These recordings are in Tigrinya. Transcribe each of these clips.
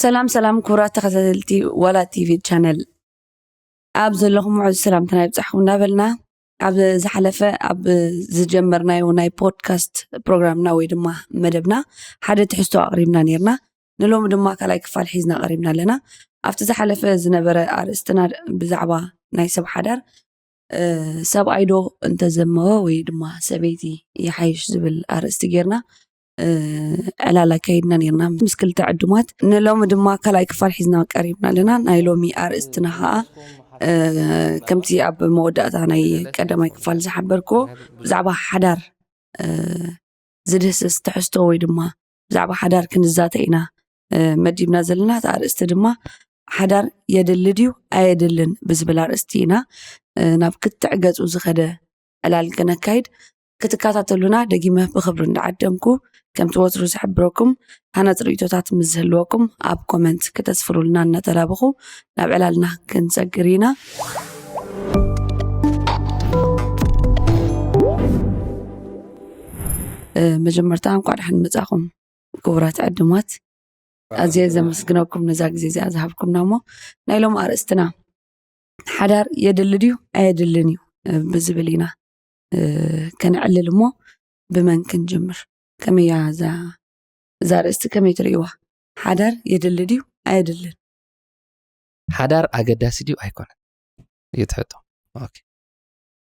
ሰላም ሰላም፣ ክቡራት ተኸታተልቲ ዋላ ቲቪ ቻነል፣ ኣብ ዘለኹም ውዕል ሰላምትና ይብጻሕኩም እናበልና፣ ኣብ ዝሓለፈ ኣብ ዝጀመርናዮ ናይ ፖድካስት ፕሮግራምና ወይ ድማ መደብና ሓደ ትሕዝቶ ኣቕሪብና ነይርና። ንሎሚ ድማ ካልኣይ ክፋል ሒዝና ቀሪብና ኣለና። ኣብቲ ዝሓለፈ ዝነበረ ኣርእስትና ብዛዕባ ናይ ሰብ ሓዳር፣ እ፣ ሰብኣይ ዶ እንተዘመወ ወይ ድማ ሰበይቲ ይሓይሽ ዝብል ኣርእስቲ ጌርና፣ እ፣ ዕላል ኣካይድና ነይርና ምስ ክልተ ዕዱማት። ንሎሚ ድማ ካልኣይ ክፋል ሒዝና ቀሪብና ኣለና። ናይ ሎሚ ኣርእስትና ኸዓ፣ እ፣ ከምቲ ኣብ መወዳእታ ናይ ቀዳማይ ክፋል ዝሓበርክዎ፣ ብዛዕባ ሓዳር፣ እ፣ ዝድህስስ ትሕዝቶ ወይ ድማ ብዛዕባ ሓዳር ክንዛተ ኢና፣ እ፣ መዲብና ዘለና። እቲ ኣርእስቲ ድማ ሓዳር የድሊ ድዩ ኣየድልን ብዝብል ኣርእስቲ ኢና፣ እ፣ ናብ ክትዕ ገጹ ዝኸደ ዕላል ክነካይድ። ክትከታተሉና ደጊመ ብኽብሪ እንዳዓደምኩ፣ ከምቲ ወትሩ ዝሕብረኩም፣ ሃናጺ ርእይቶታት ምስ ዝህልወኩም ኣብ ኮመንት ክተስፍሩልና እናተላበኹ ናብ ዕላልና ክንሰግር ኢና። እ፣ መጀመርታ እንኳዕ ደሓን መጻኹም ክቡራት ዕዱማት። ኣዝየ ዘመስግነኩም ነዛ ግዜ እዚኣ ዝሃብኩምና። እሞ ናይ ሎም ኣርእስትና ሓዳር የድሊ ድዩ ኣየድልን እዩ፣ እ፣ ብዝብል ኢና፣ እ፣ ከነዕልል። እሞ ብመን ክንጅምር? ከመይ እያ እዛ፣ እዛ ኣርእስቲ ከመይ ትርእይዋ? ሓዳር የድሊ ድዩ ኣየድልን? ሓዳር ኣገዳሲ ድዩ ኣይኮነን? እዩ ትሕቶ። ኦኬ።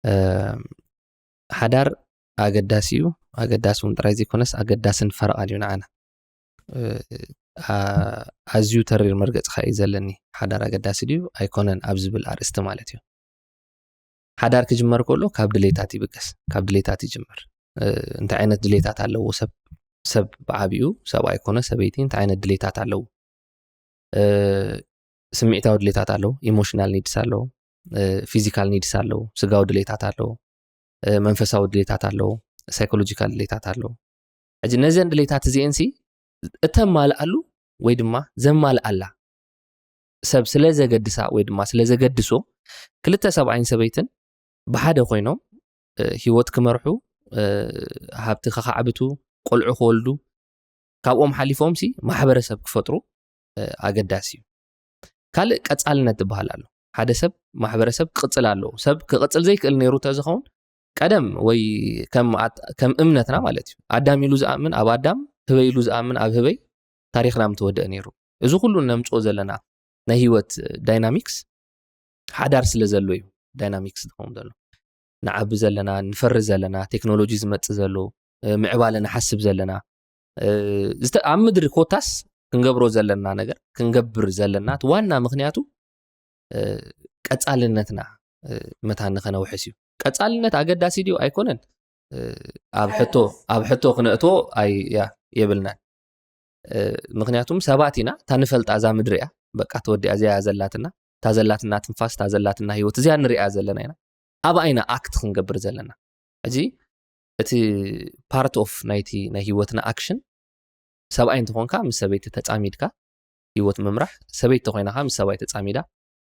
እም፣ ሓዳር ኣገዳሲ እዩ። ኣገዳሲ እውን ጥራይ ዘይኮነስ ኣገዳስን ፈረቓን እዩ ንዓና። እ፣ ኣ-፣ ኣዝዩ ተሪር መርገጺ ከኣ እዩ ዘለኒ። ሓዳር ኣገዳሲ ድዩ ኣይኮነን ኣብ ዝብል ኣርእስቲ ማለት እዩ። ሓዳር ክጅመር ከሎ ካብ ድሌታት ይብገስ፣ ካብ ድሌታት ይጅመር። እ፣ እንታይ ዓይነት ድሌታት ኣለዎ ሰብ? ሰብ ብዓቢኡ፣ ሰብኣይ ኮነ ሰበይቲ እንታይ ዓይነት ድሌታት ኣለዎ? እ፣ ስምዒታዊ ድሌታት ኣለዎ፣ ኢሞሽናል ኒድስ ኣለዎ፣ እ፣ ፊዚካል ኒድስ ኣለዎ፣ ስጋዊ ድሌታት ኣለዎ፣ እ፣ መንፈሳዊ ድሌታት ኣለዎ፣ ሳይኮሎጂካል ድሌታት ኣለዎ። ሕጂ ነዘን ድሌታት እዚኤንሲ እተማልኣሉ ወይ ድማ ዘማልኣላ ሰብ ስለ ዘገድሳ ወይ ድማ ስለ ዘገድሶ፣ ክልተ ሰብኣይን ሰበይትን ብሓደ ኮይኖም፣ እ፣ ህይወት ክመርሑ፣ እ፣ ሃብቲ ከኻዕብቱ፣ ቆልዑ ክወልዱ፣ ካብኦም ሓሊፎምሲ ማሕበረሰብ ክፈጥሩ፣ እ፣ ኣገዳሲ እዩ። ካልእ ቀጻልነት ዝበሃል ኣሎ። ሓደ ሰብ ማሕበረሰብ ክቕጽል ኣለዎ። ሰብ ክቕጽል ዘይክእል ነይሩ ተዝኸውን ቀደም ወይ ከም ኣት-፣ ከም እምነትና ማለት እዩ። ኣዳም ኢሉ ዝኣምን ኣብ ኣዳም፣ ህበይ ኢሉ ዝኣምን ኣብ ህበይ ታሪኽና ምተወደአ ነይሩ። እዚ ኩሉ ነምጽኦ ዘለና ናይ ህይወት ዳይናሚክስ ሓዳር ስለ ዘሎ እዩ ዳይናሚክስ ዝኸውን ዘሎ። ንዓቢ ዘለና፣ ንፈሪ ዘለና፣ ቴክኖሎጂ ዝመጽእ ዘሎ፣ እ፣ ምዕባለ ንሓስብ ዘለና፣ እ፣ ዝተ-፣ ኣብ ምድሪ ኮታስ ክንገብሮ ዘለና ነገር፣ ክንገብር ዘለና እቲ ዋና ምኽንያቱ፣ እ፣ ቀጻልነትና፣ እ፣ መታን ንኸነውሕስ እዩ። ቀጻልነት ኣገዳሲ ድዩ ኣይኮነን? እ፣ ኣብ ሕቶ፣ ኣብ ሕቶ ክነእትዎ ኣይ-፣ ያ፣ የብልናን። እ፣ ምኽንያቱም ሰባት ኢና፣ እታ ንፈልጣ እዛ ምድሪ እያ። በቃ ተወዲኣ እዚኣ እያ ዘላትና። እታ ዘላትና ትንፋስ፣ እታ ዘላትና ህይወት እዚኣ ንሪኣ ዘለና ኢና። ኣብኣ ኢና ኣክት ክንገብር ዘለና። ሕጂ እቲ ፓርት ኦፍ ናይቲ ናይ ህይወትና ኣክሽን፣ ሰብኣይ እንተኾንካ ምስ ሰበይቲ ተጻሚድካ ህይወት ምምራሕ፣ ሰበይቲ ተኾይና ከኣ ምስ ሰብኣይ ተጻሚዳ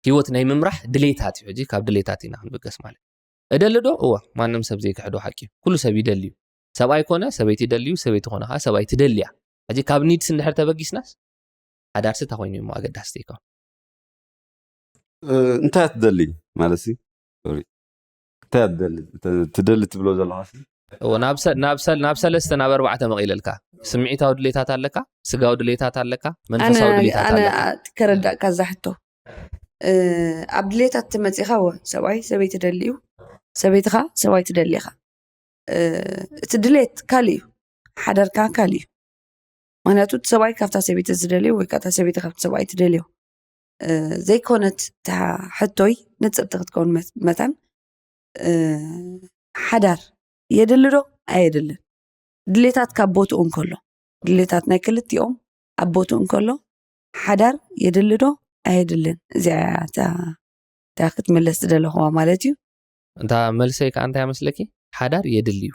ህይወት ናይ ምምራሕ ድሌታት እዩ። ሕጂ ካብ ድሌታት ኢና ክንብገስ ማለት። እደሊ ዶ? እወ፣ ማንም ሰብ ዘይክሕዶ ሓቂ እዩ። ኩሉ ሰብ ይደሊ እዩ። ሰብኣይ ኮነ ሰበይቲ ይደሊ እዩ፣ ሰበይቲ ኮነ ከኣ ሰብኣይ ትደሊ እያ። ሕጂ ካብ ኒድስ እንድሕር ተበጊስናስ ሓዳርሲ እንታይ ኮይኑ እሞ ኣገዳሲ ዘይከውን? እ፣ እንታይ ትደሊ ማለት ሲ? ሶሪ። እንታይ ትደሊ? ተ-፣ ትደሊ ትብሎ ዘለኻ ሲ? እወ፣ ናብ ሰ-፣ ናብ ሰል-፣ ናብ ሰለስተ ናብ ኣርባዕተ መቒለልካ። ስምዒታዊ ድሌታት ኣለካ፣ ስጋዊ ድሌታት ኣለካ፣ መንፈሳዊ ኣነ ድሌታት ኣነ ኣለካ። ኣ-፣ ከረዳእካ ዛሕቶ፣ እ፣ ኣብ ድሌታት ትመጺኻ፣ እወ፣ ሰብኣይ ሰበይቲ ደሊ እዩ፣ ሰበይቲ ኸኣ ሰብኣይ ትደሊ ኢኻ። እ፣ እቲ ድሌት ካልእ እዩ፣ ሓዳር ከኣ ካልእ እዩ። ምኽንያቱ እቲ ሰብኣይ ካብታ ሰበይቲ ዝደልዮ ወይ ከኣ እታ ሰበይቲ ካብቲ ሰብኣይ ትደልዮ፣ እ፣ ዘይኮነት እታ ሕቶይ ንጽርቲ ክትከውን መ-፣ መታን፣ እ፣ ሓዳር የድሊ ዶ ኣየድልን? ድሌታት ካብ ቦትኡ እንከሎ፣ ድሌታት ናይ ክልቲኦም ኣብ ቦትኡ እንከሎ፣ ሓዳር የድሊ ዶ ኣየድልን? እዚኣ እያ እታ፣ እታ ክትምለስ ዝደለኹዋ ማለት እዩ። እንታ መልሰይ ከኣ እንታይ መስለኪ? ሓዳር የድሊ እዩ።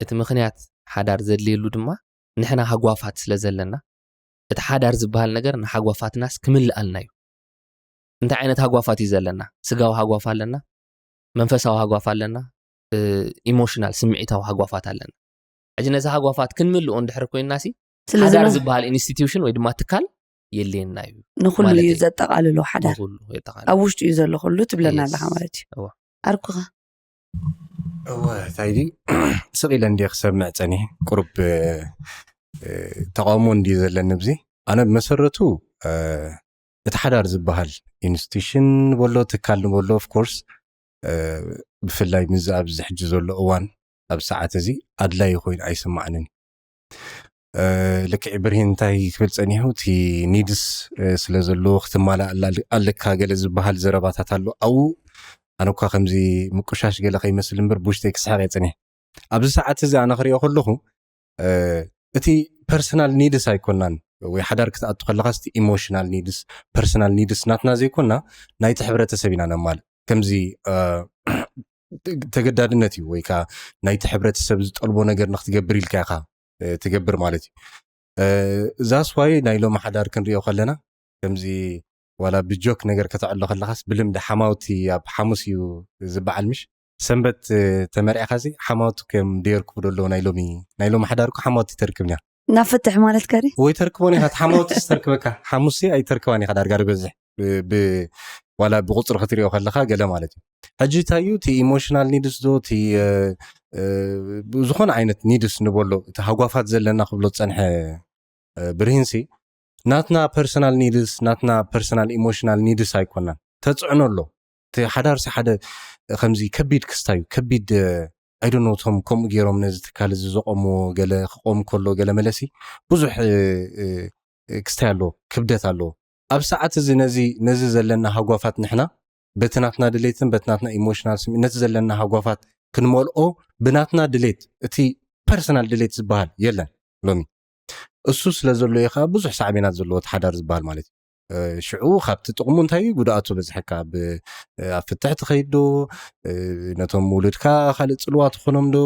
እቲ ምኽንያት ሓዳር ዘድልየሉ ድማ ንሕና ሃጓፋት ስለ ዘለና፣ እቲ ሓዳር ዝበሃል ነገር ንሃጓፋትናስ ክምልኣልና እዩ። እንታይ ዓይነት ሃጓፋት እዩ ዘለና? ስጋዊ ሃጓፍ ኣለና፣ መንፈሳዊ ሃጓፍ ኣለና፣ እ፣ ኢሞሽናል፣ ስምዒታዊ ሃጓፋት ኣለና። ሕጂ ነዚ ሃጓፋት ክንምልኦ እንድሕር ኮይንና ሲ፣ ስለዚ ሓዳር ነው ዝበሃል ኢንስቲትዩሽን ወይ ድማ ትካል የድልየና እዩ ንኩሉ ማለት እዩ እዩ። ዘጠቃልሎ ሓዳር ንኩሉ የጠቃልል። ኣብ ውሽጡ እዩ ዘሎ ኩሉ ትብለና Yes። ኣለካ ማለት እዩ እወ። ዓርኩኻ እወ ታይዲ ስቕ ኢለ እንዲ ክሰምዕ ጸኒሐ ቁሩብ እ፣ እ፣ ተቃውሞ እንዲ ዘለኒ ኣብዚ ኣነ ብመሰረቱ እ፣ እቲ ሓዳር ዝበሃል ኢንስቲቱሽን ንበሎ ትካል ንበሎ ኦፍኮርስ ብፍላይ ምዚ ኣብዚ ሕጂ ዘሎ እዋን ኣብ ሰዓት እዚ ኣድላይ ኮይኑ ኣይስማዕንን እ፣ ልክዕ ብርሂን እንታይ ክብል ጸኒሑ እቲ ኒድስ እ፣ ስለ ዘለዎ ክትማላ ኣለካ ገለ ዝበሃል ዘረባታት ኣሎ ኣብኡ ኣነ እኳ ከምዚ ምቁሻሽ ገለ ከይመስል እምበር ብውሽጠይ ክስሕቕ እየ ጸኒሐ ኣብዚ ሰዓት እዚ ኣነ ክሪኦ ከለኹ እ፣ እቲ ፐርሰናል ኒድስ ኣይኮናን ወይ ሓዳር ክትኣቱ ከለኻ እቲ ኢሞሽናል ኒድስ ፐርሰናል ኒድስ ናትና ዘይኮና ናይቲ ሕብረተሰብ ኢና ነማልእ ከምዚ እ፣ ተገዳድነት እዩ ወይ ከዓ ናይቲ ሕብረተሰብ ዝጠልቦ ነገር ንክትገብር ኢልካ ኢኻ እ፣ ትገብር ማለት እዩ እ፣ ዛስ ዋይ ናይ ሎሚ ሓዳር ክንሪኦ ከለና ከምዚ ዋላ ብጆክ ነገር ከተዕሎ ከለኻስ ብልምዲ ሓማውቲ ኣብ ሓሙስ እዩ ዝበዓል ምሽ ሰንበት እ፣ ተመርዒኻሲ ሓማውቲ ከም ደየርክቡ ደለዉ ናይ ሎሚ ናይ ሎሚ ሓዳርኩ ሓማውቲ ተርክብንያ ናብ ፍትሕ ማለት ከሪ ወይ ተርክቦን ኢኻ ሓማውቲ ዝተርክበካ ሓሙስ ኣይተርክባን ኢኻ ዳርጋ ዝበዝሕ ብ- ብ- ዋላ ብቁፅሪ ክትሪኦ ከለካ ገለ ማለት እዩ ሕጂ እንታይ እዩ እቲ ኢሞሽናል ኒድስ ዶ እቲ እ፣ እ፣ ዝኾነ ዓይነት ኒድስ ንበሎ እቲ ሃጓፋት ዘለና ክብሎ ዝፀንሐ እ፣ ብርሂንሲ ናትና ፐርሰናል ኒድስ ናትና ፐርሰናል ኢሞሽናል ኒድስ ኣይኮናን ተፅዕኖ ኣሎ እቲ ሓዳርሲ ሓደ ከምዚ ከቢድ ክስታ እዩ ከቢድ ኣይዶኖቶም ከምኡ ገይሮም ነዚ ትካል እዚ ዘቆምዎ ገለ ክቆም ከሎ ገለ መለሲ ብዙሕ እ፣ እ፣ ክስታይ ኣለዎ ክብደት ኣለዎ ኣብ ሰዓት እዚ ነዚ ነዚ ዘለና ሃጓፋት ንሕና በቲ ናትና ድሌትን በቲ ናትና ኢሞሽናል ስምዒት ነቲ ዘለና ሃጓፋት ክንመልኦ ብናትና ድሌት እቲ ፐርሰናል ድሌት ዝበሃል የለን ሎሚ እሱ ስለ ዘሎ እዩ ከዓ ብዙሕ ሳዕቤናት ዘለዎ እቲ ሓዳር ዝበሃል ማለት እዩ እ፣ ሽዑ ካብቲ ጥቕሙ እንታይ እዩ ጉድኣቱ በዝሐካ ብ- እ፣ ኣብ ፍትሕ ትኸይድ ዶ እ፣ ነቶም ውሉድካ ካልእ ፅልዋ ትኾኖም ዶ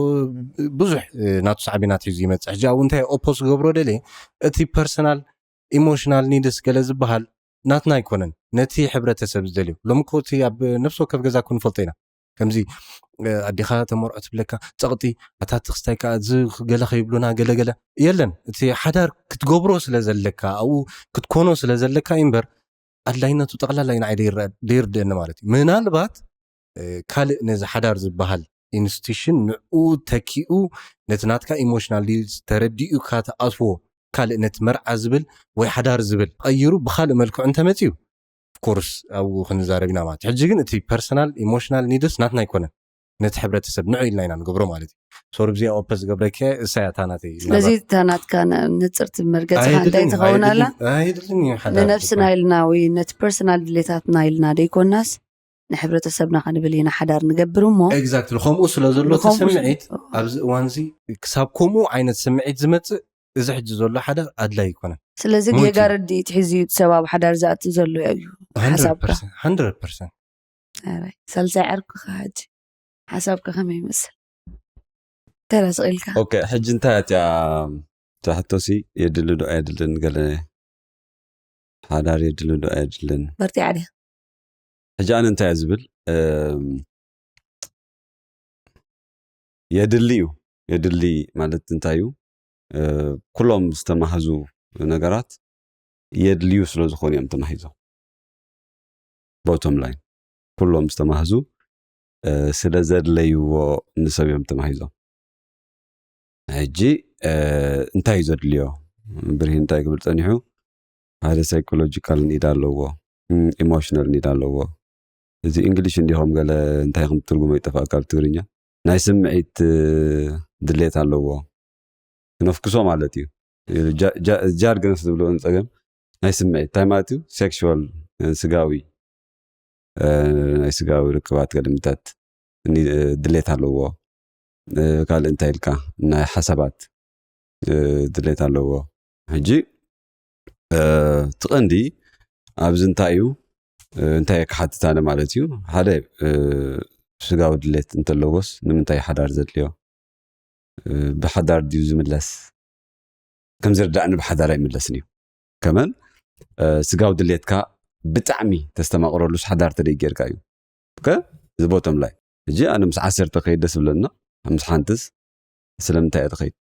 ብዙሕ እ፣ ናቱ ሳዕቤናት ሒዙ ይመፅእ ሕጂ ኣብኡ እንታይ ኦፖስ ክገብሮ ደልየ እቲ ፐርሰናል ኢሞሽናል ኒድስ ገለ ዝበሃል ናትና ኣይኮነን ነቲ ሕብረተሰብ ዝደልዮ ሎሚ ኮ እቲ ኣብ ነፍሲ ወከፍ ገዛ ክንፈልጦ ኢና ከምዚ እ፣ ኣዴኻ ተመርዖ ትብለካ ፀቕጢ ኣታ ትክስታይ ከዓ እዚ ገለ ከይብሉና ገለገለ የለን እቲ ሓዳር ክትገብሮ ስለ ዘለካ ኣብኡ ክትኮኖ ስለ ዘለካ እዩ እምበር ኣድላይነቱ ጠቕላላ ኢና ደይርድእኒ ማለት እዩ ምናልባት እ፣ ካልእ ነዚ ሓዳር ዝበሃል ኢንስቲቱሽን ንኡ ተኪኡ ነቲ ናትካ ኢሞሽናል ኒድስ ተረዲኡ ካተኣትዎ ካልእ ነቲ መርዓ ዝብል ወይ ሓዳር ዝብል ቀይሩ ብካልእ መልክዑ እንተመፅዩ ኮርስ ኣብኡ ክንዛረብ ኢና ማለት ሕጂ ግን እቲ ፐርሰናል ኢሞሽናል ኒድስ ናትና ኣይኮነን ነቲ ሕብረተሰብ ንዑ ኢልና ኢና ንገብሮ ማለት እዩ ሶር ብዚኣ ኦፐ ዝገብረኪ እሳያ እታ ናተይ ስለዚ እታ ናትካ ንፅርቲ መርገፅካ እንታይ ትኸውን ኣላ ኣይድልን እዩ ሓዳር ንነብስና ኢልና ወይ ነቲ ፐርሰናል ድሌታትና ኢልና ደይኮናስ ንሕብረተሰብና ክንብል ኢና ሓዳር ንገብር እሞ ኤግዛክትሊ ከምኡ ስለ ዘሎ እቲ ንኸምኡ ስምዒት ኣብዚ እዋን እዚ ክሳብ ከምኡ ዓይነት ስምዒት ዝመፅእ እዚ ሕጂ ዘሎ ሓዳር ኣድላይ ኣይኮነን ስለዚ ሞይቱ። ጌጋ ርድኢት ሒዙ እዩ እቲ ሰብ ኣብ ሓዳር ዝኣቱ ዘሎ እዩ ሓሳብካ ሃንድረድ ፐርሰንት ኣራይ ሳልሳይ ዓርኩ ከ ሕጂ ሓሳብካ ከመይ ይመስል ተራ ስቕ ኢልካ ኦኬ ሕጂ እንታይ እያ እታ ሕቶሲ የድሊ ዶ ኣየድልን ገለ ሓዳር የድሊ ዶ ኣየድልን በርቲዓ ድያ ሕጂ ኣነ እንታይ እየ ዝብል እም፣ የድሊ እዩ የድሊ ማለት እንታይ እዩ እ፣ ኩሎም ዝተማህዙ ነገራት የድልዩ ስለ ዝኾኑ እዮም ተማሂዞም ቦቶም ላይን ኩሎም ዝተማህዙ እ፣ ስለ ዘድለይዎ ንሰብ እዮም ተማሂዞም ሕጂ እ፣ እንታይ እዩ ዘድልዮ ብርሂን እንታይ ክብል ፀኒሑ ሓደ ሳይኮሎጂካል ኒድ ኣለዎ ኢሞሽናል ኒድ ኣለዎ እዚ እንግሊሽ እንዲኹም ገለ እንታይ ከም ትርጉሞ ይጠፋእካ ኣብ ትግርኛ ናይ ስምዒት እ፣ ድሌት ኣለዎ ክነፍክሶ ማለት እዩ ጃርገንስ ዝብልኦ ፀገም ናይ ስምዒት እንታይ ማለት እዩ ሴክሽዋል ስጋዊ እ፣ ናይ ስጋዊ ርክባት ገለምታት ድሌት ኣለዎ እ፣ ካልእ እንታይ ኢልካ ናይ ሓሳባት እ፣ ድሌት ኣለዎ ሕጂ እ፣ እቲ ቀንዲ ኣብዚ እንታይ እዩ እ፣ እንታይ ክሓትት ኣነ ማለት እዩ ሓደ እ፣ ስጋዊ ድሌት እንተለዎስ ንምንታይ ሓዳር ዘድልዮ እ፣ ብሓዳር ድዩ ዝምለስ ከም ዝርዳእኒ ብሓዳር ኣይምለስን እዩ ከመን እ፣ ስጋዊ ድሌትካ ብጣዕሚ ተስተማቕረሉስ ሓዳር ተደይ ጌርካ እዩ ከ እዚ ቦቶም ላይ ሕጂ ኣነ ምስ ዓሰርተ ከይድ ደስ ብለና ምስ ሓንትስ ስለምንታይ እየ ትኸይድ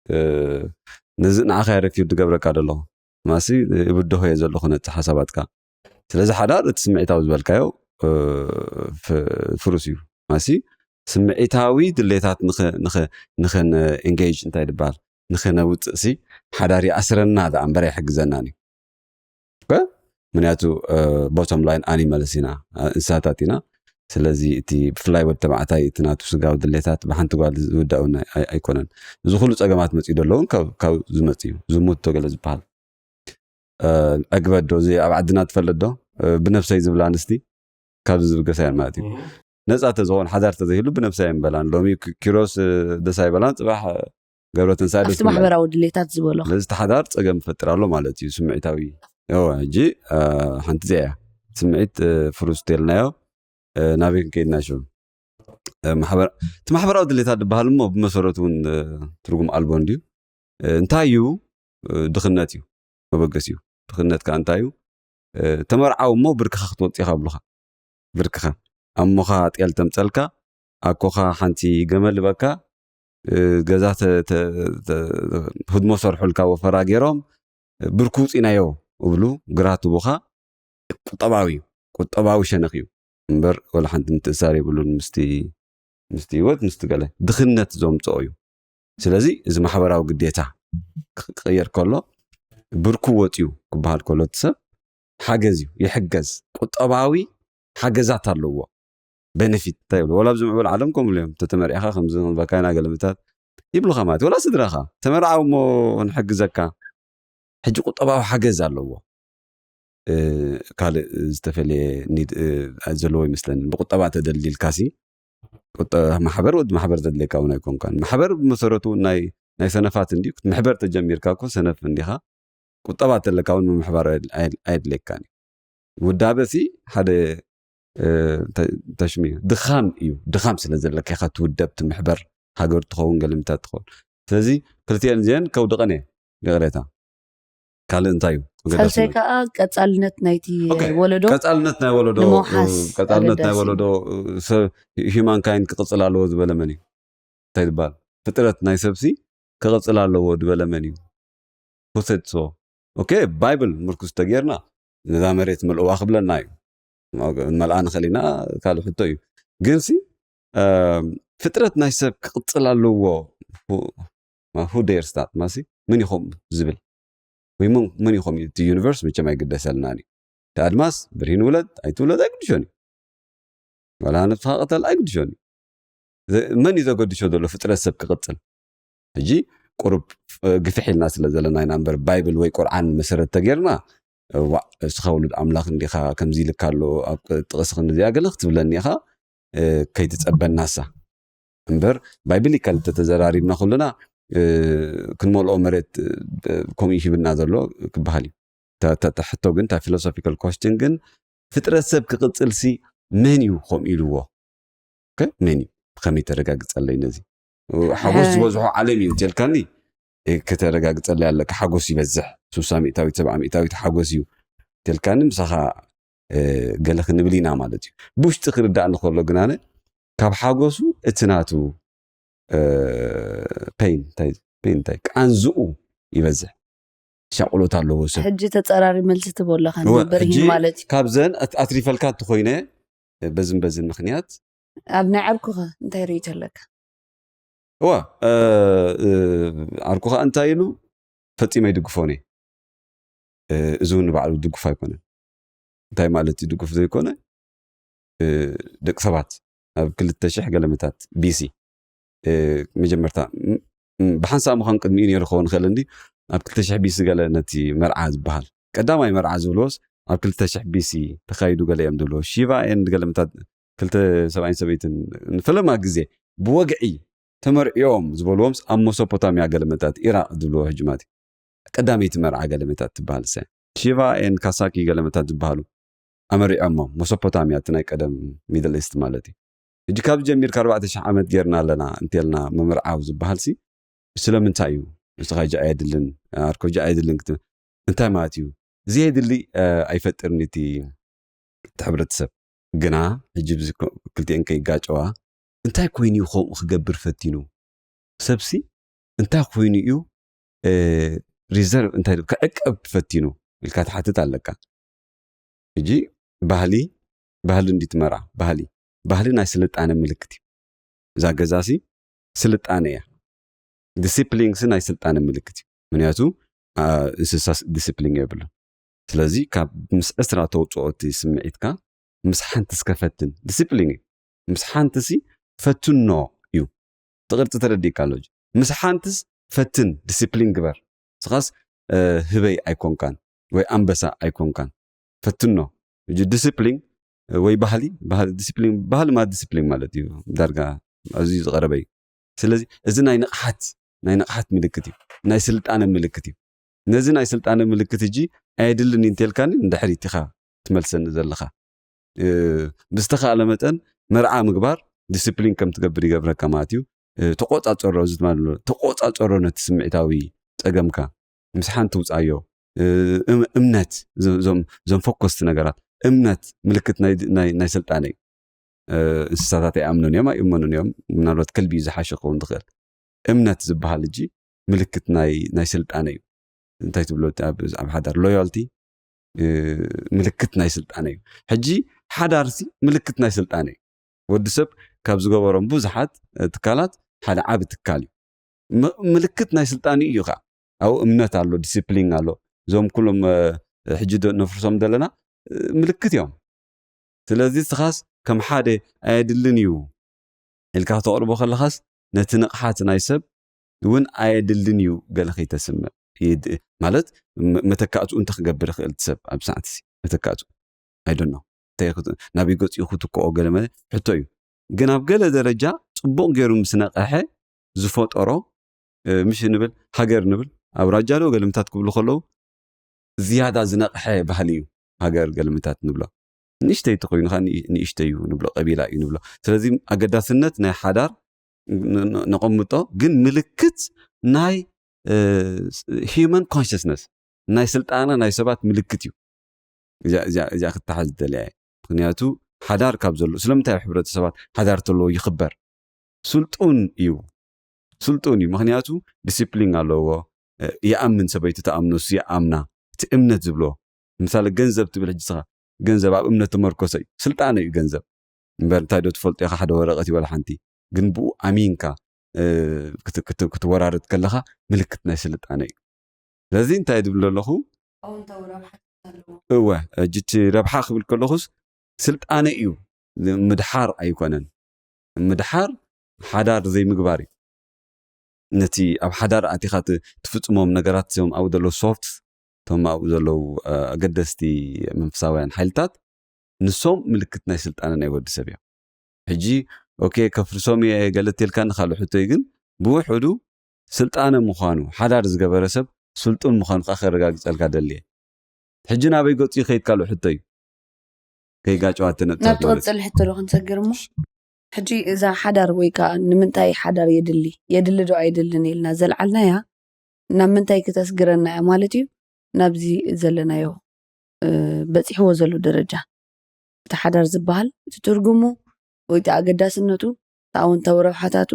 እ፣ ነዚ ንዓኻ እየ ረፊድ ዝገብረካ ዘለኹ ማሲ ይብድሆ እየ ዘለኹ ነቲ ሓሳባትካ። ስለዚ ሓዳር እቲ ስምዒታዊ ዝበልካዮ እ፣ ፍ- ፍሩስ እዩ። ማሲ ስምዒታዊ ድሌታት ንኸ- ንኸ- ንኸን ኤንጌጅ እንታይ ድበሃል ንኸነውፅእ ሲ ሓዳር ይኣስረና ደኣ እምበር ኣይሕግዘናን እዩ። ኦኬ? ምክንያቱ ቦቶም ላይን ኣኒመልስ ኢና፣ እ፣ እንስሳታት ኢና። ስለዚ እቲ ብፍላይ ወዲ ተባዕታይ እቲ ናቱ ስጋዊ ድሌታት ብሓንቲ ጓል ዝውዳእ እውን ኣይ- ኣይኮነን። እዚ ኩሉ ፀገማት መፅኡ ዘለውን ካብ ካብ ዝመፅ እዩ። ዝሙት ተገለ ዝበሃል እ፣ ዕግበት ዶ እዚ ኣብ ዓድና ትፈልጥ ዶ? እ፣ ብነብሰይ ዝብላ ኣንስቲ ካብዚ ዝብገሳ እየን ማለት እዩ። ነፃ ተዝኾን ሓዳር ተዘይህሉ ብነብሰይ ኣይምበላን። ሎሚ ኪ- ኪሮስ እ፣ ደስ ኣይበላን፣ ፅባሕ እ፣ ገብረ ትንሳኤ ደስ ኣብቲ ይብላ። ማሕበራዊ ድሌታት ዝበሎ ስለዚ እቲ ሓዳር ፀገም ይፈጥር ኣሎ ማለት እዩ። ስምዒታዊ ዮ ሕጂ እ፣ ሓንቲ እዚኣ እያ። ስምዒት እ፣ ፍሩስ ተልናዮ እ፣ ናበይ ክንከይድና ሽም እ፣ ማሕበር- እቲ ማሕበራዊ ድሌታት ዝበሃል እሞ ብመሰረቱ እውን እ፣ ትርጉም ኣልቦ እንድዩ። እ፣ እንታይ እዩ እ፣ ድኽነት እዩ መበገሲኡ። ድኽነት ከዓ እንታይ እዩ? እ፣ ተመርዓው እሞ ብርክኻ ክትወፅእ ኢኻ ብሉኻ። ብርክኻ ኣሞኻ ጤል ተምፀልካ፣ ኣኮኻ ሓንቲ ገመል በካ፣ እ፣ ገዛ ተ- ተ- ተ- ህድሞ ሰርሑልካ ወፈራ ገይሮም፣ እ፣ ብርኩ ውፂናዮ እብሉ ግራት ቡኻ። ቁጠባዊ እዩ። ቁጠባዊ ሸነኽ እዩ እምበር ወላ ሓንቲ ምትእሳር የብሉን ምስቲ ምስቲ ህይወት ምስቲ ገለ ድኽነት ዘምፅኦ እዩ። ስለዚ እዚ ማሕበራዊ ግዴታ ክቕየር ከሎ ብርኩ ወፅዩ ክበሃል ከሎ እቲ ሰብ ሓገዝ እዩ፣ ይሕገዝ። ቁጠባዊ ሓገዛት ኣለዎ። ቤነፊት እንታይ ይብሉ ወላ ኣብዚ ምዕብል ዓለም ከምሉ እዮም። ተተመሪዕኻ ከምዚ ክንበካይና ገለምታት ይብሉኻ ማለት እዩ። ወላ ስድራኻ ተመርዓው እሞ ክንሕግዘካ ሕጂ ቁጠባዊ ሓገዝ ኣለዎ። እ፣ ካልእ ዝተፈለየ ኒድ እ፣ ዘለዎ ይመስለኒ። ብቁጠባ ተደልዲልካሲ ቁጠ- ማሕበር ወዲ ማሕበር ዘድልየካ እውን ኣይኮንካን። ማሕበር ብመሰረቱ ናይ ናይ ሰነፋት እንዲ ክትምሕበር ተጀሚርካ እኮ ሰነፍ እንዲኻ። ቁጠባ ተለካ እውን ምምሕባር ኣየድ- ኣየድ- ኣየድልየካን እዩ። ውዳበ ሲ ሓደ እ፣ እንታይ እንታይ ሽሙ እዩ? ድኻም እዩ። ድኻም ስለ ዘለካ ኢኻ ትውደብ ትምሕበር ሃገር ትኸውን ገለምታት ትኸውን። ስለዚ ክልቲኤን እዚአን ከውድቐን እየ ይቕሬታ። ካልእ እንታይ እዩ? ኣገዳሲ ሳልሳይ ነገር? ከዓ ቀፃልነት ናይቲ ኦኬ፣ ወለዶ ቀፃልነት ናይ ወለዶ ንምውሓስ እ፣ ቀፃልነት ናይ ኣገዳሲ እዩ። ወለዶ እ፣ ሰብ ሂማን ካይንድ ክቕፅል ኣለዎ ዝበለ መን እዩ? እንታይ ዝበሃል ፍጥረት ናይ ሰብሲ ክቕፅል ኣለዎ ዝበለ መን እዩ? ሁሰድሶ ኦኬ፣ ባይብል ምርኩስ ተጌርና ነዛ መሬት መልእዋ ክብለና እዩ። መልኣ ንኽእል ኢና፣ ካልእ ሕቶ እዩ። ግንሲ እ፣ ፍጥረት ናይ ሰብ ክቕፅል ኣለዎ። ሁ ደየር ስታት ማሲ መን ይኾም ዝብል ወይ መን- መን ይኾም እዩ? እቲ ዩኒቨርስ መቸም ኣይግደሰልናን እዩ። እቲ ኣድማስ ብርሂን ውለድ ኣይትውለድ ኣይግድሾን እዩ። ዋላ ነብስኻ ቅተል ኣይግድሾን እዩ። ዘ- መን እዩ ዘገድሾ ዘሎ ፍጥረት ሰብ ክቕፅል? ሕጂ ቁሩብ እ፣ ግፍሕ ኢልና ስለ ዘለና ኢና እምበር ባይብል ወይ ቁርዓን መሰረት ተጌርና እ፣ ዋእ እስኻ ውሉድ ኣምላኽ እንዲኻ ከምዚ ኢልካ ኣሎ ኣብ ጥቕሲ ክንዚኣ ገለ ክትብለኒ ኢኻ እ፣ ከይትፀበናሳ እምበር ባይብሊካል እንተተዘራሪብና ኩልና እ፣ ክንመልኦ መሬት እ፣ ከምኡ ይሂብና ዘሎ ክበሃል እዩ። እታ- እታ እታ ሕቶ ግን እታ ፊሎሶፊካል ኳስችን ግን ፍጥረት ሰብ ክቕፅል ሲ መን እዩ ከምኡ ኢልዎ? ኦኬ፣ መን እዩ? ብኸመይ ተረጋግፀለይ ነዚ ሓጎስ ዝበዝሖ ዓለም እዩ እንተልካኒ እ፣ ከተረጋግፀለይ ኣለካ። ሓጎስ ይበዝሕ ሱሳ ሚእታዊት ሰብዓ ሚእታዊት ሓጎስ እዩ እንተልካኒ ምሳኻ እ፣ ገለ ክንብል ኢና ማለት እዩ። ብውሽጢ ክርዳእ ንከሎ ግናነ ካብ ሓጎሱ እቲ ናቱ ፔን እንታይ ቃንዝኡ ይበዝሕ። ሻቁሎት ኣለዎ ሰብ ሕጂ ተፀራሪ መልሲ ትቦለካ እወ፣ ንበር ሕጂ ማለት እዩ። ካብዘን ኣት- ኣትሪፈልካ እንተኮይነ በዝን በዝን ምክንያት ኣብ ናይ ዓርኩኸ እንታይ ርእይቶ ኣለካ? እዋ እ፣ እ፣ ዓርኩ ከዓ እንታይ ኢሉ ፈፂመ ይድግፎን እየ። እ፣ እዚ እውን ንባዕሉ ድጉፍ ኣይኮነን። እንታይ ማለት እዩ ድጉፍ ዘይኮነ? እ፣ ደቂ ሰባት ኣብ ክልተ ሽሕ ገለመታት ቢሲ እ፣ መጀመርታ ም- ም- ብሓንሳእ ምዃን ቅድሚኡ ነይሩ ክኸውን ይኽእል እንዲ ኣብ ክልተ ሽሕ ቢሲ ገለ ነቲ መርዓ ዝበሃል ቀዳማይ መርዓ ዝብልዎስ ኣብ ክልተ ሽሕ ቢሲ ተኻይዱ ገለ እዮም ዝብልዎ። ሺቫ ኤንድ ገለመታት ክልተ ሰብኣይን ሰበይትን ንፈለማ ግዜ ብወግዒ ተመርዕዮም ዝበልዎምስ ኣብ መሶፖታሚያ ገለመታት ኢራቅ ዝብልዎ ሕጂ ማለት እዩ። ቀዳመይቲ መርዓ ገለመታት ትበሃል ሰ ሺቫ ኤንድ ካሳኪ ገለመታት ዝበሃሉ ኣመሪዖሞ መሶፖታሚያ እቲ ናይ ቀደም ሚድል ኢስት ማለት እዩ። ሕጂ ካብ ጀሚርካ ኣርባዕተ ሽሕ ዓመት ጌርና ኣለና እንተልና ምምርዓው ዝበሃል ሲ ስለምንታይ እዩ? ንስኻ ጃ ኣየድልን ኣርኮ ጃ ኣየድልን ክት እንታይ ማለት እዩ? ዘየድሊ እ፣ ኣይፈጥርን እቲ እቲ ሕብረተሰብ ግና ሕጂ ብዚ ኮ- ክልቲኤን ከይጋጨዋ እንታይ ኮይኑ እዩ ከምኡ ክገብር ፈቲኑ? ሰብሲ እንታይ ኮይኑ እዩ እ፣ ሪዘርቭ እንታይ ክዕቀብ ፈቲኑ ኢልካ ትሓትት ኣለካ። ሕጂ ባህሊ ባህሊ እንዲትመራ ባህሊ ባህሊ ናይ ስልጣነ ምልክት እዩ። እዛ ገዛሲ ስልጣነ እያ። ዲሲፕሊንስ ናይ ስልጣነ ምልክት እዩ። ምክንያቱ እንስሳ ዲሲፕሊን የብሉ። ስለዚ ካብ ምስ ዕስራ ተውፅኦ እቲ ስምዒትካ ምስ ሓንቲ እስከ ፈትን ዲሲፕሊን እዩ። ምስ ሓንቲ ሲ ፈትኖ እዩ። ትቕርፂ ተረዲእካ ኣሎ። ምስ ሓንትስ ፈትን ዲሲፕሊን ግበር። ስኻስ ህበይ ኣይኮንካን ወይ ኣንበሳ ኣይኮንካን። ፈትኖ። ሕጂ ዲሲፕሊን ወይ ባህሊ ዲሲፕሊን ባህሊ ማለት ዲሲፕሊን ማለት እዩ። ዳርጋ ኣዝዩ ዝቐረበ እዩ። ስለዚ እዚ ናይ ንቕሓት ናይ ንቕሓት ምልክት እዩ። ናይ ስልጣነ ምልክት እዩ። ነዚ ናይ ስልጣነ ምልክት እጂ ኣየድልን እንተልካኒ ንድሕሪት ኢኻ ትመልሰኒ ዘለኻ። ብዝተኻእለ መጠን መርዓ ምግባር ዲስፕሊን ከም ትገብር ይገብረካ ማለት እዩ። ተቆፃፀሮ እዚ ማለት ተቆፃፀሮ ነቲ ስምዒታዊ ፀገምካ። ምስ ሓንቲ ውፃዮ። እምነት እዞም ፈኮስቲ ነገራት እምነት ምልክት ናይ ስልጣነ እዩ። እንስሳታት ኣይኣምኑን እዮም ኣይእመኑን እዮም። ምናልባት ከልቢ እዩ ዝሓሸ ክኸውን ዝኽእል። እምነት ዝበሃል እጂ ምልክት ናይ ስልጣነ እዩ። እንታይ ትብሎ ኣብ ሓዳር ሎያልቲ ምልክት ናይ ስልጣነ እዩ። ሕጂ ሓዳርሲ ምልክት ናይ ስልጣነ እዩ። ወዲ ሰብ ካብ ዝገበሮም ብዙሓት ትካላት ሓደ ዓቢ ትካል እዩ። ምልክት ናይ ስልጣን እዩ ከዓ ኣብኡ እምነት ኣሎ፣ ዲስፕሊን ኣሎ። እዞም ኩሎም ሕጂ ነፍርሶም ዘለና ምልክት እዮም። ስለዚ ስኻስ ከም ሓደ ኣየድልን እዩ ኢልካ ክተቕርቦ ከለኻስ ነቲ ንቕሓት ናይ ሰብ እውን ኣየድልን እዩ ገለ ከይተስምዕ ማለት መተካእትኡ እንተ ክገብር ይኽእል ሰብ ኣብ ሰዓት መተካእትኡ ኣይደኖ ናበይ ገፂኡ ክትክኦ ገለ መለ ሕቶ እዩ። ግን ኣብ ገለ ደረጃ ፅቡቕ ገይሩ ምስ ነቐሐ ዝፈጠሮ ምሽ ንብል ሃገር ንብል ኣውራጃ ዶ ገለምታት ክብሉ ከለዉ ዝያዳ ዝነቕሐ ባህሊ እዩ። ሃገር ገለምታት ንብሎ ንእሽተይ ተኮይኑ ከዓ ንእሽተይ እዩ ንብሎ፣ ቀቢላ እዩ ንብሎ። ስለዚ ኣገዳስነት ናይ ሓዳር ነቐምጦ፣ ግን ምልክት ናይ ሂማን ኮንሽስነስ ናይ ስልጣነ ናይ ሰባት ምልክት እዩ። እዚኣ ክትተሓዝ ዝደልያ እየ። ምክንያቱ ሓዳር ካብ ዘሎ ስለምንታይ ኣብ ሕብረተሰባት ሓዳር ተለዎ ይኽበር? ስልጡን እዩ። ስልጡን እዩ። ምክንያቱ ዲሲፕሊን ኣለዎ። ይኣምን፣ ሰበይቲ ትኣምኖ፣ እሱ ይኣምና። እቲ እምነት ዝብሎ ምሳሌ ገንዘብ ትብል ሕጂ ስኻ ገንዘብ ኣብ እምነት ተመርኮሰ እዩ። ስልጣነ እዩ ገንዘብ። እምበር እንታይ ዶ ትፈልጦ ኢኻ ሓደ ወረቐት ይበል ሓንቲ ግን ብኡ ኣሚንካ ክትወራረድ ከለኻ ምልክት ናይ ስልጣነ እዩ። ስለዚ እንታይ ድብል ኣለኹ? እወ ሕጂ እቲ ረብሓ ክብል ከለኹስ ስልጣነ እዩ፣ ምድሓር ኣይኮነን። ምድሓር ሓዳር ዘይምግባር እዩ። ነቲ ኣብ ሓዳር ኣቲኻ ትፍፅሞም ነገራት እዚኦም ኣብኡ ዘለዉ ሶፍት እቶም ኣብኡ ዘለዉ ኣገደስቲ መንፈሳውያን ሓይልታት ንሶም ምልክት ናይ ስልጣነ ናይ ወዲ ሰብ እዮም። ሕጂ ኦኬ ከፍርሶም እየ ገለ ተልካ ንካልእ ሕቶ እዩ፣ ግን ብውሕዱ ስልጣነ ምዃኑ ሓዳር ዝገበረ ሰብ ስልጡን ምዃኑ ከዓ ከረጋግፀልካ ደልየ። ሕጂ ናበይ ገፁ ይኸይድ ካልእ ሕቶ እዩ። ከይጋጨዋት ነጥብ ናብ ትቐፅል ሕቶ ዶ ክንሰግር እሞ ሕጂ እዛ ሓዳር ወይ ከዓ ንምንታይ ሓዳር የድሊ የድሊ ዶ ኣይድልን ኢልና ዘልዓልናያ ናብ ምንታይ ክተስግረና እያ ማለት እዩ? ናብዚ ዘለናዮ በፂሕዎ ዘሎ ደረጃ እቲ ሓዳር ዝበሃል እቲ ትርጉሙ ወይ እቲ ኣገዳስነቱ እቲ ኣወንታዊ ረብሓታቱ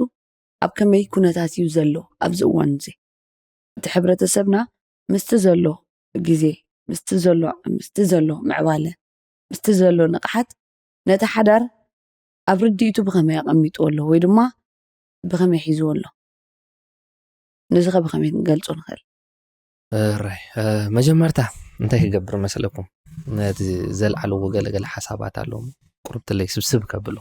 ኣብ ከመይ ኩነታት እዩ ዘሎ ኣብዚ እዋን እዚ እቲ ሕብረተሰብና ምስቲ ዘሎ ግዜ ምስቲ ዘሎ ምስቲ ዘሎ ምዕባለ ምስቲ ዘሎ ንቕሓት ነቲ ሓዳር ኣብ ርድኢቱ ብኸመይ ኣቐሚጥዎ ኣሎ ወይ ድማ ብኸመይ ሒዝዎ ኣሎ? ነዚ ኸ ብኸመይ ክንገልጾ ንኽእል? ራይ መጀመርታ እንታይ ክገብር መስለኩም? ነቲ ዘልዓልዎ ገለገለ ሓሳባት ኣለዎም ቁርብትለይ ስብስብ ከብሎ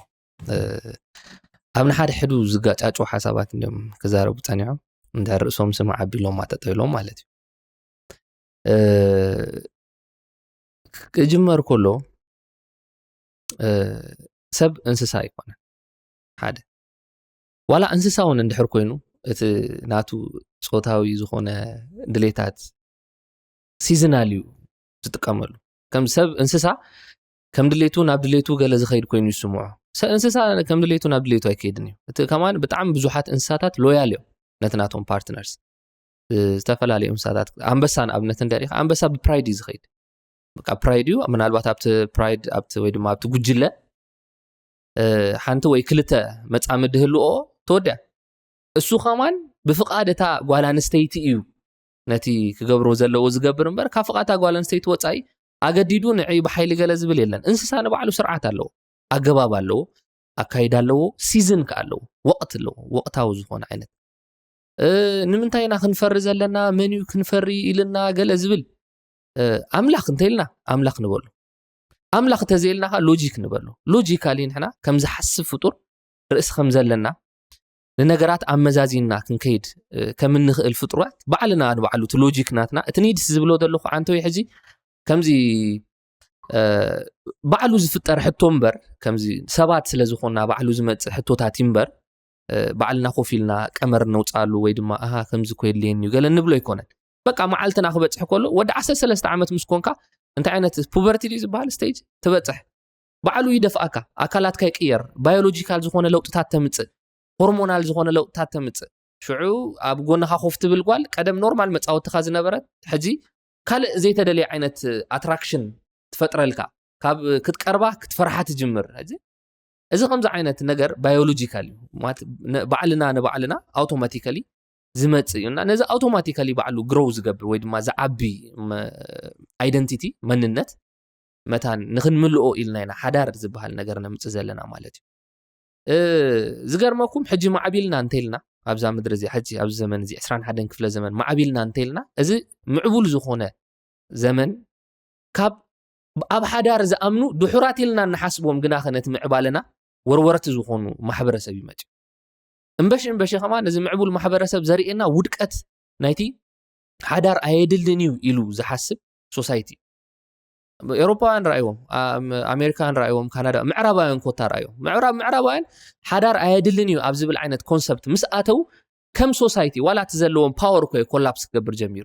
ኣብ ንሓደ ሕዱ ዝጋጫጭ ሓሳባት እንዲም ክዛረቡ ፀኒዖም እንዳ ርእሶም ስም ዓቢሎም ኣጠጠይሎም ማለት እዩ። ክጅመር ከሎ ሰብ እንስሳ ኣይኮነን። ሓደ ዋላ እንስሳ እውን እንድሕር ኮይኑ እቲ ናቱ ፆታዊ ዝኾነ ድሌታት ሲዝናል እዩ ዝጥቀመሉ። ከም ሰብ እንስሳ ከም ድሌቱ ናብ ድሌቱ ገለ ዝኸይድ ኮይኑ ይስምዖ። እንስሳ ከም ድሌቱ ናብ ድሌቱ ኣይከይድን እዩ። እቲ ከማን ብጣዕሚ ብዙሓት እንስሳታት ሎያል እዮም ነቲ ናቶም ፓርትነርስ። ዝተፈላለዩ እንስሳታት ኣንበሳ ንኣብነት እንድሕር ኢኻ ኣንበሳ ብፕራይድ እዩ ዝኸይድ። በቃ ፕራይድ እዩ። ምናልባት ኣብቲ ፕራይድ ኣብቲ ወይ ድማ ኣብቲ ጉጅለ ሓንቲ ወይ ክልተ መፃምዲ ህልዎ ተወዲያ። እሱ ከማን ብፍቓድ እታ ጓል ኣንስተይቲ እዩ ነቲ ክገብሮ ዘለዎ ዝገብር እምበር ካብ ፍቓድ ጓል ኣንስተይቲ ወፃኢ ኣገዲዱ ንዕይ ብሓይሊ ገለ ዝብል የለን። እንስሳ ንባዕሉ ስርዓት ኣለዎ፣ ኣገባብ ኣለዎ፣ ኣካይዳ ኣለዎ፣ ሲዝን ከ ኣለዎ፣ ወቕት ኣለዎ፣ ወቕታዊ ዝኾነ ዓይነት። እ፣ ንምንታይ ኢና ክንፈሪ ዘለና፣ መን እዩ ክንፈሪ ኢልና ገለ ዝብል፣ እ፣ ኣምላኽ እንተኢልና ኣምላኽ ንበሎ። ኣምላኽ እንተዘይልና ከ ሎጂክ ንበሎ። ሎጂካሊ ንሕና ከም ዝሓስብ ፍጡር ርእሲ ከም ዘለና፣ ንነገራት ኣመዛዚንና ክንከይድ፣ እ፣ ከም እንኽእል ፍጡራት ባዕልና ንባዕሉ እቲ ሎጂክ ናትና፣ እቲ ኒድስ ዝብሎ ዘለኹ ዓንተወይ ሕጂ ከምዚ፣ እ፣ ባዕሉ ዝፍጠር ሕቶ እምበር፣ ከምዚ ሰባት ስለ ዝኾንና ባዕሉ ዝመጽእ ሕቶታት እዩ እምበር፣ እ፣ ባዕልና ኮፍ ኢልና ቀመር ነውጻሉ ወይ ድማ ኣሃ ከምዚ ኮ የድልየኒ እዩ ገለ ንብሎ ኣይኮነን። በቃ መዓልትና ክበጽሕ ከሎ ወዲ ዓሰርተ ሰለስተ ዓመት ምስ ኮንካ እንታይ ዓይነት ፑበርቲ ድዩ ዝበሃል ስቴጅ ትበጽሕ። ባዕሉ ይደፍኣካ፣ ኣካላትካ ይቅየር፣ ባዮሎጂካል ዝኾነ ለውጥታት ተምጽእ፣ ሆርሞናል ዝኾነ ለውጥታት ተምጽእ። ሽዑ ኣብ ጎንኻ ኮፍ ትብል ጓል ቀደም ኖርማል መጻወትኻ ዝነበረት ሕጂ ካልእ ዘይተደልየ ዓይነት ኣትራክሽን ትፈጥረልካ፣ ካብ ክትቀርባ ክትፈርሓ ትጅምር። ሕጂ እዚ ከምዚ ዓይነት ነገር ባዮሎጂካል እዩ ማለት ነ- ባዕልና ንባዕልና ኣውቶማቲካሊ ዝመጽእ እዩ እና ነዚ ኣውቶማቲካሊ ባዕሉ ግሮው ዝገብር ወይ ድማ ዝዓቢ ኣይደንቲቲ መንነት መታን ንክንምልኦ ኢልና ኢና ሓዳር ዝበሃል ነገር ነምጽእ ዘለና ማለት እዩ። እ፣ ዝገርመኩም ሕጂ ማዕቢልና እንተኢልና ኣብዛ ምድሪ እዚ ሕጂ ኣብዚ ዘመን እዚ ዕስራን ሓደን ክፍለ ዘመን ማዕቢልና እንተኢልና እዚ ምዕቡል ዝኾነ ዘመን ካብ ኣብ ሓዳር ዝኣምኑ ድሑራት ኢልና እንሓስቦም ግና ከ ነቲ ምዕባለና ወርወርቲ ዝኾኑ ማሕበረሰብ ይመጽ። እምበሽ እምበሽ ከማ ነዚ ምዕቡል ማሕበረሰብ ዘርእየና ውድቀት ናይቲ ሓዳር ኣየድልን እዩ ኢሉ ዝሓስብ ሶሳይቲ። ኤውሮፓውያን ራእይዎም፣ ኣም- ኣሜሪካን ራእይዎም፣ ካናዳ፣ ምዕራባውያን ኮታ ራእዮም። ምዕራብ ምዕራባውያን ሓዳር ኣየድልን እዩ ኣብ ዝብል ዓይነት ኮንሰፕት ምስ ኣተው ከም ሶሳይቲ ዋላ እቲ ዘለዎም ፓወር እኮ ኮላፕስ ክገብር ጀሚሩ።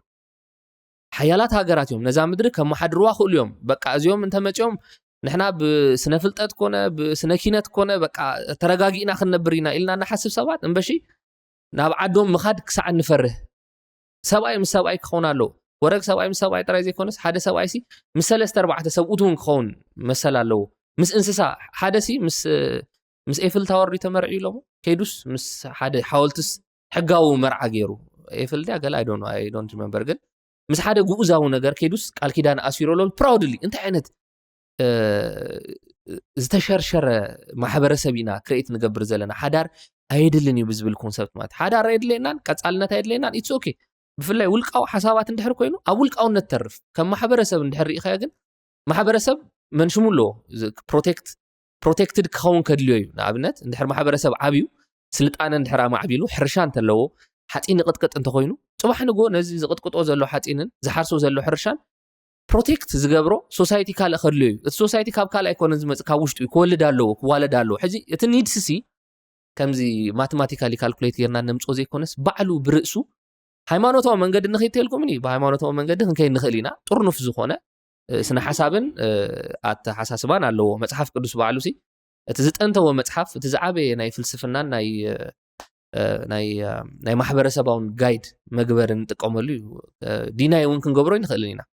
ሓያላት ሃገራት እዮም ነዛ ምድሪ ከመሓድርዋ ክእሉ እዮም። በቃ እዚኦም እንተመፂኦም ንሕና ብስነ ፍልጠት ኮነ ብስነ ኪነት ኮነ በቃ ተረጋጊእና ክንነብር ኢና ኢልና እናሓስብ ሰባት እምበሺ ናብ ዓዶም ምኻድ ክሳዕ እንፈርህ ሰብኣይ ምስ ሰብኣይ ክኸውን ኣለዎ። ወረግ ሰብኣይ ምስ ሰብኣይ ጥራይ ዘይኮነስ ሓደ ሰብኣይሲ ምስ ሰለስተ ኣርባዕተ ሰብኡት እውን ክኸውን መሰል ኣለዎ። ምስ እንስሳ ሓደሲ ምስ ምስ ኤፍል ታወር ድዩ ተመርዒ ኢሎሞ ከይዱስ ምስ ሓደ ሓወልትስ ሕጋዊ መርዓ ገይሩ ኤፍል ድያ ገለ I don't know, I don't remember ግን ምስ ሓደ ግኡዛዊ ነገር ከይዱስ ቃል ኪዳን ኣሲሩ ኣሎ ፕራውድሊ እንታይ ዓይነት እ፣ ዝተሸርሸረ ማሕበረሰብ ኢና ክሬት ንገብር ዘለና ሓዳር ኣየድልን እዩ ብዝብል ኮንሰፕት ማለት ሓዳር ኣየድለየናን ቀፃልነት ኣየድለየናን ኢትስ ኦኬ ብፍላይ ውልቃዊ ሓሳባት እንድሕር ኮይኑ ኣብ ውልቃውነት ተርፍ ከም ማሕበረሰብ እንድሕር ርኢኻዮ ግን ማሕበረሰብ መንሽሙ ኣለዎ ፕሮቴክት ፕሮቴክትድ ክኸውን ከድልዮ እዩ ንኣብነት እንድሕር ማሕበረሰብ ዓብዩ ስልጣነ እንድሕር ኣማዕቢሉ ሕርሻ እንተለዎ ሓፂን ይቅጥቅጥ እንተኮይኑ ፅባሕ ንጎ ነዚ ዝቅጥቅጦ ዘሎ ሓፂንን ዝሓርሶ ዘሎ ሕርሻን ፕሮቴክት ዝገብሮ ሶሳይቲ ካልእ ከድልዮ እዩ እቲ ሶሳይቲ ካብ ካልእ ኣይኮነን ዝመፅእ ካብ ውሽጡ እዩ ክወልድ ኣለዎ ክዋለድ ኣለዎ ሕዚ እቲ ኒድስ ሲ ከምዚ ማቴማቲካሊ ካልኩሌት ጌርና ነምፅኦ ዘይኮነስ ባዕሉ ብርእሱ ሃይማኖታዊ መንገዲ ንኸይድ ተልኩምኒ ብሃይማኖታዊ መንገዲ ክንከይድ ንኽእል ኢና ጥርኑፍ ዝኾነ እ፣ ስነ ሓሳብን እ፣ ኣተሓሳስባን ኣለዎ መፅሓፍ ቅዱስ ባዕሉ ሲ እቲ ዝጠንተወ መፅሓፍ እቲ ዝዓበየ ናይ ፍልስፍናን ናይ እ፣ ናይ እ፣ ናይ ማሕበረሰባውን ጋይድ መግበሪ ንጥቀመሉ እዩ እ፣ ዲናይ እውን ክንገብሮ ይንኽእልን ኢና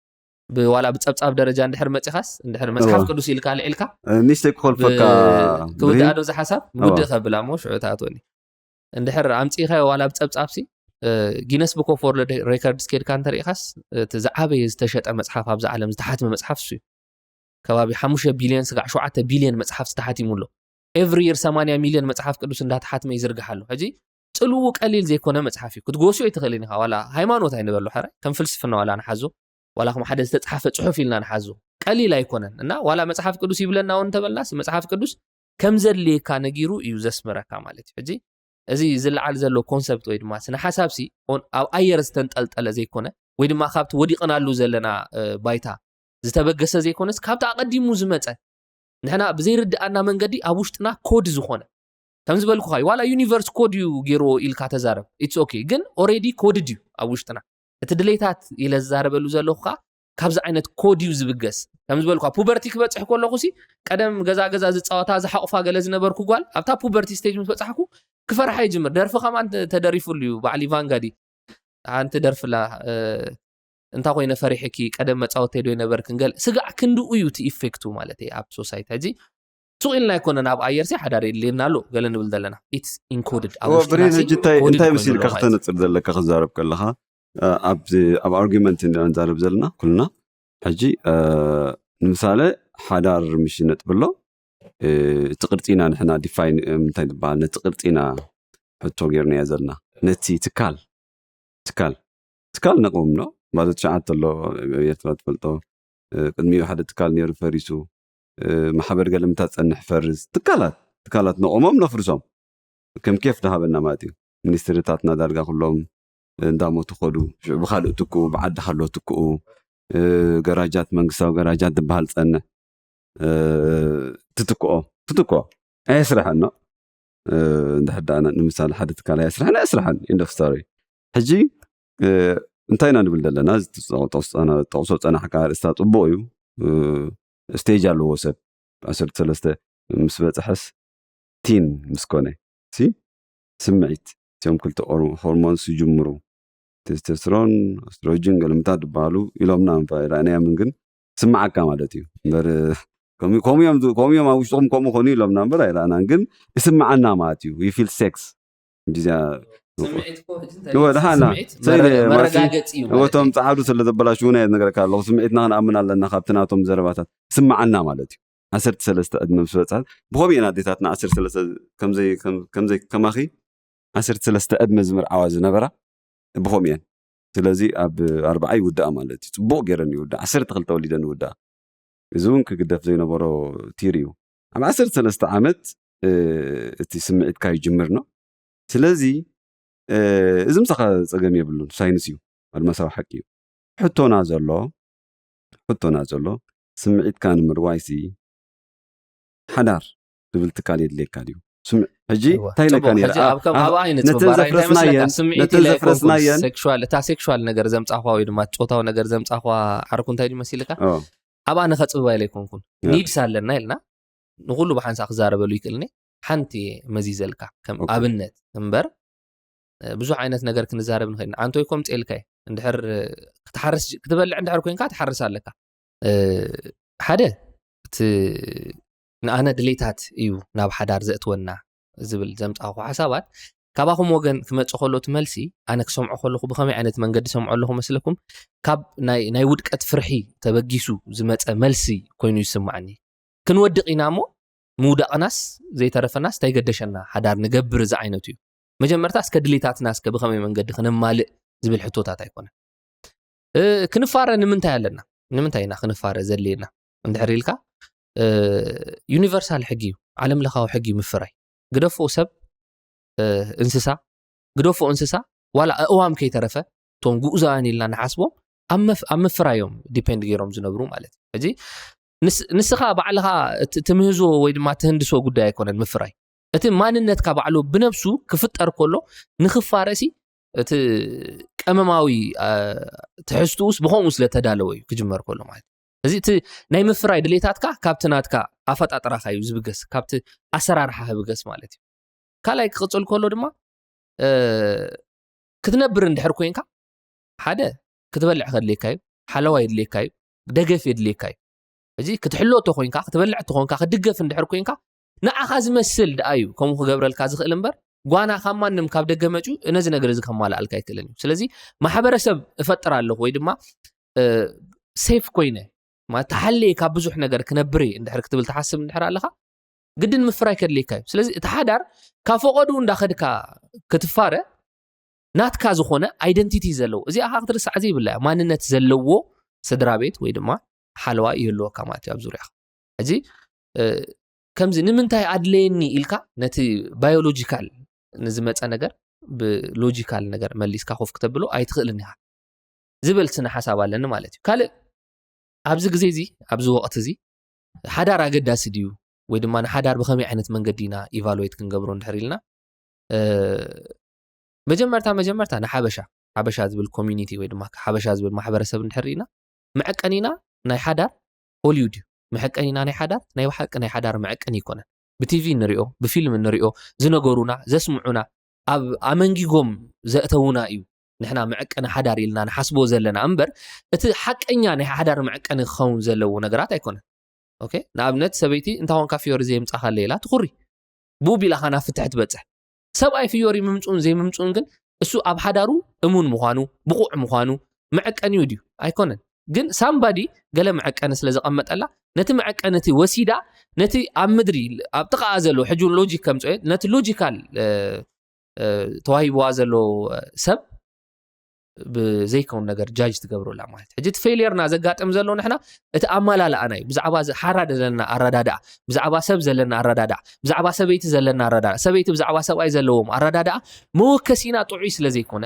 ብዋላ ብፀብፃብ ደረጃ እንድሕር መፂኻስ እንድሕር መፅሓፍ እዋ። ቅዱስ ኢልካ ልዒልካ እ፣ ንእሽተይ ክኾልፈካ ብ- ክውድኣ ብርሂን? ዶ እዚ ሓሳብ እዋ። ውድእ ከብላ እሞ ሽዑ ትኣትወኒ እንድሕር ኣምፂኻዮ ዋላ ብፀብፃብ ሲ እ፣ ጊነስ ቡክ ኦፍ ወርልድ ሬከርድስ ኬድካ እንተሪኢኻስ እቲ ዝዓበየ ዝተሸጠ መፅሓፍ ኣብዚ ዓለም ዝተሓትመ መፅሓፍ እሱ እዩ ከባቢ ሓሙሽተ ቢልዮን ስጋዕ ሸውዓተ ቢልዮን መፅሓፍ ዝተሓቲሙ ኣሎ ኤቭሪ ይር ሰማንያ ሚልዮን መፅሓፍ ቅዱስ እንዳተሓትመ ይዝርግሕ ኣሎ ሕጂ ፅልኡ ቀሊል ዘይኮነ መፅሓፍ እዩ ክትጎስዮ ኣይትኽእልን ኢኻ ዋላ ሃይማኖት ኣይንበሎ ሕረ ከም ፍልስፍና ዋላ ንሓዞ ዋላ ከም ሓደ ዝተፅሓፈ ፅሑፍ ኢልና ንሓዞ ቀሊል ኣይኮነን እና ዋላ መፅሓፍ ቅዱስ ይብለና እውን እንተበልናስ መፅሓፍ ቅዱስ ከም ዘድልየካ ነጊሩ እዩ ዘስምረካ ማለት እዩ ሕጂ እዚ ዝለዓል ዘሎ ኮንሰፕት ወይ ድማ ስነ ሓሳብ ሲ ኦን- ኣብ ኣየር ዝተንጠልጠለ ዘይኮነ ወይ ድማ ካብቲ ወዲቕናሉ ዘለና እ፣ ባይታ ዝተበገሰ ዘይኮነስ ካብቲ ኣቐዲሙ ዝመፀ ንሕና ብዘይርድኣና መንገዲ ኣብ ውሽጥና ኮድ ዝኾነ ከም ዝበልኩኻ እዩ ዋላ ዩኒቨርስ ኮድ እዩ ገይርዎ ኢልካ ተዛረብ ኢትስ ኦኬ ግን ኦሬዲ ኮድድ እዩ ኣብ ውሽጥና እቲ ድሌታት ኢለ ዝዛረበሉ ዘለኹ ከዓ ካብዚ ዓይነት ኮድ እዩ ዝብገስ ከም ዝበልኳ ፑበርቲ ክበፅሕ ከለኹ ሲ ቀደም ገዛ ገዛ ዝፃወታ ዝሓቑፋ ገለ ዝነበርኩ ጓል ኣብታ ፑበርቲ ስቴጅ ምስ በፃሕኩ ክፈርሓ ይጅምር ደርፊ ከማን ተደሪፉሉ እዩ በዓል ቫንጋዲ ሓንቲ ደርፍላ እ፣ እንታ ኮይነ ፈሪሕኪ ቀደም መፃወተይ ዶ ይነበርክን ገለ ስጋዕ ክንድኡ እዩ እቲ ኢፌክቱ ማለት እዩ ኣብ ሶሳይቲ ሕጂ ሱቕ ኢልና ኣይኮነን ኣብ ኣየር ሲ ሓዳር የድልየና ኣሎ ገለ ንብል ዘለና ኢትስ ኢንኮድድ ኣብ እዎ፣ ውሽጥና ብሬን ሲ ሕጂ እንታይ ኮድድ እንታይ ኮይኑ መሲልካ ኣሎ ማለት እዩ። ክተነፅር ዘለካ ክዛረብ ከለካ ኣብ ኣብ argument ኢና ንዛረብ ዘለና ኩልና። ሕጂ ንምሳሌ ሓዳር ምሽ ነጥብ ኣሎ። እቲ ቅርፂና ንሕና define እንታይ ዝበሃል ነቲ ቅርፂና ሕቶ ጌርናዮ ዘለና ነቲ ትካል ትካል ትካል ነቕውም ኖ ባዶ ትሽዓተ ኣሎ። ኤርትራ ትፈልጦ ቅድሚኡ ሓደ ትካል ነይሩ ፈሪሱ። ማሕበር ገለምታ ፀንሕ ፈርስ ትካላት ትካላት ነቆሞም ነፍርሶም። ከም ኬፍ ዝሃበና ማለት እዩ። ሚኒስትርታትና ዳርጋ ኩሎም እንዳሞቱ ከዱ። ሽዑ ብካልእ ትክኡ ብዓዲ ሃሎ ትክኡ። ገራጃት መንግስታዊ ገራጃት ዝበሃል ፀንሕ ትትክኦ ትትክኦ ኣየስርሐን ነው። እንድሕር ደኣ ንምሳሌ ሓደ ትካል ኣየስርሐን ኣየስርሐን end of story። ሕጂ እንታይ ኢና ንብል ዘለና? ጠቕሶ ፀናሕካ ርእስታ ፅቡቅ እዩ። ስቴጅ ኣለዎ ሰብ ዓሰርተ ሰለስተ ምስ በፅሐስ ቲን ምስ ኮነ ሲ ስምዒት እቲኦም ክልተ hormones ይጅምሩ። ቴስቴስትሮን፣ ኣስትሮጅን ገለምታት ዝበሃሉ ኢሎምና እምባ ኣይረኣናዮምን ግን ስምዓካ ማለት እዩ እምበር ከምኡዮም ኣብ ውሽጥኹም ከምኡ ኮኑ ኢሎምና እምበር ኣይረኣናን ግን ይስምዓና ማለት እዩ። We feel sex ዚያ ደሓና እወቶም ፀዓዱ ስለ ዘበላሽውና የት ነገር ኣለኹ። ስምዒትና ክንኣምን ኣለና ካብቲ ናቶም ዘረባታት ስምዓና ማለት እዩ። ዓሰርተ ሰለስተ ዕድመ ምስ በፅሐት ብኸምኡ እየን ኣዴታትና ዓሰርተ ሰለስተ ከማኺ ዓሰርተ ሰለስተ ዕድመ ዝምርዓዋ ዝነበራ ብኸምኡ እየን። ስለዚ ኣብ ኣርባዓ ይውዳኣ ማለት እዩ። ፅቡቅ ገይረን ይውዳኣ። ዓሰርተ ክልተ ወሊደን ይውዳኣ። እዚ እውን ክግደፍ ዘይነበሮ ቲር እዩ። ኣብ ዓሰርተ ሰለስተ ዓመት እቲ ስምዒትካ ይጅምር ነው። ስለዚ እዚ ምሳኻ ፀገም የብሉን፣ ሳይንስ እዩ፣ ኣድማሳዊ ሓቂ እዩ። ሕቶና ዘሎ ሕቶና ዘሎ ስምዒትካ ንምርዋይሲ ሓዳር ዝብል ትካል የድልየካ ድዩ? ሕጂ እንታይ ኢለካ ነተን ዘፍረስናየን ነተን ዘፍረስናየን እታ ሴክሹዋል ነገር ዘምፃኳ ወይ ድማ ፆታዊ ነገር ዘምፃኳ ዓርኩ እንታይ ድዩ መሲልካ? ኣብኣ ንኸፅብባ ኢለ ኣይኮንኩን ኒድስ ኣለና ኢልና ንኩሉ ብሓንሳ ክዛረበሉ ይክእልኒ። ሓንቲ መዚዘልካ ከም ኣብነት እምበር ብዙሕ ዓይነት ነገር ክንዛረብ ንኽእል። ኣንቶይ ኮም ጼልካይ እንድሕር ክትሓርስ ክትበልዕ እንድሕር ኮንካ ትሓርስ ኣለካ። ሓደ እቲ ንኣነ ድሌታት እዩ ናብ ሓዳር ዘእትወና ዝብል ዘምፃኹ ሓሳባት ካባኹም ወገን ክመፅእ ከሎ እቲ መልሲ ኣነ ክሰምዖ ከለኹ ብኸመይ ዓይነት መንገዲ ሰምዖ ኣለኹ መስለኩም? ካብ ናይ ውድቀት ፍርሒ ተበጊሱ ዝመፀ መልሲ ኮይኑ ይስማዕኒ። ክንወድቕ ኢና እሞ ምውዳቕናስ ዘይተረፈናስ እንታይ ገደሸና ሓዳር ንገብር እዚ ዓይነት እዩ። መጀመርታ እስከ ድሌታትና እስከ ብኸመይ መንገዲ ክነማልእ ዝብል ሕቶታት ኣይኮነን። ክንፋረ ንምንታይ ኣለና? ንምንታይ ኢና ክንፋረ ዘድልየና? እንድሕር ኢልካ ዩኒቨርሳል ሕጊ እዩ፣ ዓለም ለኻዊ ሕጊ እዩ ምፍራይ። ግደፎ ሰብ እንስሳ ግደፎ እንስሳ ዋላ ኣእዋም ከይተረፈ እቶም ግኡዛውያን ኢልና ንሓስቦም ኣብ ምፍራዮም ዲፔንድ ገይሮም ዝነብሩ ማለት እዩ። ሕጂ ንስኻ ባዕልኻ ትምህዞ ወይ ድማ ትህንድሶ ጉዳይ ኣይኮነን ምፍራይ። እቲ ማንነትካ ባዕሉ ብነብሱ ክፍጠር ከሎ ንክፋረሲ እቲ ቀመማዊ ትሕዝትኡስ ብኸምኡ ስለተዳለወ እዩ ክጅመር ከሎ ማለት እዩ። እዚ እቲ ናይ ምፍራይ ድሌታትካ ካብቲ ናትካ ኣፈጣጥራኻ እዩ ዝብገስ፣ ካብቲ ኣሰራርሓ ህብገስ ማለት እዩ። ካልኣይ ክቕፅል ከሎ ድማ ክትነብር እንድሕር ኮንካ ሓደ ክትበልዕ ከድልየካ እዩ፣ ሓለዋ የድልየካ እዩ፣ ደገፍ የድልየካ እዩ። እዚ ክትሕሎ እተኮይንካ ክትበልዕ እተኮንካ ክትድገፍ እንድሕር ኮንካ ንዓኻ ዝመስል ደኣ እዩ ከምኡ ክገብረልካ ዝኽእል እምበር ጓና ካብ ማንም ካብ ደገ መፅዩ ነዚ ነገር እዚ ከማልኣልካ ኣይክእልን እዩ። ስለዚ ማሕበረሰብ እፈጥር ኣለኹ ወይ ድማ ሴፍ ኮይነ ተሓልየ ካብ ብዙሕ ነገር ክነብር እየ እንድሕር ክትብል ትሓስብ እንድሕር ኣለኻ ግድን ምፍራይ ከድልየካ እዩ። ስለዚ እቲ ሓዳር ካብ ፈቐዱ እንዳኸድካ ክትፋረ ናትካ ዝኾነ ኣይደንቲቲ ዘለዎ እዚኣ ክትርሳዕ ዘይብላ እያ። ማንነት ዘለዎ ስድራ ቤት ወይ ድማ ሓለዋ ይህልወካ ማለት እዩ ኣብ ዙርያኻ። ሕጂ ከምዚ ንምንታይ ኣድለየኒ ኢልካ ነቲ ባዮሎጂካል ንዝመፀ ነገር ብሎጂካል ነገር መሊስካ ኮፍ ክተብሎ ኣይትኽእልን ኢኻ ዝብል ስነ ሓሳብ ኣለኒ ማለት እዩ። ካልእ ኣብዚ ግዜ እዚ ኣብዚ ወቕቲ እዚ ሓዳር ኣገዳሲ ድዩ ወይ ድማ ንሓዳር ብኸመይ ዓይነት መንገዲ ኢና ኢቫሉዌት ክንገብሮ እንድሕር ኢልና መጀመርታ መጀመርታ ንሓበሻ ሓበሻ ዝብል ኮሚኒቲ ወይ ድማ ሓበሻ ዝብል ማሕበረሰብ እንድሕር ኢና መዐቀኒና ናይ ሓዳር ሆሊውድ እዩ። መዐቀኒና ናይ ሓዳር ናይ ብሓቂ ናይ ሓዳር መዐቀኒ ይኮነን። ብቲቪ ንሪኦ ብፊልም ንሪኦ ዝነገሩና ዘስምዑና ኣብ ኣመንጊጎም ዘእተውና እዩ ንሕና መዐቀኒ ሓዳር ኢልና ንሓስቦ ዘለና እምበር እቲ ሓቀኛ ናይ ሓዳር መዐቀኒ ክኸውን ዘለዎ ነገራት ኣይኮነን። ኦኬ ንኣብነት ሰበይቲ እንታ ኮንካ ፍዮሪ ዘየምጻኻለ ኢላ ትኹሪ ብኡ ቢላኻ ናብ ፍትሒ ትበጽሕ። ሰብኣይ ፍዮሪ ምምጽኡን ዘይምምጽኡን ግን እሱ ኣብ ሓዳሩ እሙን ምዃኑ፣ ብቑዕ ምዃኑ መዐቀኒኡ ድዩ? ኣይኮነን። ግን ሳምባዲ ገለ መዐቀኒ ስለ ዘቐመጠላ፣ ነቲ መዐቀኒ እቲ ወሲዳ፣ ነቲ ኣብ ምድሪ ኣብ ጥቓኣ ዘሎ ሕጂ እውን ሎጂክ ከምፅኦ ነቲ ሎጂካል ተዋሂብዋ ዘሎ ሰብ ብዘይከውን ነገር ጃጅ ትገብረላ ማለት። ሕጂ እቲ ፌሊየርና ዘጋጥም ዘሎ ንሕና እቲ ኣመላልኣና እዩ። ብዛዕባ ሓዳር ዘለና ኣረዳድኣ፣ ብዛዕባ ሰብ ዘለና ኣረዳድኣ፣ ብዛዕባ ሰበይቲ ዘለና ኣረዳድኣ፣ ሰበይቲ ብዛዕባ ሰብኣይ ዘለዎም ኣረዳድኣ መወከሲና ጥዑይ ስለ ዘይኮነ፣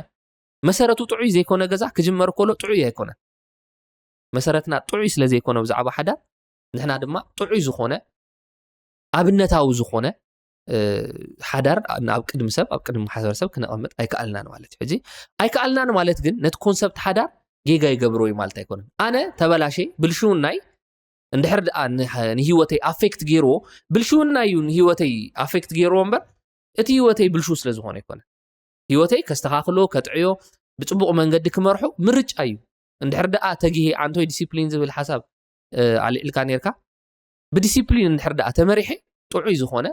መሰረቱ ጥዑይ ዘይኮነ ገዛ ክጅመር ከሎ ጥዑይ ኣይኮነን። መሰረትና ጥዑይ ስለ ዘይኮነ ብዛዕባ ሓዳር፣ ንሕና ድማ ጥዑይ ዝኾነ፣ ኣብነታዊ ዝኾነ ሓዳር ኣብ ቅድሚ ሰብ፣ ኣብ ቅድሚ ማሕበረሰብ ክነቐምጥ ኣይከኣልናን ማለት እዩ። ሕጂ ኣይከኣልናን ማለት ግን ነቲ ኮንሰፕት ሓዳር ጌጋ ይገብሮ እዩ ማለት ኣይኮነን። ኣነ ተበላሸ፣ ብልሽውናይ እንድሕር ደኣ ንህይወተይ ኣፌክት ገይርዎ፣ ብልሽውና እዩ ንህይወተይ ኣፌክት ገይርዎ እምበር እቲ ህይወተይ ብልሽው ስለ ዝኾነ ኣይኮነን። ህይወተይ ከስተኻኽሎ፣ ከጥዕዮ፣ ብፅቡቕ መንገዲ ክመርሑ ምርጫ እዩ። እንድሕር ደኣ ተጊሄ ኣንቶይ ዲሲፕሊን ዝብል ሓሳብ ኣልዒልካ ነርካ፣ ብዲሲፕሊን እንድሕር ደኣ ተመሪሐ ጥዑይ ዝኾነ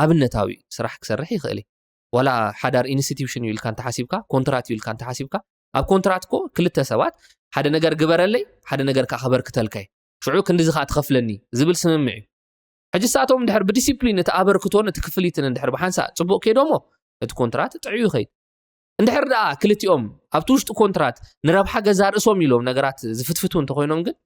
ኣብነታዊ ስራሕ ክሰርሕ ይኽእል እዩ። ዋላ ሓዳር ኢንስቲትዩሽን እዩ ኢልካ እንተሓሲብካ፣ ኮንትራት እዩ ኢልካ እንተሓሲብካ፣ ኣብ ኮንትራት ኮ ክልተ ሰባት ሓደ ነገር ግበረለይ፣ ሓደ ነገር ከዓ ከበርክተልካ እዩ፣ ሽዑ ክንዲዚ ከዓ ትኸፍለኒ ዝብል ስምምዕ እዩ። ሕጂ ሳቶም እንድሕር ብዲሲፕሊን እቲ ኣበርክቶን እቲ ክፍሊትን እንድሕር ብሓንሳእ ፅቡቕ ከይዶሞ እቲ ኮንትራት ጥዕዩ ይኸይድ። እንድሕር ደኣ ክልቲኦም ኣብቲ ውሽጢ ኮንትራት ንረብሓ ገዛ ርእሶም ኢሎም ነገራት ዝፍትፍቱ እንተኮይኖም ግን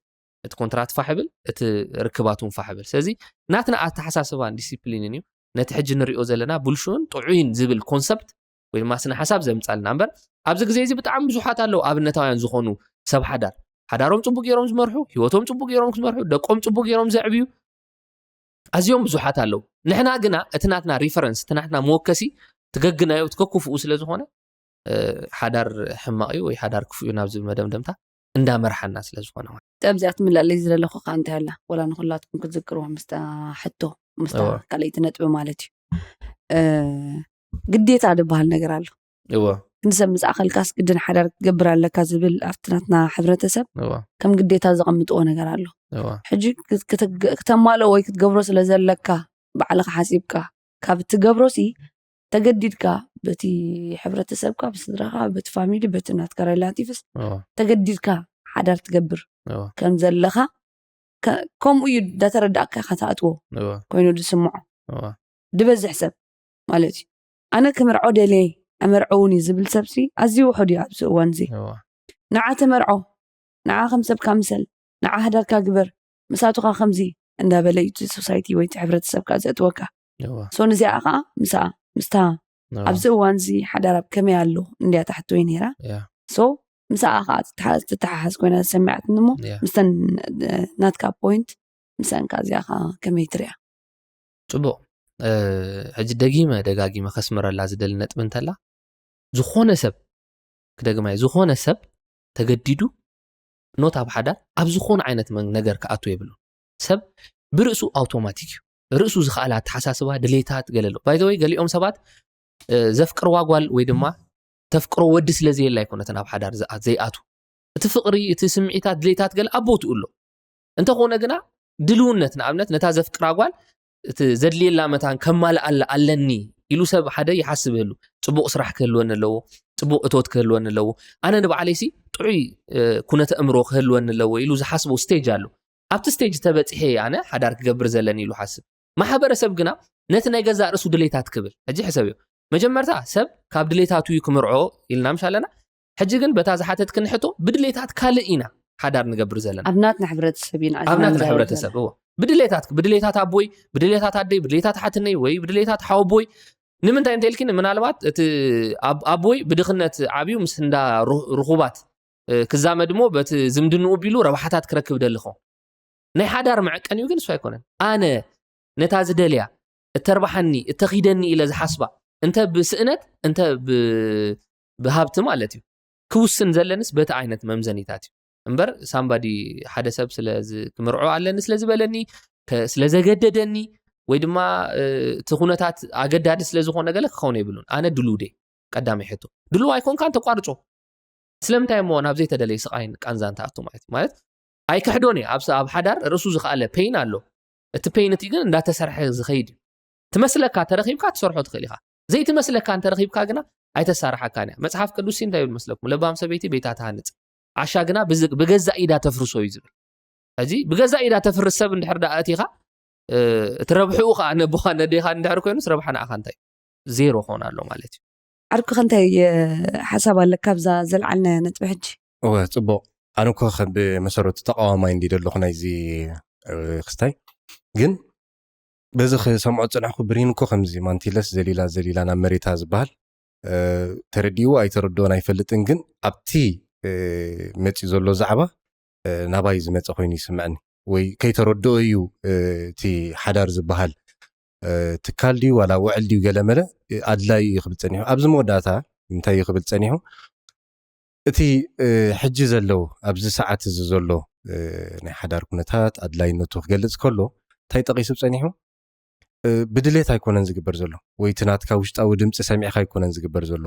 እቲ ኮንትራት ፋሕ ይብል፣ እቲ ርክባት እውን ፋሕ ይብል። ስለዚ ናትና ኣተሓሳስባን ዲሲፕሊንን እዩ ነቲ ሕጂ ንሪኦ ዘለና ብልሹን ጥዑይን ዝብል ኮንሰፕት ወይ ድማ ስነ ሓሳብ ዘምጻልና እምበር ኣብዚ ግዜ እዚ ብጣዕሚ ብዙሓት ኣለዉ ኣብነታውያን ዝኾኑ ሰብ ሓዳር ሓዳሮም ጽቡቅ ገይሮም ዝመርሑ ህይወቶም ጽቡቅ ገይሮም ክመርሑ ደቆም ጽቡቅ ገይሮም ዘዕብዩ ኣዝዮም ብዙሓት ኣለዉ። ንሕና ግና እቲ ናትና ሪፈረንስ እቲ ናትና መወከሲ ትገግናዮ ትከኩፍኡ ስለ ዝኾነ ሓዳር ሕማቕ እዩ ወይ ሓዳር ክፉእ እዩ ናብ ዝብል መደምደምታ እንዳመርሓና ስለ ዝኾነ ማለት። ኣብዚኣ ክትምለኣለይ ዝደለኹ ከዓ እንታይ ኣላ ወላ ንኩላትኩም ክትዝክርዎ ምስታ ሕቶ ምስታ ካልኣይቲ ነጥቢ ማለት እዩ። ግዴታ ዝበሃል ነገር ኣሎ። እወ። ንሰብ ምስ ኣኸልካስ ግድን ሓዳር ክትገብር ኣለካ ዝብል ኣብቲ ናትና ሕብረተሰብ እወ። ከም ግዴታ ዘቐምጥዎ ነገር ኣሎ። እወ። ሕጂ ክት- ክትግ- ክተማልኦ ወይ ክትገብሮ ስለ ዘለካ ባዕልኻ ሓሲብካ ካብ እትገብሮሲ ተገዲድካ በቲ ሕብረተሰብካ ብስድራኻ በቲ ፋሚሊ በቲ ናትካ ሬላቲቭስ እወ። ተገዲድካ ሓዳር ትገብር እወ። ከም ዘለኻ ከ- ከምኡ እዩ እንዳተረዳእካ ኢኻ ትኣትዎ እወ። ኮይኑ ዝስምዖ እወ። ዝበዝሕ ሰብ ማለት እዩ። ኣነ ክምርዖ ደልየ ኣመርዕውን እዩ ዝብል ሰብሲ ኣዝዩ ውሑድ እዩ ኣብዚ እዋን እዚ። እወ። ንዓ ተመርዖ፣ ንዓ ከም ሰብካ ምሰል፣ ንዓ ሃዳርካ ግበር፣ ምሳቱኻ ከምዚ እንዳበለ እዩ እቲ ሶሳይቲ ወይ እቲ ሕብረተሰብካ ዘእትወካ። እወ። ሶ ንዚኣ ከዓ ምስኣ ምስታ እወ። ኣብዚ እዋን እዚ ሓዳር ኣብ ከመይ ኣሎ እንድያ ትሓቶ እዩ ነይራ። ያ። ሶ ምስኣ ከዓ ትተሓ- ትተሓሓዝ ኮይና ዝሰማዕትኒ እሞ ያ። ምስተን እ፣ ናትካ ፖይንት ምሳን ከዓ እዚኣ ከዓ ከመይ ትሪኣ? ጽቡቕ። ሕጂ ደጊመ ደጋጊመ ከስምረላ ዝደሊ ነጥቢ እንተላ ዝኾነ ሰብ ክደግማይ ዝኾነ ሰብ ተገዲዱ ኖት ኣብ ሓዳር ኣብ ዝኾነ ዓይነት ነገር ክኣቱ የብሉ። ሰብ ብርእሱ ኣውቶማቲክ እዩ። ርእሱ ዝኸኣለ ኣተሓሳስባ ድሌታት ገለሎ ባይዘወይ ገሊኦም ሰባት ዘፍቅርዋ ጓል ወይ ድማ ተፍቅሮ ወዲ ስለ ዘየላ ኣይኮነትን ኣብ ሓዳር ዘይኣቱ እቲ ፍቕሪ እቲ ስምዒታት ድሌታት ገለ ኣብ ቦትኡ ኣሎ እንተኾነ ግና ድልውነት ንኣብነት ነታ ዘፍቅራ ጓል እቲ ዘድልየላ መታን ከማልኣላ ኣለኒ ኢሉ ሰብ ሓደ ይሓስብ ህሉ ጽቡቕ ስራሕ ክህልወኒ ኣለዎ ጽቡቕ እቶት ክህልወኒ ኣለዎ ኣነ ንባዕለይሲ ጥዑይ ኩነተ እምሮ ክህልወኒ ኣለዎ ኢሉ ዝሓስቦ ስቴጅ ኣሎ ኣብቲ ስቴጅ ተበፂሐ ኣነ ሓዳር ክገብር ዘለኒ ኢሉ ሓስብ ማሕበረሰብ ግና ነቲ ናይ ገዛእ ርእሱ ድሌታት ክብል ሕጂ ሕሰብ እዩ መጀመርታ ሰብ ካብ ድሌታቱ እዩ ክምርዖ ኢልና ምሽ ኣለና ሕጂ ግን በታ ዝሓተት ክንሕቶ ብድሌታት ካልእ ኢና ሓዳር ንገብር ዘለና ኣብ ናትና ሕብረተሰብ ኢና ኣብ ናትና ሕብረተሰብ እዎ ብድሌታት ብድሌታት ኣቦይ ብድሌታት ኣደይ ብድሌታት ሓትነይ ወይ ብድሌታት ሓወቦይ ንምንታይ እንተ ኢልኪ ምናልባት እቲ ኣቦይ ብድኽነት ዓብዩ ምስ እንዳ ርኹባት ክዛመድ እሞ በቲ ዝምድንኡ ቢሉ ረብሓታት ክረክብ ደሊ ኸውን ናይ ሓዳር መዐቀኒኡ ግን እሱ ኣይኮነን ኣነ ነታ ዝደልያ እተርባሓኒ እተኺደኒ ኢለ ዝሓስባ እንተ ብስእነት እንተ ብሃብቲ ማለት እዩ ክውስን ዘለንስ በቲ ዓይነት መምዘኒታት እዩ እምበር ሳምባዲ ሓደ ሰብ ክምርዖ ኣለኒ ስለ ዝበለኒ ስለ ዘገደደኒ ወይ ድማ እቲ ኩነታት ኣገዳዲ ስለ ዝኾነ ገለ ክኸውን የብሉን ኣነ ድሉው ደ ቀዳመይ ሕቶ ድሉው ኣይኮንካን ተቋርጾ ስለምንታይ እሞ ናብ ዘይተደለየ ስቓይን ቃንዛን ትኣቱ ማለት እዩ ማለት ኣይክሕዶን እየ ኣብ ኣብ ሓዳር ርእሱ ዝኸኣለ ፔይን ኣሎ እቲ ፔይን እቲ ግን እንዳተሰርሐ ዝኸይድ እዩ ትመስለካ ተረኺብካ ትሰርሖ ትኽእል ኢኻ ዘይትመስለካ እንተረኺብካ ግና ኣይተሳርሓካን እያ። መጽሓፍ ቅዱስ እንታይ ይብል መስለኩም? ለባም ሰበይቲ ቤታ ትሃንጽ፣ ዓሻ ግና ብዝ- ብገዛእ ኢዳ ተፍርሶ እዩ ዝብል። ሕዚ ብገዛእ ኢዳ ተፍርስ ሰብ እንድሕር ደኣ ኣእቲኻ፣ እ፣ እቲ ረብሕኡ ከዓ ነቦኻ ነዴኻ እንድሕር ኮይኑ፣ እቲ ረብሓ ንኣኻ እንታይ? ዜሮ ክኾን ኣሎ ማለት እዩ። ዓርኩ ከንታይ ሓሳብ ኣለካ ኣብዛ ዘልዓልናያ ነጥቢ ሕጂ? እወ፣ ጽቡቕ። ኣነ እኮ ከም ብመሰረቱ ተቃዋማይ እንዲ ዘለኹ ናይዚ፣ እ፣ ክስታይ ግን በዚ ክሰምዖ ዝጸናሕኩ፣ ብሪን እኮ ከምዚ ማንቲለስ ዘሊላ ዘሊላ ናብ መሬታ ዝበሃል፣ እ፣ ተረዲእዎ ኣይተረድኦን ኣይፈልጥን፣ ግን ኣብቲ፣ እ፣ መጺኡ ዘሎ ዛዕባ፣ እ፣ ናባይ ዝመጸ ኮይኑ ይስምዐኒ፣ ወይ ከይተረድኦ እዩ፣ እ፣ እቲ ሓዳር ዝበሃል፣ እ፣ ትካል ድዩ ዋላ ውዕል ድዩ ገለመለ፣ እ፣ ኣድላይ እዩ ክብል ጸኒሑ። ኣብዚ መወዳእታ እንታይ እዩ ክብል ጸኒሑ? እቲ፣ እ፣ ሕጂ ዘሎ፣ ኣብዚ ሰዓት እዚ ዘሎ፣ እ፣ ናይ ሓዳር ኩነታት ኣድላይነቱ ክገልጽ ከሎ እንታይ ጠቒሱ ጸኒሑ? እ፣ ብድሌት ኣይኮነን ዝግበር ዘሎ፣ ወይ እቲ ናትካ ውሽጣዊ ድምፂ ሰሚዕካ ኣይኮነን ዝግበር ዘሎ፣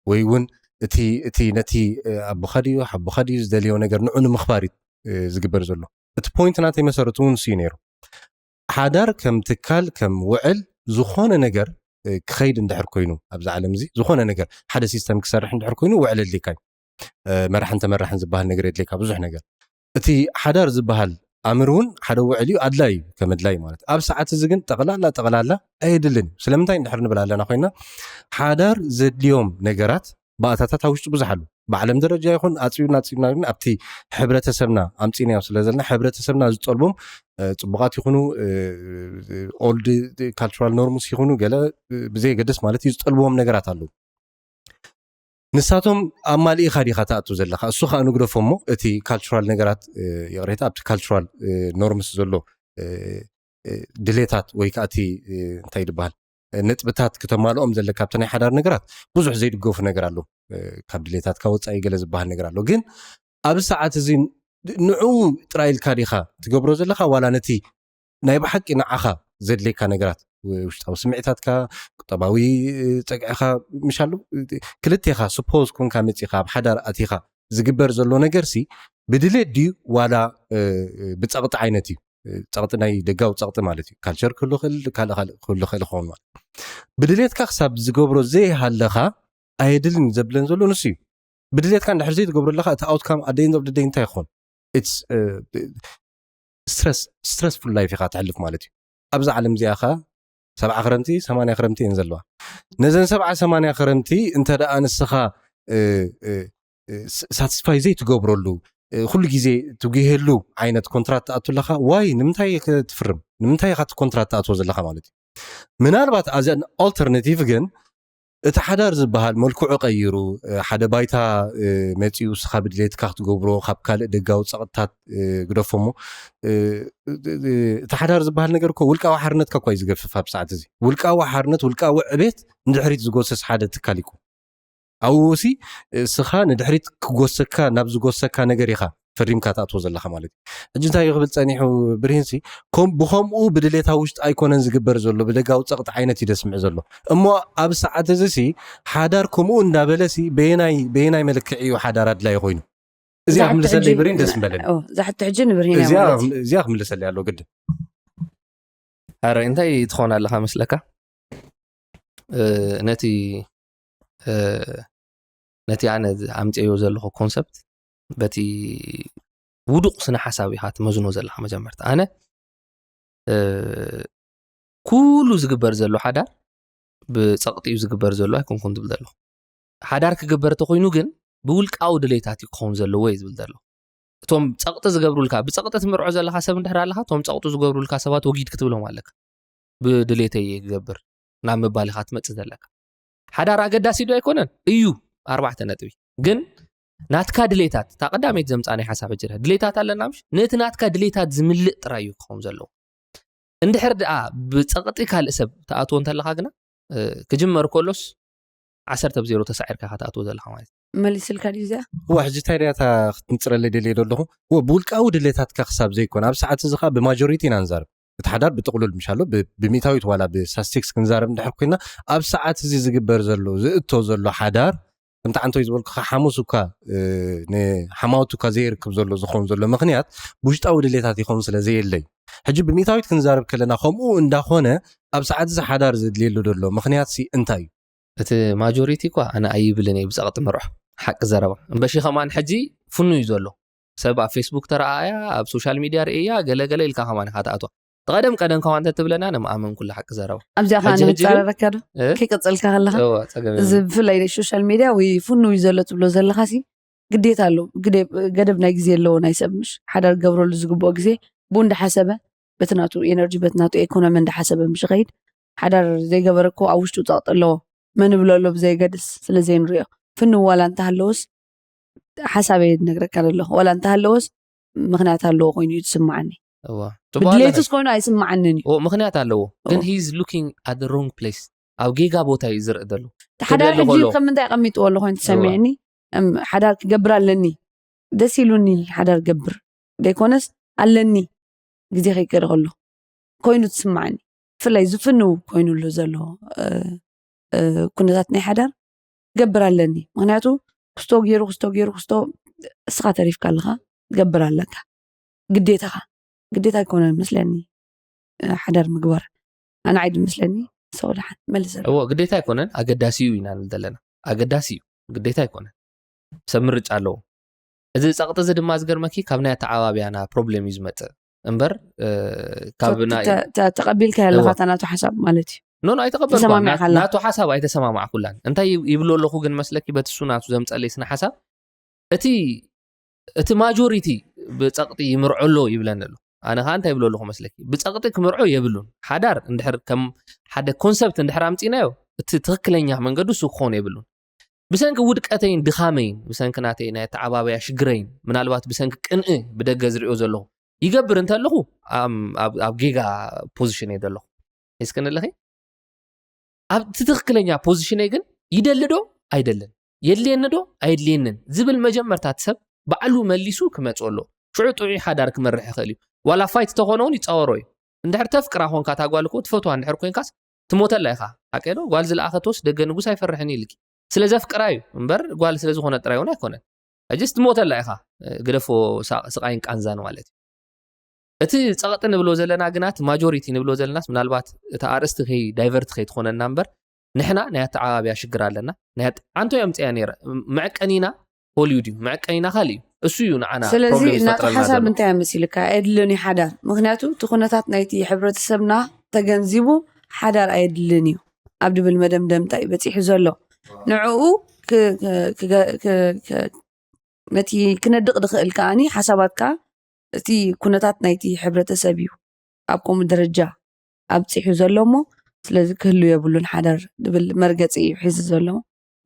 ወይ እውን እቲ እቲ ነቲ፣ እ፣ ኣቦኻ ድዩ ሓቦኻ ድዩ ዝደልዮ ነገር ንዑ ንምኽባር እዩ፣ እ፣ ዝግበር ዘሎ። እቲ ፖይንት ናተይ መሰረቱ እውን ንሱ እዩ ነይሩ። ሓዳር ከም ትካል፣ ከም ውዕል፣ ዝኾነ ነገር፣ እ፣ ክኸይድ እንድሕር ኮይኑ፣ ኣብዚ ዓለም እዚ ዝኾነ ነገር፣ ሓደ ሲስተም ክሰርሕ እንድሕር ኮይኑ፣ ውዕል ኣድልየካ እዩ። እ፣ መራሕን ተመራሕን ዝበሃል ነገር የድልየካ፣ ብዙሕ ነገር። እቲ ሓዳር ዝበሃል ኣምር እውን ሓደ ውዕል እዩ፣ ኣድላይ እዩ፣ ከም ኣድላይ ማለት። ኣብ ሰዓት እዚ ግን ጠቕላላ ጠቕላላ ኣየድልን እዩ። ስለምንታይ እንድሕር ንብል ኣለና ኮይና፣ ሓዳር ዘድልዮም ነገራት፣ ባእታታት ኣብ ውሽጡ ብዙሕ ኣሎ። ብዓለም ደረጃ ይኹን ኣፅቢብና ኣፅቢብና ግን ኣብቲ ሕብረተሰብና ኣምፂናዮ ስለ ዘለና፣ ሕብረተሰብና ዝጠልቦም፣ እ፣ ፅቡቓት ይኹኑ፣ እ፣ ኦልድ ካልቸራል ኖርምስ ይኹኑ ገለ፣ እ፣ ብዘየገድስ ማለት እዩ፣ ዝጠልብዎም ነገራት ኣለዉ። ንሳቶም ኣማሊእኻ ዲኻ ትኣቱ ዘለኻ? እሱ ኸኣ ንግደፎ እሞ፣ እቲ ካልቸራል ነገራት፣ እ፣ ይቕሬታ፣ ኣብቲ ካልቸራል፣ እ፣ ኖርምስ ዘሎ፣ እ፣ እ፣ ድሌታት ወይ ከኣ እቲ፣ እ፣ እንታይ ዝበሃል፣ እ፣ ነጥብታት ክተማልኦም ዘለካ ኣብቲ ናይ ሓዳር ነገራት ብዙሕ ዘይድገፉ ነገር ኣሎ። እ፣ ካብ ድሌታትካ ወጻኢ ገለ ዝበሃል ነገር ኣሎ። ግን ኣብዚ ሰዓት እዚ ንዕኡ ጥራይ ኢልካ ዲኻ ትገብሮ ዘለኻ፣ ዋላ ነቲ ናይ ብሓቂ ንዓኻ ዘድልየካ ነገራት፣ ው-፣ ውሽጣዊ ስምዒታትካ፣ ቁጠባዊ፣ እ፣ ጸግዕኻ፣ ምሻሉ፣ እ፣ ክልቴኻ ስፖዝ ኮንካ መጺኻ ኣብ ሓዳር ኣቲኻ ዝግበር ዘሎ ነገርሲ ብድሌት ድዩ ዋላ፣ እ፣ እ፣ ብጸቕጢ ዓይነት እዩ? እ፣ ጸቕጢ ናይ ደጋዊ ጸቕጢ ማለት እዩ። ካልቸር ክህሉ ይኽእል፣ ካልእ ካልእ ክህሉ ይኽእል ይኸውን ማለት። ብድሌትካ ክሳብ ዝገብሮ ዘይሃለኻ ኣየድልን ዘብለን ዘሎ ንሱ እዩ። ብድሌትካ እንድሕር ዘይትገብሮ ኣለኻ፣ እቲ ኣውትካም ኣት ኤንድ ኦፍ ደይ እንታይ ይኸውን? ኢትስ፣ እ፣ ስትረስ፣ ስትረስፉል ላይፍ ኢኻ ትሕልፍ ማለት እዩ። ኣብዛ ዓለም እዚኣ ኸ ሰብዓ ክረምቲ፣ ሰማንያ ክረምቲ እየን ዘለዋ። ነዘን ሰብዓ ሰማንያ ክረምቲ እንተ ደኣ ንስኻ፣ እ፣ እ፣ እ፣ ስ-፣ ሳቲስፋይ ዘይትገብረሉ፣ እ፣ ኩሉ ግዜ ትጉሄሉ ዓይነት ኮንትራት ትኣቱ ኣለኻ፣ ዋይ፣ ንምንታይ ኢኻ ትፍርም? ንምንታይ ኢኻ እቲ ኮንትራት ትኣትዎ ዘለኻ ማለት እዩ? ምናልባት ኣዘን ኦልተርናቲቭ ግን እቲ ሓዳር ዝበሃል መልክዑ ቀይሩ፣ እ፣ ሓደ ባይታ፣ እ፣ መጺኡ፣ እስኻ ብድሌትካ ክትገብሮ፣ ካብ ካልእ ደጋዊ ጸቕጥታት፣ እ፣ ግደፎ እሞ፣ እ፣ እ፣ እ፣ እቲ ሓዳር ዝበሃል ነገር እኮ ውልቃዊ ሓርነትካ እኳ እዩ ዝገፍፍ። ኣብ ሰዓት እዚ ውልቃዊ ሓርነት፣ ውልቃዊ ዕቤት ንድሕሪት ዝጎስስ ሓደ ትካል እዩ። ኣብኡ ሲ፣ እ፣ እስኻ ንድሕሪት ክጎሰካ፣ ናብ ዝጎሰካ ነገር ኢኻ ፈሪምካ ትኣትዎ ዘለኻ ማለት እዩ። ሕጂ እንታይ እዩ ክብል ጸኒሑ ብርሂንሲ፣ ከም-፣ ብኸምኡ ብድሌታ ውሽጢ ኣይኮነን ዝግበር ዘሎ፣ ብደጋዊ ጸቕጢ ዓይነት እዩ ደስምዕ ዘሎ። እሞ ኣብ ሰዓት እዚ ሲ፣ ሓዳር ከምኡ እንዳበለ ሲ፣ በየናይ፣ በየናይ መለክዒ እዩ ሓዳር ኣድላይ ኮይኑ? እዚኣ እዛ ሕጂ ክምልሰለይ ብርሂን ደስ ምበለኒ። ኦ፣ እዛ ሕጂ ሕጂ ንብርሂን እያ እዚኣ ማለት እዩ። እዚኣ ክምልሰለይ ኣሎ ግድን። ኣረ እንታይ ትኾን ኣለኻ መስለካ? እ፣ ነቲ፣ እ፣ ነቲ ኣነ ኣምፅዮ ዘለኹ ኮንሰፕት በቲ ውዱቕ ስነ ሓሳብ ኢኻ ትመዝኖ ዘለኻ። መጀመርታ ኣነ፣ እ፣ ኩሉ ዝግበር ዘሎ ሓዳር ብፀቕጢ እዩ ዝግበር ዘሎ ኣይኮንኩን ትብል ዘለኹ። ሓዳር ክግበር ተኮይኑ ግን ብውልቃዊ ድሌታት እዩ ክኸውን ዘለዎ እዩ ዝብል ዘሎ። እቶም ፀቕጢ ዝገብሩልካ፣ ብፀቕጢ ትምርዖ ዘለኻ ሰብ እንድሕር ኣለኻ፣ እቶም ፀቕጢ ዝገብሩልካ ሰባት ወጊድ ክትብሎም ኣለካ። ብድሌተይ እየ ክገብር ናብ ምባል ኢኻ ትመጽእ ዘለካ። ሓዳር ኣገዳሲ ዶ ኣይኮነን? እዩ፣ ኣርባዕተ ነጥቢ። ግን ናትካ ድሌታት፣ እታ ቀዳመይቲ ዘምጻ ናይ ሓሳብ ሕጂ ድሌታት ኣለና፣ ምሽ? ነቲ ናትካ ድሌታት ዝምልእ ጥራይ እዩ ክኸውን ዘለዎ። እንድሕር ደኣ ብጸቕጢ ካልእ ሰብ ትኣትዎ እንተለኻ ግና፣ እ፣ ክጅመር ከሎስ ዓሰርተ ብ ዜሮ ተሳዒርካ ኢኻ ትኣትዎ ዘለኻ ማለት እዩ። መሊስልካ ድዩ እዚኣ? እዋ፣ ሕጂ እንታይ ድያ እታ ክትንጽረለይ ደልየ ዘለኹ? እወ፣ ብውልቃዊ ድሌታትካ ክሳብ ዘይኮነ፣ ኣብ ሰዓት እዚ ኸኣ ብማጆሪቲ ኢና ንዛረብ። እቲ ሓዳር ብጥቕሉል ምሻሎ፣ ብ-፣ ብሚእታዊት ዋላ ብሳስቲክስ ክንዛረብ እንድሕር ኮይና፣ ኣብ ሰዓት እዚ ዝግበር ዘሎ፣ ዝእቶ ዘሎ ሓዳር፣ ከምቲ ዓንቶይ ዝበልኩኻ ሓሙስ እኳ፣ እ፣ ንሓማውቱ እኳ ዘየርክብ ዘሎ ዝኸውን ዘሎ ምኽንያት፣ ብውሽጣዊ ድሌታት ይኸውን ስለ ዘየለይ። ሕጂ ብሚእታዊት ክንዛረብ ከለና፣ ከምኡ እንዳኾነ፣ ኣብ ሰዓት እዚ ሓዳር ዘድልየሉ ዘሎ ምኽንያት ሲ እንታይ እዩ? እቲ ማጆሪቲ እኳ ኣነ ኣይብልን እየ ብፀቕጢ ምርዖ፣ ሓቂ ዘረባ። እምበሺ ከማን ሕጂ ፍኑ እዩ ዘሎ። ሰብ ኣብ ፌስቡክ ተረኣያ፣ ኣብ ሶሻል ሚድያ ርእያ፣ ገለ ገለ ኢልካ ከማን ኢኻ ትኣትዋ። ቀደም ቀደም ከማን እንተትብለና ንምኣመን ኩሉ ሓቂ ዘረባ። ኣብዚኣ ከዓ ሕጂ ሕጂ ግን ንመፃረረካ ዶ? እ? ከይቀፀልካ ከለካ እዋ፣ ፀገም እዚ የብሉን። ብፍላይ ሶሻል ሚድያ ወይ ፍኑ እዩ ዘሎ ትብሎ ዘለካ ሲ ግዴታ ኣለዎ። ግደ- ገደብ ናይ ግዜ ኣለዎ። ናይ ሰብ ምሽ ሓዳር ክገብረሉ ዝግብኦ ግዜ ብኡ እንዳሓሰበ፣ በቲ ናቱ ኤነርጂ፣ በቲ ናቱ ኤኮኖሚ እንዳሓሰበ ምሽ ኸይድ። ሓዳር ዘይገበረ እኮ ኣብ ውሽጡ ፀቕጢ ኣለዎ። መን ብሎ ኣሎ ብዘየገድስ ስለ ዘይንሪኦ፣ ፍኑ ዋላ እንተሃለወስ ሓሳበይ ነግረካ ዘለኹ፣ ዋላ እንተሃለወስ ምክንያት ኣለዎ ኮይኑ እዩ ዝስማዓኒ። እዋ፣ ትበሃል ኣለኻ። ብድሌቱስ ኮይኑ ኣይስማዓንን እዩ። ኦ፣ ምክንያት ኣለዎ፣ ግን ኦ። He is looking at the wrong place። ኣብ ጌጋ ቦታ እዩ ዝርኢ ዘሎ። ሓዳር ትደሊ ሕጂ ከሎ ከም ምንታይ ቀሚጥዎ ኣሎ ኮይኑ ተሰሚዕኒ? እም፣ ሓዳር ክገብር ኣለኒ፣ ደስ ኢሉኒ ሓዳር ገብር ዘይኮነስ ኣለኒ፣ ግዜ ከይከደ ከሎ ኮይኑ ትስማዓኒ። ብፍላይ ዝፍንው ኮይኑ ኣሎ ዘሎ እ፣ እ፣ ኩነታት ናይ ሓዳር ገብር ኣለኒ። ምክንያቱ ክስቶ ገይሩ ክስቶ ገይሩ ክስቶ እስኻ ተሪፍካ ኣለኻ፣ ትገብር ኣለካ፣ ግዴታኻ። ግዴታ ኣይኮነን መስለኒ እ፣ ሓዳር ምግባር። ኣነ ዓይዲ መስለኒ ሰው ደሓን መልስ ኣሎ። እዎ፣ ግዴታ ኣይኮነን፣ ኣገዳሲ እዩ ኢና ንብል ዘለና። ኣገዳሲ እዩ፣ ግዴታ ኣይኮነን። ሰብ ምርጫ ኣለዎ። እዚ ፀቕጢ እዚ ድማ ዝገርመኪ ካብ ናይ ኣተዓባብያና ፕሮብሌም እዩ ዝመፅእ እምበር እ፣ ካብ ናይ ተ- ተ- ተቐቢልካ ያለኻ እዋ። እታ ናቱ ሓሳብ ማለት እዩ። ኖ ኖ፣ ኣይተቐበልኳ። ተሰማሚዕካ ኣለኻ። ናቱ ሓሳብ ኣይተሰማማዕኩላን። እንታይ ይብ- ይብሎ ኣለኹ ግን መስለኪ፣ በቲ እሱ ናቱ ዘምፀለይ ስነ ሓሳብ፣ እቲ እቲ ማጆሪቲ ብፀቕጢ ይምርዖ ኣሎ ይብለኒ ኣሎ። ኣነ ከዓ እንታይ ይብሎ ኣለኹ መስለኪ፣ ብፀቕጢ ክምርዖ የብሉን። ሓዳር እንድሕር ከም ሓደ ኮንሰፕት እንድሕር ኣምፂናዮ፣ እቲ ትኽክለኛ መንገዱ እሱ ክኾን የብሉን። ብሰንኪ ውድቀተይን ድኻመይን፣ ብሰንኪ ናተይ ናይ ኣተዓባብያ ሽግረይን፣ ምናልባት ብሰንኪ ቅንኢ ብደገ ዝሪኦ ዘለኹ ይገብር እንተለኹ፣ ኣም- ኣብ ኣብ ጌጋ ፖዚሽን እየ ዘለኹ። ሒዝክኒ ኣለኺ? ኣብቲ ትኽክለኛ ፖዚሽነይ ግን ይደሊ ዶ ኣይደልን፣ የድልየኒ ዶ ኣየድልየንን ዝብል መጀመርታ እቲ ሰብ ባዕሉ መሊሱ ክመፅኦ ኣሎ። ሽዑ ጥዑይ ሓዳር ክመርሕ ይኽእል እዩ። ዋላ ፋይት ተኾነ እውን ይፃወሮ እዩ። እንድሕር ተፍቅራ ኮንካ እታ ጓል እኮ ትፈትዋ እንድሕር ኮንካስ ትሞተላ ኢኻ። ሓቀይ ዶ? ጓል ዝለኣኸትወስ ደገ ንጉስ ኣይፈርሕን እዩ ኢልኪ። ስለ ዘፍቅራ እዩ እምበር ጓል ስለ ዝኾነ ጥራይ እውን ኣይኮነን። ሕጅስ ትሞተላ ኢኻ። ግደፎ ሳ- ስቓይን ቃንዛን ማለት እዩ። እቲ ፀቕጢ ንብሎ ዘለና ግና፣ እቲ ማጆሪቲ ንብሎ ዘለናስ፣ ምናልባት እቲ ኣርእስቲ ከይ ዳይቨርት ከይትኾነና እምበር፣ ንሕና ናይ ኣተዓባብያ ሽግር ኣለና። ናይ ኣተ- ኣንቶ የምፅያ ነይረ። መዕቀኒና ሆሊውድ እዩ፣ መዕቀኒና ካልእ እዩ። እሱ እዩ ንዓና ስለዚ ፕሮብሌም ናቱ ዝፈጥረልና ሓሳብ ዘሎ። እንታይ ይመስልካ? ኣየድልን እዩ ሓዳር። ምክንያቱ እቲ ኩነታት ናይቲ ሕብረተሰብና ተገንዚቡ ሓዳር ኣየድልን እዩ ኣብ ድብል መደምደምታ እዩ በፂሑ ዘሎ። ንዕኡ ክ- ክ- ክገ- ክ- ክ- ነቲ ክነድቕ ዝኽእል ከኣኒ ሓሳባትካ እቲ ኩነታት ናይቲ ሕብረተሰብ እዩ ኣብ ከምኡ ደረጃ ኣብፂሑ ዘሎ እሞ፣ ስለዚ ክህሉ የብሉን ሓዳር ዝብል መርገፂ እዩ ሒዙ ዘሎ።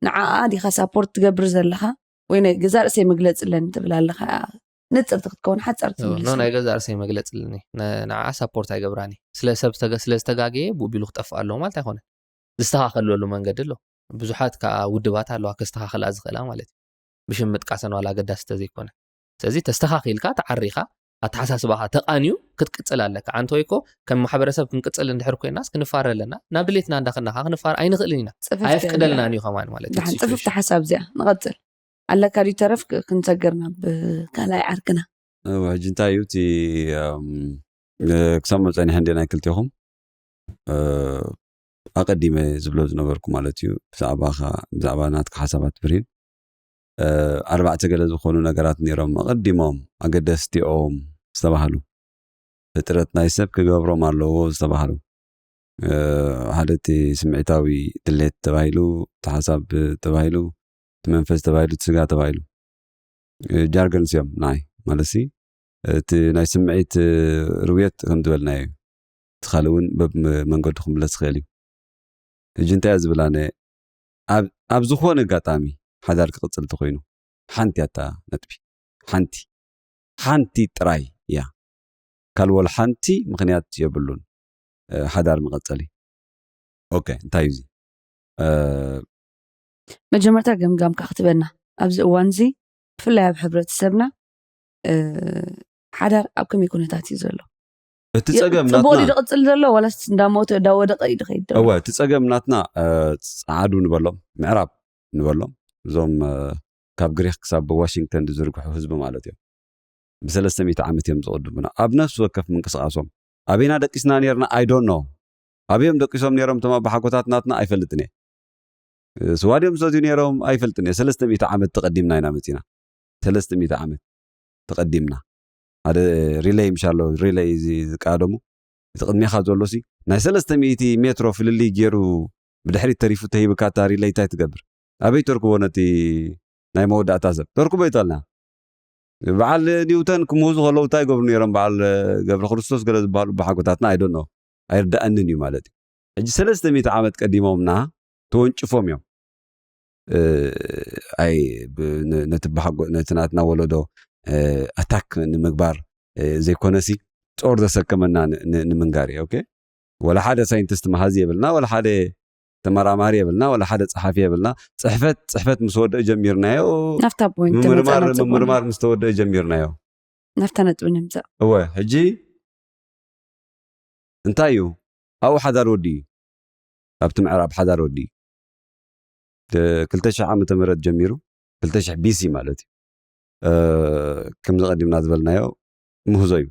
ንዓኣ ዲኻ ሳፖርት ትገብር ዘለኻ ወይ ናይ ገዛ ርእሰይ መግለፂ ኣለኒ ትብል ኣለኻ? ንፅርቲ ክትከውን ሓፃር ኖ፣ ናይ ገዛ ርእሰይ መግለፂ ኣለኒ። ን- ንዓኣ ሳፖርት ኣይገብራኒ። ስለ ሰብ ዝተገ- ስለ ዝተጋገየ ብኡ ቢሉ ክጠፍእ ኣለዎ ማለት ኣይኮነን። ዝስተኻኸለሉ መንገዲ ኣሎ። ብዙሓት ከዓ ውድባት ኣለዋ ከስተኻኸላ ዝኽእላ ማለት እዩ። ብሽም ምጥቃሰን ዋላ ኣገዳሲ ተዘይኮነ። ስለዚ ተስተኻኺልካ፣ ተዓሪኻ፣ ኣተሓሳስባኻ ተቓንዩ ክትቅፅል ኣለካ። ኣንተ ወይ እኮ ከም ማሕበረሰብ ክንቅፅል እንድሕር ኮይናስ ክንፋረ ኣለና። ናብ ድሌትና እንዳኸናኻ ክንፋረ ኣይንኽእልን ኢና። ፅፍፍቲ ኣየፍቅደልናን ኣለና። እዩ ከማን ማለት እዩ። ድሓን እቲ ፅፍፍቲ ሲቹዌሽን። ሓሳብ እዚኣ ንቐፅል። ኣለካ ድዩ ተረፍ ክ- ክንሰግር ናብ ካልኣይ ዓርክና? እወ፣ ሕጂ እንታይ እዩ እቲ እም፣ እ፣ ክሳብ መፀኒሐ እንደ ናይ ክልቴኹም እ፣ ኣቐዲመ ዝብሎ ዝነበርኩ ማለት እዩ። ብዛዕባኻ ብዛዕባ ናትካ ሓሳባት ብርሂን እ፣ ኣርባዕተ ገለ ዝኾኑ ነገራት ነይሮም ኣቐዲሞም ኣገደስቲኦም ዝተባህሉ፣ ፍጥረት ናይ ሰብ ክገብሮም ኣለዎ ዝተባህሉ እ፣ ሓደ እቲ ስምዒታዊ ድሌት ተባሂሉ፣ እቲ ሓሳብ ተባሂሉ፣ እቲ መንፈስ ተባሂሉ፣ እቲ ስጋ ተባሂሉ እ፣ ጃርገንስ እዮም ንዓይ። ማለት ሲ እቲ ናይ ስምዒት እ፣ ርውየት ከም ዝበልናዮ እዩ። እቲ ካልእ እውን በብ መንገዱ ክምለስ ይኽእል እዩ። ሕጂ እንታይ እያ ዝብል ኣነ፣ ኣብ ኣብ ዝኾነ ኣጋጣሚ ሓዳር ክቕፅል እንተኮይኑ ሓንቲ እያ እታ ነጥቢ። ሓንቲ ሓንቲ ጥራይ እያ። ካልእ ወላ ሓንቲ ምኽንያት የብሉን እ፣ ሓዳር መቐፀሊ። ኦኬ፣ እንታይ እዩ እዚ? እ፣ መጀመርታ ገምጋምካ ክትበና ኣብዚ እዋን እዚ ብፍላይ ኣብ ሕብረተሰብና እ፣ ሓዳር ኣብ ከመይ ኩነታት እዩ ዘሎ? እቲ ፀገም ፅቡቕ ናትና ድዩ ዝቕፅል ዘሎ ዋላስ እንዳሞተ እንዳወደቐ እዩ ድኸይድ ዘሎ? እወ፣ እቲ ፀገም ናትና እ፣ ፀዓዱ ንበሎም፣ ምዕራብ ንበሎም፣ እዞም እ፣ ካብ ግሪክ ክሳብ ዋሽንግተን ዝዝርግሑ ህዝቢ ማለት እዮም። ብሰለስተ ሚእቲ ዓመት እዮም ዝቕድሙና ኣብ ነፍሲ ወከፍ ምንቅስቃሶም። ኣበይና ደቂስና ነርና? I don't know። ኣበዮም ደቂሶም ነይሮም እቶም ኣባሓጎታት ናትና? ኣይፈልጥን እየ። ስዋ ድዮም ዝሰትዩ ነይሮም ኣይፈልጥን እየ። ሰለስተ ሚእቲ ዓመት ተቐዲምና ኢና መፂና። ሰለስተ ሚእቲ ዓመት ተቐዲምና። ሓደ ሪለይ ምሻሎ፣ ሪለይ እዚ ዝቃደሙ፣ እቲ ቅድሜኻ ዘሎ ሲ ናይ ሰለስተ ሚእቲ ሜትሮ ፍልልይ ገይሩ ብድሕሪት ተሪፉ ተሂብካ፣ እታ ሪለይ እንታይ ትገብር? ኣበይ ተርክቦ ነቲ ናይ መወዳእታ ሰብ? ተርክቦ ይጠልና። በዓል ኒውተን ክምህዙ ከለዉ እንታይ ይገብሩ ነይሮም? በዓል ገብረ ክርስቶስ ገለ ዝበሃሉ በሓጎታትና ኣይደኖ ኣይርዳእንን እዩ ማለት እዩ። ሕጂ ሰለስተ ሚእቲ ዓመት ቀዲሞምና ተወንጭፎም እዮም። እ፣ ኣይ ብ- ን- ነቲ በሓጎ ነቲ ናትና ወለዶ ኣታክ ንምግባር፣ እ፣ ዘይኮነሲ ጾር ዘሰከመና ን- ን- ንምንጋር እዩ። ኦኬ፣ ወላ ሓደ ሳይንቲስት መሃዚ የብልና፣ ወላ ሓደ ተመራማሪ የብልና፣ ወላ ሓደ ጸሓፊ የብልና። ጽሕፈት ጽሕፈት ምስ ወደአ ጀሚርናዮ። ናብታ point ምምርማር መጻና ጽቡቕ። ምምርማር ምስ ተወደአ ጀሚርናዮ። ናብታ ነጥቢ ንምጻእ። እወ፣ ሕጂ እንታይ እዩ ኣብኡ ሓዳር ወዲ እዩ። ኣብቲ ምዕራብ ሓዳር ወዲ እዩ። ደ- ክልተ ሽሕ ዓመተ ምህረት ጀሚሩ፣ ክልተ ሽሕ ቢሲ ማለት እዩ። እ፣ ከምዚ ቀዲምና ዝበልናዮ ምህዞ እዩ።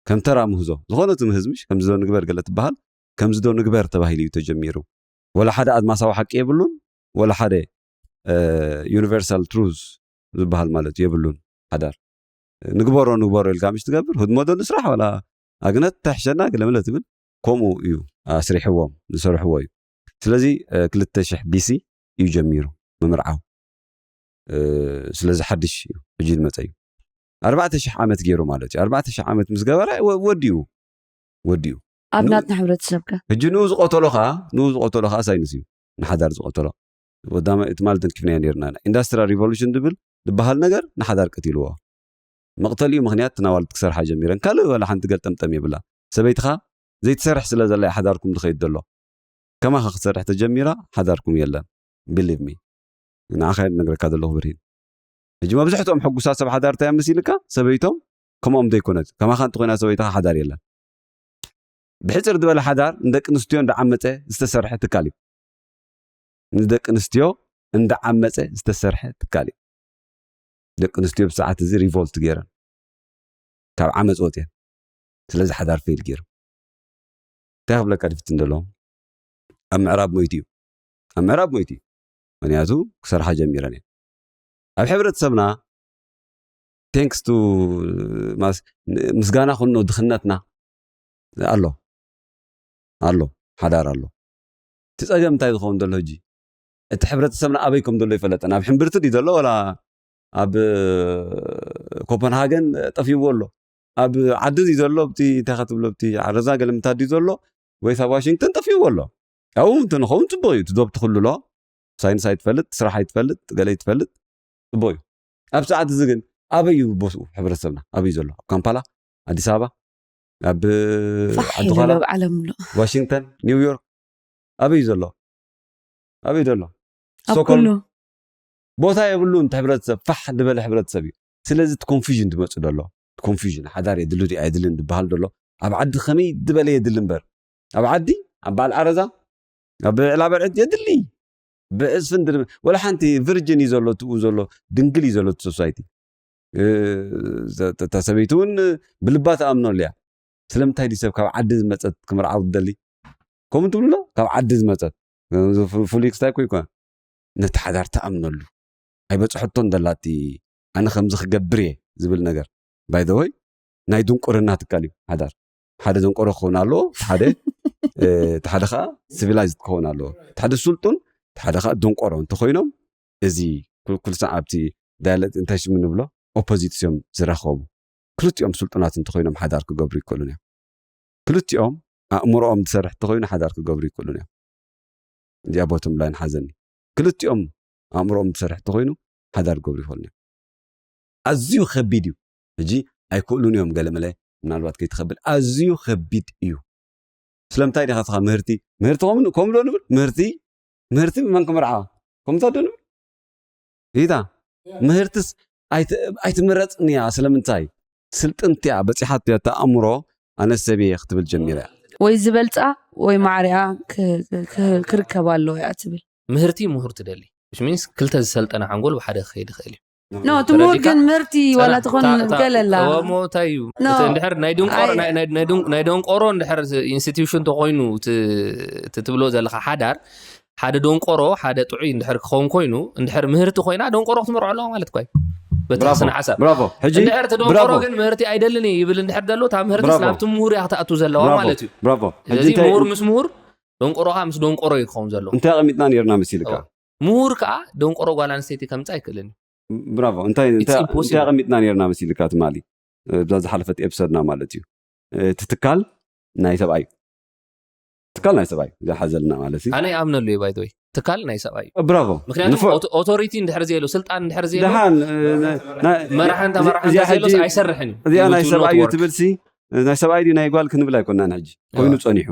ከም ተራ ምህዞ፣ ዝኾነ እቲ ምህዝ ምሽ ከምዚ ዶ ንግበር ገለ ትበሃል፣ ከምዚ ዶ ንግበር ተባሂሉ እዩ ተጀሚሩ። ወላ ሓደ ኣድማሳዊ ሓቂ የብሉን፣ ወላ ሓደ ዩኒቨርሳል ትሩዝ ዝበሃል ማለት የብሉን። ሓዳር ንግበሮ ንግበሮ ኢልካ ምሽ ትገብር፣ ህድሞ ዶ ንስራሕ፣ ወላ ኣግነት ተሕሸና ገለመለ ትብል፣ ከምኡ እዩ ኣስሪሕዎም ዝሰርሕዎ እዩ። ስለዚ እ፣ ክልተ ሽሕ ቢሲ እዩ ጀሚሩ ምምርዓው። እ፣ ስለዚ ሓድሽ እዩ፣ ሕጂ ዝመፀ እዩ። ኣርባዕተ ሽሕ ዓመት ገይሩ ማለት እዩ። ኣርባዕተ ሽሕ ዓመት ምስ ገበረ ወ- ወዲኡ ወዲኡ ኣብ ን- ናትና ሕብረተሰብ ከ? ሕጂ ንኡ ዝቆተሎ ከዓ ንኡ ዝቆተሎ ከዓ ሳይንስ እዩ፣ ንሓዳር ዝቆተሎ። ወዳመ እቲ ማለት ንክፍናዮ ነርና። ኢንዳስትሪያል ሪቮሉሽን ዝብል ዝበሃል ነገር ንሓዳር ቀቲልዎ። መቕተሊኡ ምኽንያት ትናዋልት ክሰርሓ ጀሚረን ካልእ ወላ ሓንቲ ገልጠምጠም የብላ። ሰበይትኻ ዘይትሰርሕ ስለ ዘላ ሓዳርኩም ዝኸይድ ዘሎ። ከማኻ ክትሰርሕ ተጀሚራ ሓዳርኩም የለን። ቢሊቭ ሚ፣ ንዓኻ እየ ዝነግረካ ዘለኹ ብርሂን። ሕጂ መብዝሕትኦም ሕጉሳት ሰብ ሓዳር እንታይ መሲልካ? ሰበይቶም ከምኦም ዘይኮነት። ከማኻ እንተኮይና ሰበይትኻ ሓዳር የለን። ብሕፅር ዝበለ ሓዳር ንደቂ ኣንስትዮ እንዳዓመፀ ዝተሰርሐ ትካል እዩ። ንደቂ ኣንስትዮ እንዳዓመፀ ዝተሰርሐ ትካል እዩ። ደቂ ኣንስትዮ ብሰዓት እዚ ሪቮልት ገይረን ካብ ዓመፅ ወፅየን። ስለዚ ሓዳር ፌል ገይሩ እንታይ ክብለካ ድፍትን ዘለዎም ኣብ ምዕራብ ሞይቲ እዩ። ኣብ ምዕራብ ሞይቲ እዩ። ምክንያቱ ክሰርሓ ጀሚረን እየን። ኣብ ሕብረተሰብና ቴንክስ ቱ ምስጋና ኩኖ ድኽነትና ኣሎ ኣሎ ሓዳር ኣሎ። እቲ ፀገም እንታይ ዝኸውን ዘሎ ሕጂ? እቲ ሕብረተሰብና ኣበይ ከም ዘሎ ይፈለጠን። ኣብ ሕምብርቲ ድዩ ዘሎ ወላ ኣብ ኮፐንሃገን ጠፊዎ ኣሎ? ኣብ ዓዲ ድዩ ዘሎ? ብቲ እንታይ ክትብሎ ብቲ ዓረዛ ገለምታ ድዩ ዘሎ? ወይስ ኣብ ዋሽንግተን ጠፊዎ ኣሎ? ኣብኡ እንተንኸውን ፅቡቅ እዩ። እቲ ዶብ ትኽልሎ ሳይንስ ኣይትፈልጥ፣ ስራሕ ኣይትፈልጥ፣ ገለ ኣይትፈልጥ፣ ፅቡቅ እዩ። ኣብ ሰዓት እዚ ግን ኣበይ እዩ ቦስኡ? ሕብረተሰብና ኣበይ ዘሎ? ኣብ ካምፓላ፣ ኣዲስ ኣበባ፣ ኣብ ፋሕ ዓዲ ኢሉ ዃላ፣ ኣብ ዓለም ኣሎ። ዋሽንግተን፣ ኒውዮርክ ኣበይ ዘሎ? ኣበይ ዘሎ? ኣብ ስቶኮልም ኩሉ ቦታ የብሉን። እቲ ሕብረተሰብ ፋሕ ዝበለ ሕብረተሰብ እዩ። ስለዚ እቲ ኮንፊዥን ዝመፁ ዘሎ ኮንፊዥን ሓዳር የድሊ ድዩ ኣይድልን ዝበሃል ዘሎ ኣብ ዓዲ ከመይ ዝበለ የድሊ እምበር ኣብ ዓዲ ኣብ በዓል ዓረዛ ኣብ ዕላ በርዕት የድሊ ብዕፅፍን ድርብ ወላ ሓንቲ ቪርጅን እዩ ዘሎ ትኡ ዘሎ ድንግል እዩ ዘሎ እቲ ሶሳይቲ። እታ ሰበይቲ እውን ብልባ ተኣምነሉ እያ። ስለምንታይ ድዩ ሰብ ካብ ዓዲ ዝመፀት ክምርዓው ትደሊ? ከምኡ ትብሉ ዶ? ካብ ዓዲ ዝመፀት ፍሉይ ክስታይ ኮ ይኮነ ነቲ ሓዳር ተኣምነሉ ኣይበፅሐቶን ደላቲ ኣነ ከምዚ ክገብር እየ ዝብል ነገር ባይደወይ ናይ ድንቁርና ትካል እዩ ሓዳር። ሓደ ደንቆሮ ክኸውን ኣለዎ፣ ሓደ እቲ ሓደ ከዓ ሲቪላይዝ ክኸውን ኣለዎ። እቲ ሓደ ስልጡን እቲ ሓደ ከዓ ደንቆሮ እንተኮይኖም እዚ ኩ- ኩሉ ሰዓብ ኣብቲ ዳያሌክት እንታይ ሽም ንብሎ ኦፖዚትስ እዮም ዝራኸቡ። ክልቲኦም ስልጡናት እንተኮይኖም ሓዳር ክገብሩ ይክእሉን እዮም። ክልቲኦም ኣእምሮኦም ዝሰርሕ እንተኮይኑ ሓዳር ክገብሩ ይክእሉን እዮም። እዚኣ ቦቶም ላይን ሓዘኒ። ክልቲኦም ኣእምሮኦም ዝሰርሕ እንተኮይኑ ሓዳር ክገብሩ ይክእሉን እዮም። ኣዝዩ ከቢድ እዩ። ሕጂ ኣይክእሉን እዮም ገለ መለ ምናልባት ከይትኸብል ኣዝዩ ከቢድ እዩ። ስለምንታይ ዲኻ ስኻ ምህርቲ ምህርቲ ከምኡ ከምኡ ዶ ንብል ምህርቲ ምህርቲ መን ክምርዓ ከምታ ዶ ንብል ኢታ ምህርትስ ኣይት- ኣይትምረፅን እያ። ስለምንታይ ስልጥንቲ እያ በፂሓት እያ ተኣምሮ ኣነሰብ እየ ክትብል ጀሚረ እያ። ወይ ዝበልፃ ወይ ማዕሪኣ ክ- ክ- ክርከብ ኣለዎ እያ ትብል። ምህርቲ ምሁር ትደሊ ሚንስ ክልተ ዝሰልጠነ ሓንጎል ብሓደ ክኸይድ ይኽእል እዩ። ኖ እቲ ምሁር ተረዲእካ? ግን ምህርቲ ዋላ ሰላ- ትኾን ታ- ታ- ገለላ እወ፣ እሞ እንታይ እዩ ኖ። እቲ እንድሕር ናይ ድንቆሮ ኣይ- ናይ- ናይ- ናይ ድን- ናይ ደንቆሮ እንድሕር ኢንስቲትዩሽን ተኮይኑ እቲ እቲ ትብሎ ዘለካ ሓዳር ሓደ ደንቆሮ ሓደ ጥዑይ እንድሕር ክኸውን ኮይኑ፣ እንድሕር ምህርቲ ኮይና ደንቆሮ ክትምርዖ ኣለዋ ማለት እኮ እዩ። በቲ ብራቮ፣ ስነ ሓሳብ ብራቮ። ሕጂ እንድሕር እቲ ደንቆሮ ብራቮ። ግን ምህርቲ ኣይደልን እየ ይብል እንድሕር ደሎ፣ እታ ምህርቲ ብራቮ። ናብቲ ምሁር እያ ክትኣቱ ዘለዋ ብራቮ፣ ማለት እዩ። ብራቮ። ሕጂ ስለዚ እንታይ ምሁር ምስ ምሁር፣ ደንቆሮኻ ምስ ደንቆሮ እዩ ክኸውን ዘለዎ። እንታይ ኣቐሚጥና ነርና መሲልካ? ምሁር ከዓ ደንቆሮ ጓል ኣንስተይቲ ከምፃ ኣይክእልን እዩ። ብራቮ። እንታይ It's እንታይ impossible። እንታይ ኣቐሚጥና ነርና መሲልካ ትማሊ? እዛ ዝሓለፈት ኤፕሶድና ማለት እዩ። እ፣ እቲ ትካል ናይ ሰብኣይ እዩ። ትካል ናይ ሰብኣይ እዩ። እዚኣ ሓዘልና ማለት እዩ። ኣነ ይኣምነሉ እዩ ባይተወይ፣ ትካል ናይ ሰብኣይ እዩ። ብራቮ። ምክንያቱ ንፉዕ። ኦቶሪቲ እንድሕር ዘየሎ፣ ስልጣን እንድሕር ዘየሎ፣ ደሓን፣ እ፣ ና- መራሕን እዚ- ተመራሕን እዚኣ እንተዘየሎስ ሕጂ- ኣይሰርሕን እዩ። እዚኣ ናይ It will ሰብኣይ not እዩ work። ትብል ሲ፣ ናይ ሰብኣይ ድዩ ናይ ጓል ክንብል ኣይኮናን። ሕጂ ኮይኑ እዋ። ጸኒሑ፣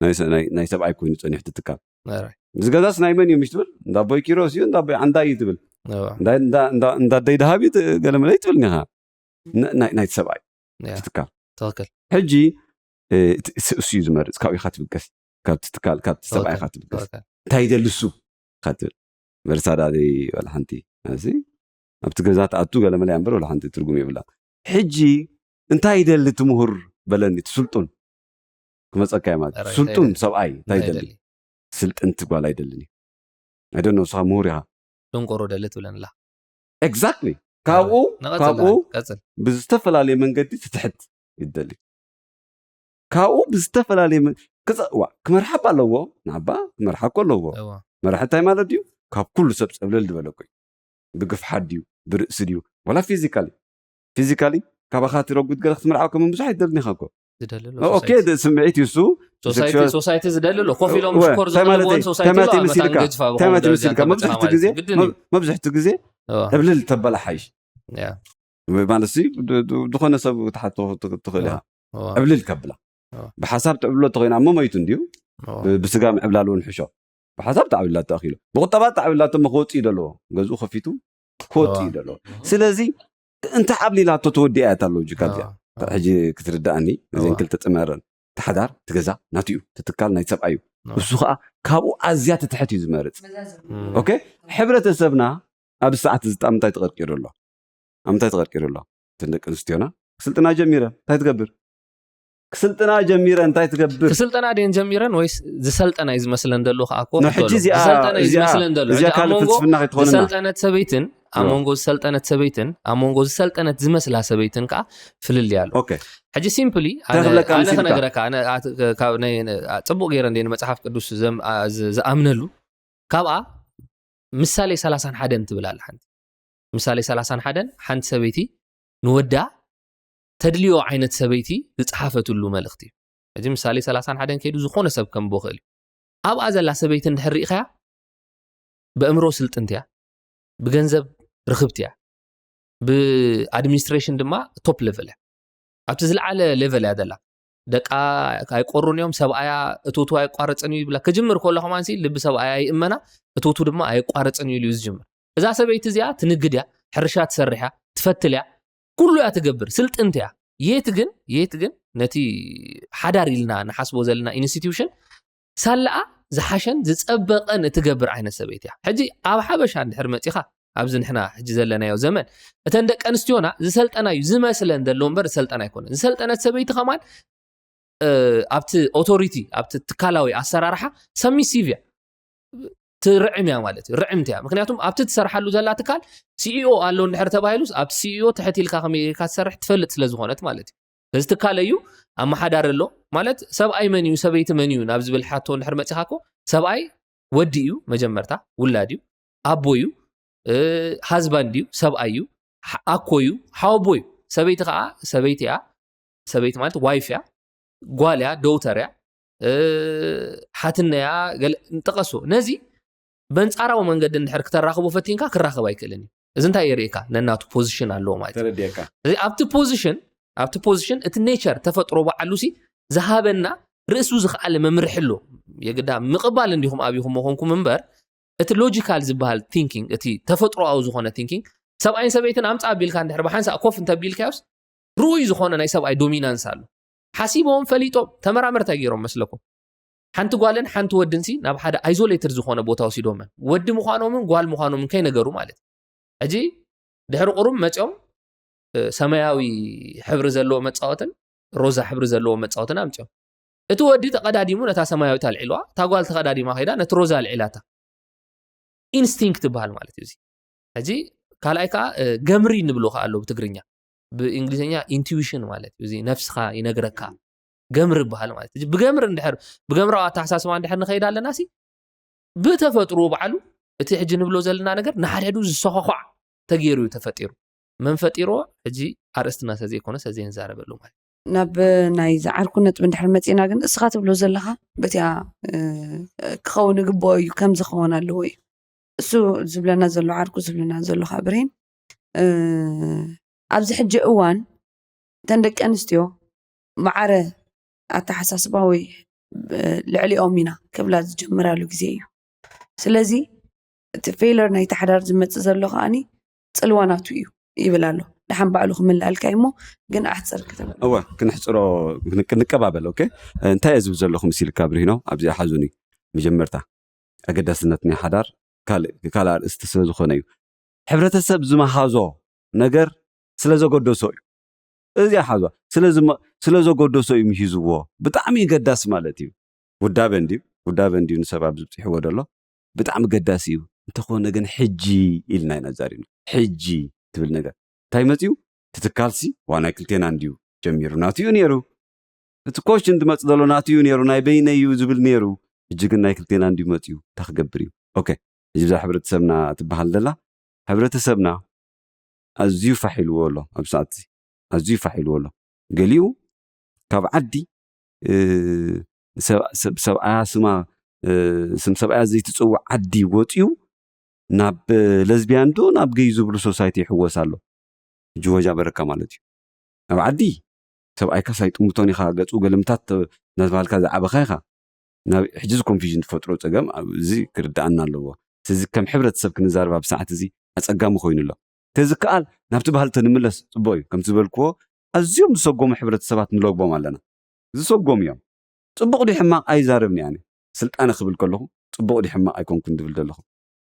ናይ ሰ- ናይ- ናይ ሰብኣይ ኮይኑ ጸኒሑ ትትካል። ኧረ፣ እዚ ገዛስ ናይ መን እዩ ምሽ ትብል? እንዳ ኣቦይ ኪሮስ እዩ፣ እንዳ ኣቦይ ዓንዳይ እዩ ትብል። እዋ። እንዳ- እንዳ- እንዳ- እንዳ ደይ ደሃብ እዩ ት- ገለመለ እዩ ትብል ኒኻ። ን- ናይ- ናይቲ ሰብኣይ ያ፣ ትትካል። ትኽክል። ሕጂ እ፣ እቲ- እሱ እሱ እዩ ዝመርፅ። ካብኡ ኢኻ ትብገስ፣ ካብቲ ትካል፣ ካብቲ ሰብኣይ ኢኻ ትብገስ። ትኽክል። እንታይ ይደሊ እሱ ኢኻ ትብል። መርሳ ዳ ዘይበላ ሓንቲ እዚ ኣብቲ ገዛ ትኣቱ ገለመለ እያ እምበር ወላ ሓንቲ ትርጉም የብላ። ሕጂ እንታይ ይደሊ እቲ ምሁር በለኒ፣ እቲ ስልጡን ክመፀካ እየ ማለት እዩ። ራይት፣ ስልጡን ኣይደሊ። ሰብኣይ እንታይ እንታይ ይደሊ? ይደሊ? ስልጥንቲ ጓል ኣይደልን እዩ። ኣይደኖ ንስኻ ምሁር ኢኻ። ደንቆሮ ደሊ ትብለንላ። ኤግዛክትሊ። ካብኡ ንቐጽል ካብኡ ደሓን፣ ቀጽል። ብዝተፈላለየ መንገዲ ትትሕት ይደሊ። ካብኡ ብዝተፈላለየ መ- ክጸ- ዋ፣ ክመርሓ እባ ኣለዎ። ንዓባ ክመርሓ እኮ ኣለዎ። እዋ። መራሒ እንታይ ማለት ድዩ? ካብ ኩሉ ሰብ ጸብለል ዝበለ እኮ እዩ። ብግፍሓት ድዩ? ብርእሲ ድዩ? ዋላ ፊዚካሊ፣ ፊዚካሊ ካባኻ ትረጉድ ገለ ክትምርዓው ከም ብዙሕ ኣይደልን ኢኻ እኮ። ዝደልሎ ኦኬ፣ ደ- ስምዒት እዩ እሱ። ሶሳይቲ ሴክሹዋል- ሶሳይቲ ዝደልሎ ኮፍ ኢሎም ወ- ዝኮር እንታይ ማለት ዘለዎም እዩ? ሶሳይቲ እንታይ ማለት ሎ እዩ መታን መሲልካ? ገጅፋ እንታይ ማለት እዩ ደረጃ መሲልካ? መበጽሓ መብዝሕቲ ማለት ግዜ እዩ። ግድን እዩ። መብ- መብዝሕቲ ግዜ እዋ። ዕብልል ተበላ ሓይሽ። ያ። ወይ ማለት ሲ ድ- ድ- ዝኾነ ሰብ ክትሓቶ ት- ትኽእል ኢኻ። እዋ። ዕብልል ከብላ እዋ። ብሓሳብ ትዕብሎ ተኮይና እሞ መይቱ እንድዩ። እዋ። ብ- ብስጋ ምዕብላል እውን ሕሾ። ብሓሳብ ተዓብላቶ ኣኪሉ፣ ብቁጠባ ተዓብላቶ እሞ ክወፅእ እዩ ዘለዎ። ገዝኡ ከፊቱ ክወፅእ እዩ እዋ። ዘለዎ። ስለዚ እንተ ዓብሊላቶ ተወዲኣ እያ እታ ሎጂካ እዚኣ። እዋ። ሕጂ ክትርዳእኒ እዘን እዋ። ክልተ ጥመረን፣ እቲ ሓዳር እቲ ገዛ ናቱ እዩ፣ እቲ ትካል ናይ ሰብኣይ እዩ። እዋ። እሱ ከዓ ካብኡ ኣዝያ ትትሕት እዩ ዝመርፅ። እም። ኦኬ፣ ሕብረተሰብና ኣብ ሰዓት እዚ ጣም እንታይ ተቐርቂሩ ኣሎ? ኣብ ምንታይ ተቐርቂሩ ኣሎ? እተን ደቂ ኣንስትዮና ክስልጥና ጀሚረን እንታይ ትገብር? ክስልጥና ጀሚረን እንታይ ትገብር? ክስልጠና ድን ጀሚረን ወይስ ዝሰልጠና እዩ ዝመስለን ዘሎ ከዓ እኮ ኖ፣ ክእለሉ። ሕጂ እዚኣ- ዝሰልጠነ እዩ እዚኣ- ዝመስለን ዘሎ። እዚኣ ሕጂ ኣብ ካልእ መንጎ ፍልስፍና ከይትኾነና። ዝሰልጠነት ሰበይትን ኣብ እዋ። መንጎ ዝሰልጠነት ሰበይትን ኣብ መንጎ ዝሰልጠነት ዝመስላ ሰበይትን ከዓ ፍልልይ ኣሎ። ኦኬ፣ ሕጂ ሲምፕሊ እንታይ ክብለካ ኣነ መሲልካ? ክነግረካ፣ ኣነ ኣት- ካብ ናይ ነ- ኣ- ፅቡቅ ገይረ እንደ መፅሓፍ ቅዱስ ዘም- ኣ- ዝ- ዝኣምነሉ ካብኣ ምሳሌ ሰላሳን ሓደን ትብል ኣላ ሓንቲ። ምሳሌ ሰላሳን ሓደን ሓንቲ ሰበይቲ ንወዳ ተድልዮ ዓይነት ሰበይቲ ዝፀሓፈትሉ መልእኽቲ እዩ። እዚ ምሳሌ ሰላሳን ሓደን ከይዱ ዝኾነ ሰብ ከንብቦ ክእል እዩ። ኣብኣ ዘላ ሰበይቲ እንድሕር ርኢኻያ፣ ብእምሮ ስልጥንቲ እያ፣ ብገንዘብ ርኽብቲ እያ፣ ብኣድሚኒስትሬሽን ድማ ቶፕ ሌቨል እያ። ኣብቲ ዝለዓለ ሌቨል እያ ዘላ። ደቃ ኣይቆሩን እዮም፣ ሰብኣያ እትውቱ ኣይቋረፅን እዩ ይብላ። ክጅምር ከሎ ከማንሲ ልቢ ሰብኣያ ይእመና፣ እትውቱ ድማ ኣይቋረፅን እዩ ኢሉ እዩ ዝጅምር። እዛ ሰበይቲ እዚኣ ትንግድ እያ፣ ሕርሻ ትሰርሕ እያ፣ ትፈትል እያ፣ ኩሉ እያ ትገብር፣ ስልጥንቲ እያ። የት ግን የት ግን ነቲ ሓዳር ኢልና ንሓስቦ ዘለና ኢንስቲትዩሽን ሳላኣ ዝሓሸን ዝጸበቐን እትገብር ዓይነት ሰበይቲ እያ። ሕጂ ኣብ ሓበሻ እንድሕር መጺኻ፣ ኣብዚ ንሕና ሕጂ ዘለናዮ ዘመን እተን ደቂ ኣንስትዮና ዝሰልጠና እዩ ዝመስለን ዘሎ እምበር ዝሰልጠና ኣይኮነን። ዝሰልጠነት ሰበይቲ ከማን እ፣ ኣብቲ ኦቶሪቲ ኣብቲ ትካላዊ ኣሰራርሓ ሰሚሲቭ እያ፣ ትርዕም እያ ማለት እዩ። ርዕምቲ እያ። ምክንያቱም ኣብቲ ትሰርሓሉ ዘላ ትካል ሲኢኦ ኣሎ እንድሕር ተባሂሉስ ኣብቲ ሲኢኦ ትሕት ኢልካ ከመይ ኢልካ ትሰርሕ ትፈልጥ ስለ ዝኾነት ማለት እዩ። እዚ ትካል እዩ ኣመሓዳሪ ኣሎ ማለት ሰብኣይ መን እዩ ሰበይቲ መን እዩ ናብ ዝብል ሓቶ እንድሕር መፂኻ እኮ ሰብኣይ ወዲ እዩ መጀመርታ ውላድ እዩ ኣቦ እዩ እ፣ ሃዝባንድ እዩ ሰብኣይ እዩ ሓ- ኣኮ እዩ ሓወቦ እዩ ሰበይቲ ከዓ ሰበይቲ እያ ሰበይቲ ማለት ዋይፍ እያ ጓል እያ ደውተር እያ እ፣ ሓትነ እያ ገለ ንጠቐሶ ነዚ በንፃራዊ መንገዲ እንድሕር ክተራኽቦ ፈቲንካ ክራኸብ ኣይክእልን እዩ እዚ እንታይ የርእየካ ነናቱ ፖዚሽን ኣለዎ ማለት እዩ ተረዲእካ። እዚ ኣብቲ ፖዚሽን ኣብቲ ፖዚሽን እቲ ኔቸር ተፈጥሮ በዓሉ ሲ ዝሃበና ርእሱ ዝኸኣለ መምርሒ ኣሎ የግዳ ምቕባል እንዲኹም ኣብኹም መኾንኩም እምበር እቲ ሎጂካል ዝበሃል ቲንኪንግ እቲ ተፈጥሮኣዊ ዝኾነ ቲንኪንግ ሰብኣይን ሰበይትን ኣምፃ ኣቢልካ እንድሕር ብሓንሳእ ኮፍ እንተቢልካዮስ ርኡይ ዝኾነ ናይ ሰብኣይ ዶሚናንስ ኣሎ ሓሲቦም ፈሊጦም ተመራመርቲ ገይሮም መስለኩም ሓንቲ ጓልን ሓንቲ ወድንሲ ናብ ሓደ ኣይዞሌትድ ዝኾነ ቦታ ወሲዶመን ወዲ ምዃኖምን ጓል ምዃኖምን ከይነገሩ ማለት እዩ ሕጂ ድሕሪ ቁሩብ መፂኦም እ፣ ሰማያዊ ሕብሪ ዘለዎ መፃወትን ሮዛ ሕብሪ ዘለዎ መፃወትን ኣምፅኦም እቲ ወዲ ተቐዳዲሙ ነታ ሰማያዊት ኣልዒልዋ፣ እታ ጓል ተቐዳዲማ ከይዳ ነቲ ሮዛ ኣልዒላታ። ኢንስቲንክት ይበሃል ማለት እዩ። እዚ ሕጂ ካልኣይ ከዓ ገምሪ ንብሎ ከዓ ኣሎ ብትግርኛ፣ ብእንግሊዝኛ ኢንቱዊሽን ማለት እዩ። እዚ ነፍስኻ ይነግረካ፣ ገምሪ ይበሃል ማለት እዩ። ብገምሪ እንድሕር ብገምራዊ ኣተሓሳስባ እንድሕር ንኸይድ ኣለና ሲ ብተፈጥሮ ባዕሉ እቲ ሕጂ ንብሎ ዘለና ነገር ንሓድሕዱ ዝሰኳኳዕ ተገይሩ እዩ ተፈጢሩ። መን ፈጢርዎ ሕጂ ኣርእስትና ሰዘይኮነ ሰዘይንዛረበሉ ማለት እዩ። ናብ ናይ ዝዓርኩ ነጥቢ እንድሕር መፂና ግን እስኻ ትብሎ ዘለኻ በቲያ ክኸውን ይግብኦ እዩ፣ ከም ዝኸውን ኣለዎ እዩ። እሱ ዝብለና ዘሎ ዓርኩ ዝብለና ዘሎ ከዓ ብሬን ኣብዚ ሕጂ እዋን እተን ደቂ ኣንስትዮ ማዕረ ኣተሓሳስባ ወይ ልዕሊኦም ኢና ክብላ ዝጀምራሉ ግዜ እዩ። ስለዚ እቲ ፌለር ናይ ተሓዳር ዝመፅእ ዘሎ ከዓኒ ፅልዋ ናቱ እዩ ይብል ኣሎ። ደሓን ባዕሉ ክምልኣልካ እሞ ግን ኣሕፅር ክትብል እወ ክንሕፅሮ ክንቀባበል ኦኬ። እንታይ እየ ዝብል ዘለኹ ምስ ኢልካ ብርሂኖ ኣብዚኣ ሓዙኒ መጀመርታ ኣገዳስነት ናይ ሓዳር ካልእ ኣርእስቲ ስለ ዝኾነ እዩ። ሕብረተሰብ ዝመሃዞ ነገር ስለ ዘገደሶ እዩ። እዚኣ ሓዞ ስለ ዘገደሶ እዩ ምሂዝዎ። ብጣዕሚ ገዳሲ ማለት እዩ። ውዳበ እንድዩ ውዳበ እንድዩ ንሰብ ኣብዚ ብፅሕዎ ደሎ ብጣዕሚ ገዳሲ እዩ። እንተኾነ ግን ሕጂ ኢልና ኢና ዛሪብና። ሕጂ ትብል ነገር እንታይ መፅዩ? ትትካልሲ ዋናይ ክልቴና እንድዩ ጀሚሩ ናትዩ ነይሩ። እቲ ኮሽን ዝመፅ ዘሎ ናትዩ ነይሩ፣ ናይ በይነ እዩ ዝብል ነይሩ። ሕጂ ግን ናይ ክልቴና እንድዩ መፅዩ። እንታይ ክገብር እዩ? ኦኬ፣ እዚ ብዛ ሕብረተሰብና ትበሃል ዘላ ሕብረተሰብና ኣዝዩ ፋሕ ኢልዎ ኣሎ። ኣብ ሰዓት እዚ ኣዝዩ ፋሕ ኢልዎ ኣሎ። ገሊኡ ካብ ዓዲ ሰብኣያ ስማ ስም ሰብኣያ ዘይትፅውዕ ዓዲ ወፅዩ ናብ ለዝቢያን ዶ ናብ ገይ ዝብሉ ሶሳይቲ ይሕወስ ኣሎ። ጅወጃ በረካ ማለት እዩ። ኣብ ዓዲ ሰብኣይካ ሳይጥምቶን ኢኻ ገፁ ገልምታት እናተባሃልካ ዝዓበኻ ኢኻ። ናብ ሕጂ እዚ ኮንፊዥን ትፈጥሮ ፀገም እዚ ክርዳኣና ኣለዎ። ስለዚ ከም ሕብረተሰብ ክንዛረብ ኣብ ሰዓት እዚ ኣፀጋሚ ኮይኑ ኣሎ። ተዝከኣል ናብቲ ባህልተ ንምለስ ፅቡቅ እዩ። ከምቲ ዝበልክዎ ኣዝዮም ዝሰጎሙ ሕብረተሰባት ንለግቦም ኣለና። ዝሰጎሙ እዮም። ፅቡቅ ዲ ሕማቅ ኣይዛረብን እየ ኣነ። ስልጣነ ክብል ከለኹ ፅቡቅ ዲ ሕማቅ ኣይኮንኩን ዝብል ዘለኹ።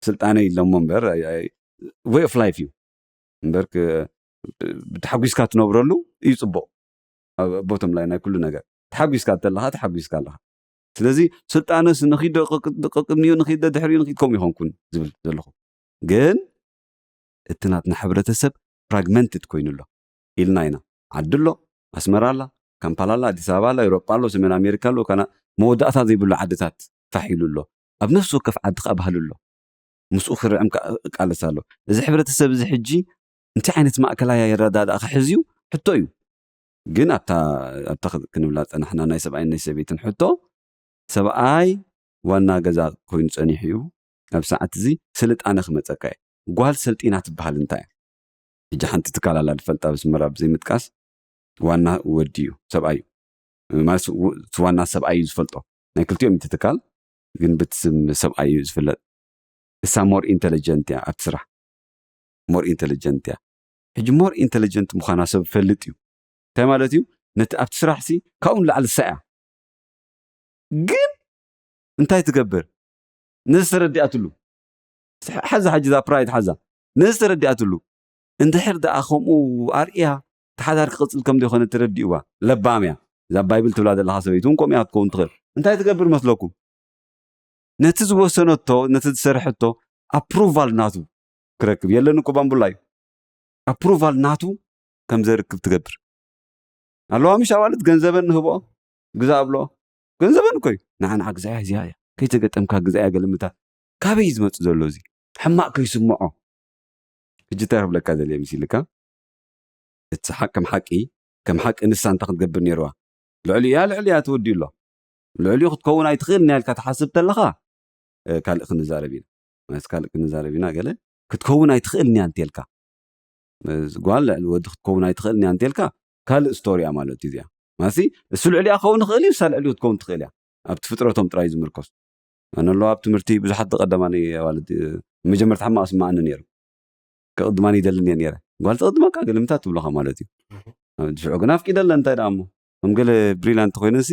ስልጣነ ኢለሞ እምበር way of life እዩ እምበር ብተሓጒስካ ትነብረሉ እዩ ፅቡቅ። ቦቶም ላይ ናይ ኩሉ ነገር ተሓጒስካ እንተለካ ተሓጒስካ ኣለካ። ስለዚ ስልጣነስ ንኺዶ ቅቅድሚኡ ንኺደ ድሕሪኡ ንኺድ ከምኡ ይኾንኩን ዝብል ዘለኹ። ግን እቲ ናትና ሕብረተሰብ ፍራግመንትድ ኮይኑ ኣሎ ኢልና ኢና። ዓዲ ኣሎ፣ ኣስመራ ኣላ፣ ካምፓላ ኣላ፣ ኣዲስ ኣበባ ኣላ፣ ኤውሮጳ ኣሎ፣ ሰሜን ኣሜሪካ ኣሎ፣ ካና መወዳእታ ዘይብሉ ዓድታት ፋሕ ኢሉ ኣሎ። ኣብ ነፍሲ ወከፍ ዓዲ ከዓ ባህሊ ኣሎ። ምስኡ ክርዕም እቃለስ ኣሎ። እዚ ሕብረተሰብ እዚ ሕጂ እንታይ ዓይነት ማእከላይ ኣረዳድኣ ክሕዝ እዩ ሕቶ እዩ። ግን ኣብታ ኣብታ ክንብላ ዝፀናሕና ናይ ሰብኣይን ናይ ሰበይትን ሕቶ ሰብኣይ ዋና ገዛ ኮይኑ ፀኒሑ እዩ። ኣብ ሰዓት እዚ ስልጣነ ክመፀካ እዩ። ጓል ሰልጢና ትበሃል እንታይ እያ? ሕጂ ሓንቲ ትካል ኣላ ዝፈልጣ ብስመራ ብዘይምጥቃስ ዋና ወዲ እዩ ሰብኣይ እዩ ማለት እቲ ዋና ሰብኣይ እዩ ዝፈልጦ። ናይ ክልቲኦም እቲ ትካል ግን ብቲ ስም ሰብኣይ እዩ ዝፍለጥ። እሳ ሞር ኢንተለጀንት እያ ኣብቲ ስራሕ ሞር ኢንተለጀንት እያ። ሕጂ ሞር ኢንተለጀንት ምዃና ሰብ ፈልጥ እዩ። እንታይ ማለት እዩ? ነቲ ኣብቲ ስራሕ ሲ ካብኡ ንላዕሊ እሳ እያ። ግን እንታይ ትገብር? ነዚ ተረዲኣትሉ ሓዛ ሕጂ ዛ ፕራይድ ሓዛ ነዚ ተረዲኣትሉ እንድሕር ደኣ ከምኡ ኣርእያ ተሓዳር ክቕፅል ከም ዘይኮነ ተረዲእዋ ለባም እያ። እዛ ባይብል ትብላ ዘለካ ሰበይቲ እውን ከምኡ እያ ክትከውን ትኽእል። እንታይ ትገብር መስለኩም? ነቲ ዝወሰነቶ ነቲ ዝሰርሐቶ ኣፕሩቫል ናቱ ክረክብ የለን እኮ ባምቡላ እዩ። ኣፕሩቫል ናቱ ከም ዘርክብ ትገብር ኣለዋ። ምሽ ኣዋልድ ገንዘበን ንህብኦ ግዛ ኣብልኦ ገንዘበን እኮ እዩ። ንዓንዓ ግዛያ እዚኣ እያ ከይተገጠምካ ግዛያ ገለምታ ካበይ እዩ ዝመፅእ ዘሎ እዚ ሕማቅ ከይስምዖ። ሕጂ እንታይ ክብለካ ዘለ ምስ ኢልካ እቲ ሓቅ ከም ሓቂ ከም ሓቂ ንሳ እንታይ ክትገብር ነይርዋ? ልዕሊ እያ ልዕሊ እያ ትወዲ ኣሎ። ልዕሊኡ ክትከውን ኣይትኽእል ና ኢልካ ትሓስብ ተለኻ ካልእ ክንዛረብ ኢና ማለት ካልእ ክንዛረብ ኢና ገለ ክትከውን ኣይትኽእል ኒያ እንተልካ ጓል ልዕሊ ወዲ ክትከውን ኣይትኽእል ኒያ እንተልካ ካልእ ስቶሪ እያ ማለት እዩ እዚኣ ማለት እሱ ልዕሊኣ ክኸውን ይኽእል እዩ እሳ ልዕሊኡ ክትከውን ትኽእል እያ ኣብቲ ፍጥረቶም ጥራይ ዝምርኮስ ኣነ ኣለዋ ኣብ ትምህርቲ ብዙሓት ዝቀደማ ኣዋልድ መጀመርታ ሕማቅ ስማዕኒ ነይሩ ክቅድማኒ ይደልን እየ ነይረ ጓል ትቅድመካ ገልምታት ትብለካ ማለት እዩ ሽዑ ግን ኣፍቂደለን እንታይ ደኣ እሞ ከም ገለ ብሪላንት ኮይነሲ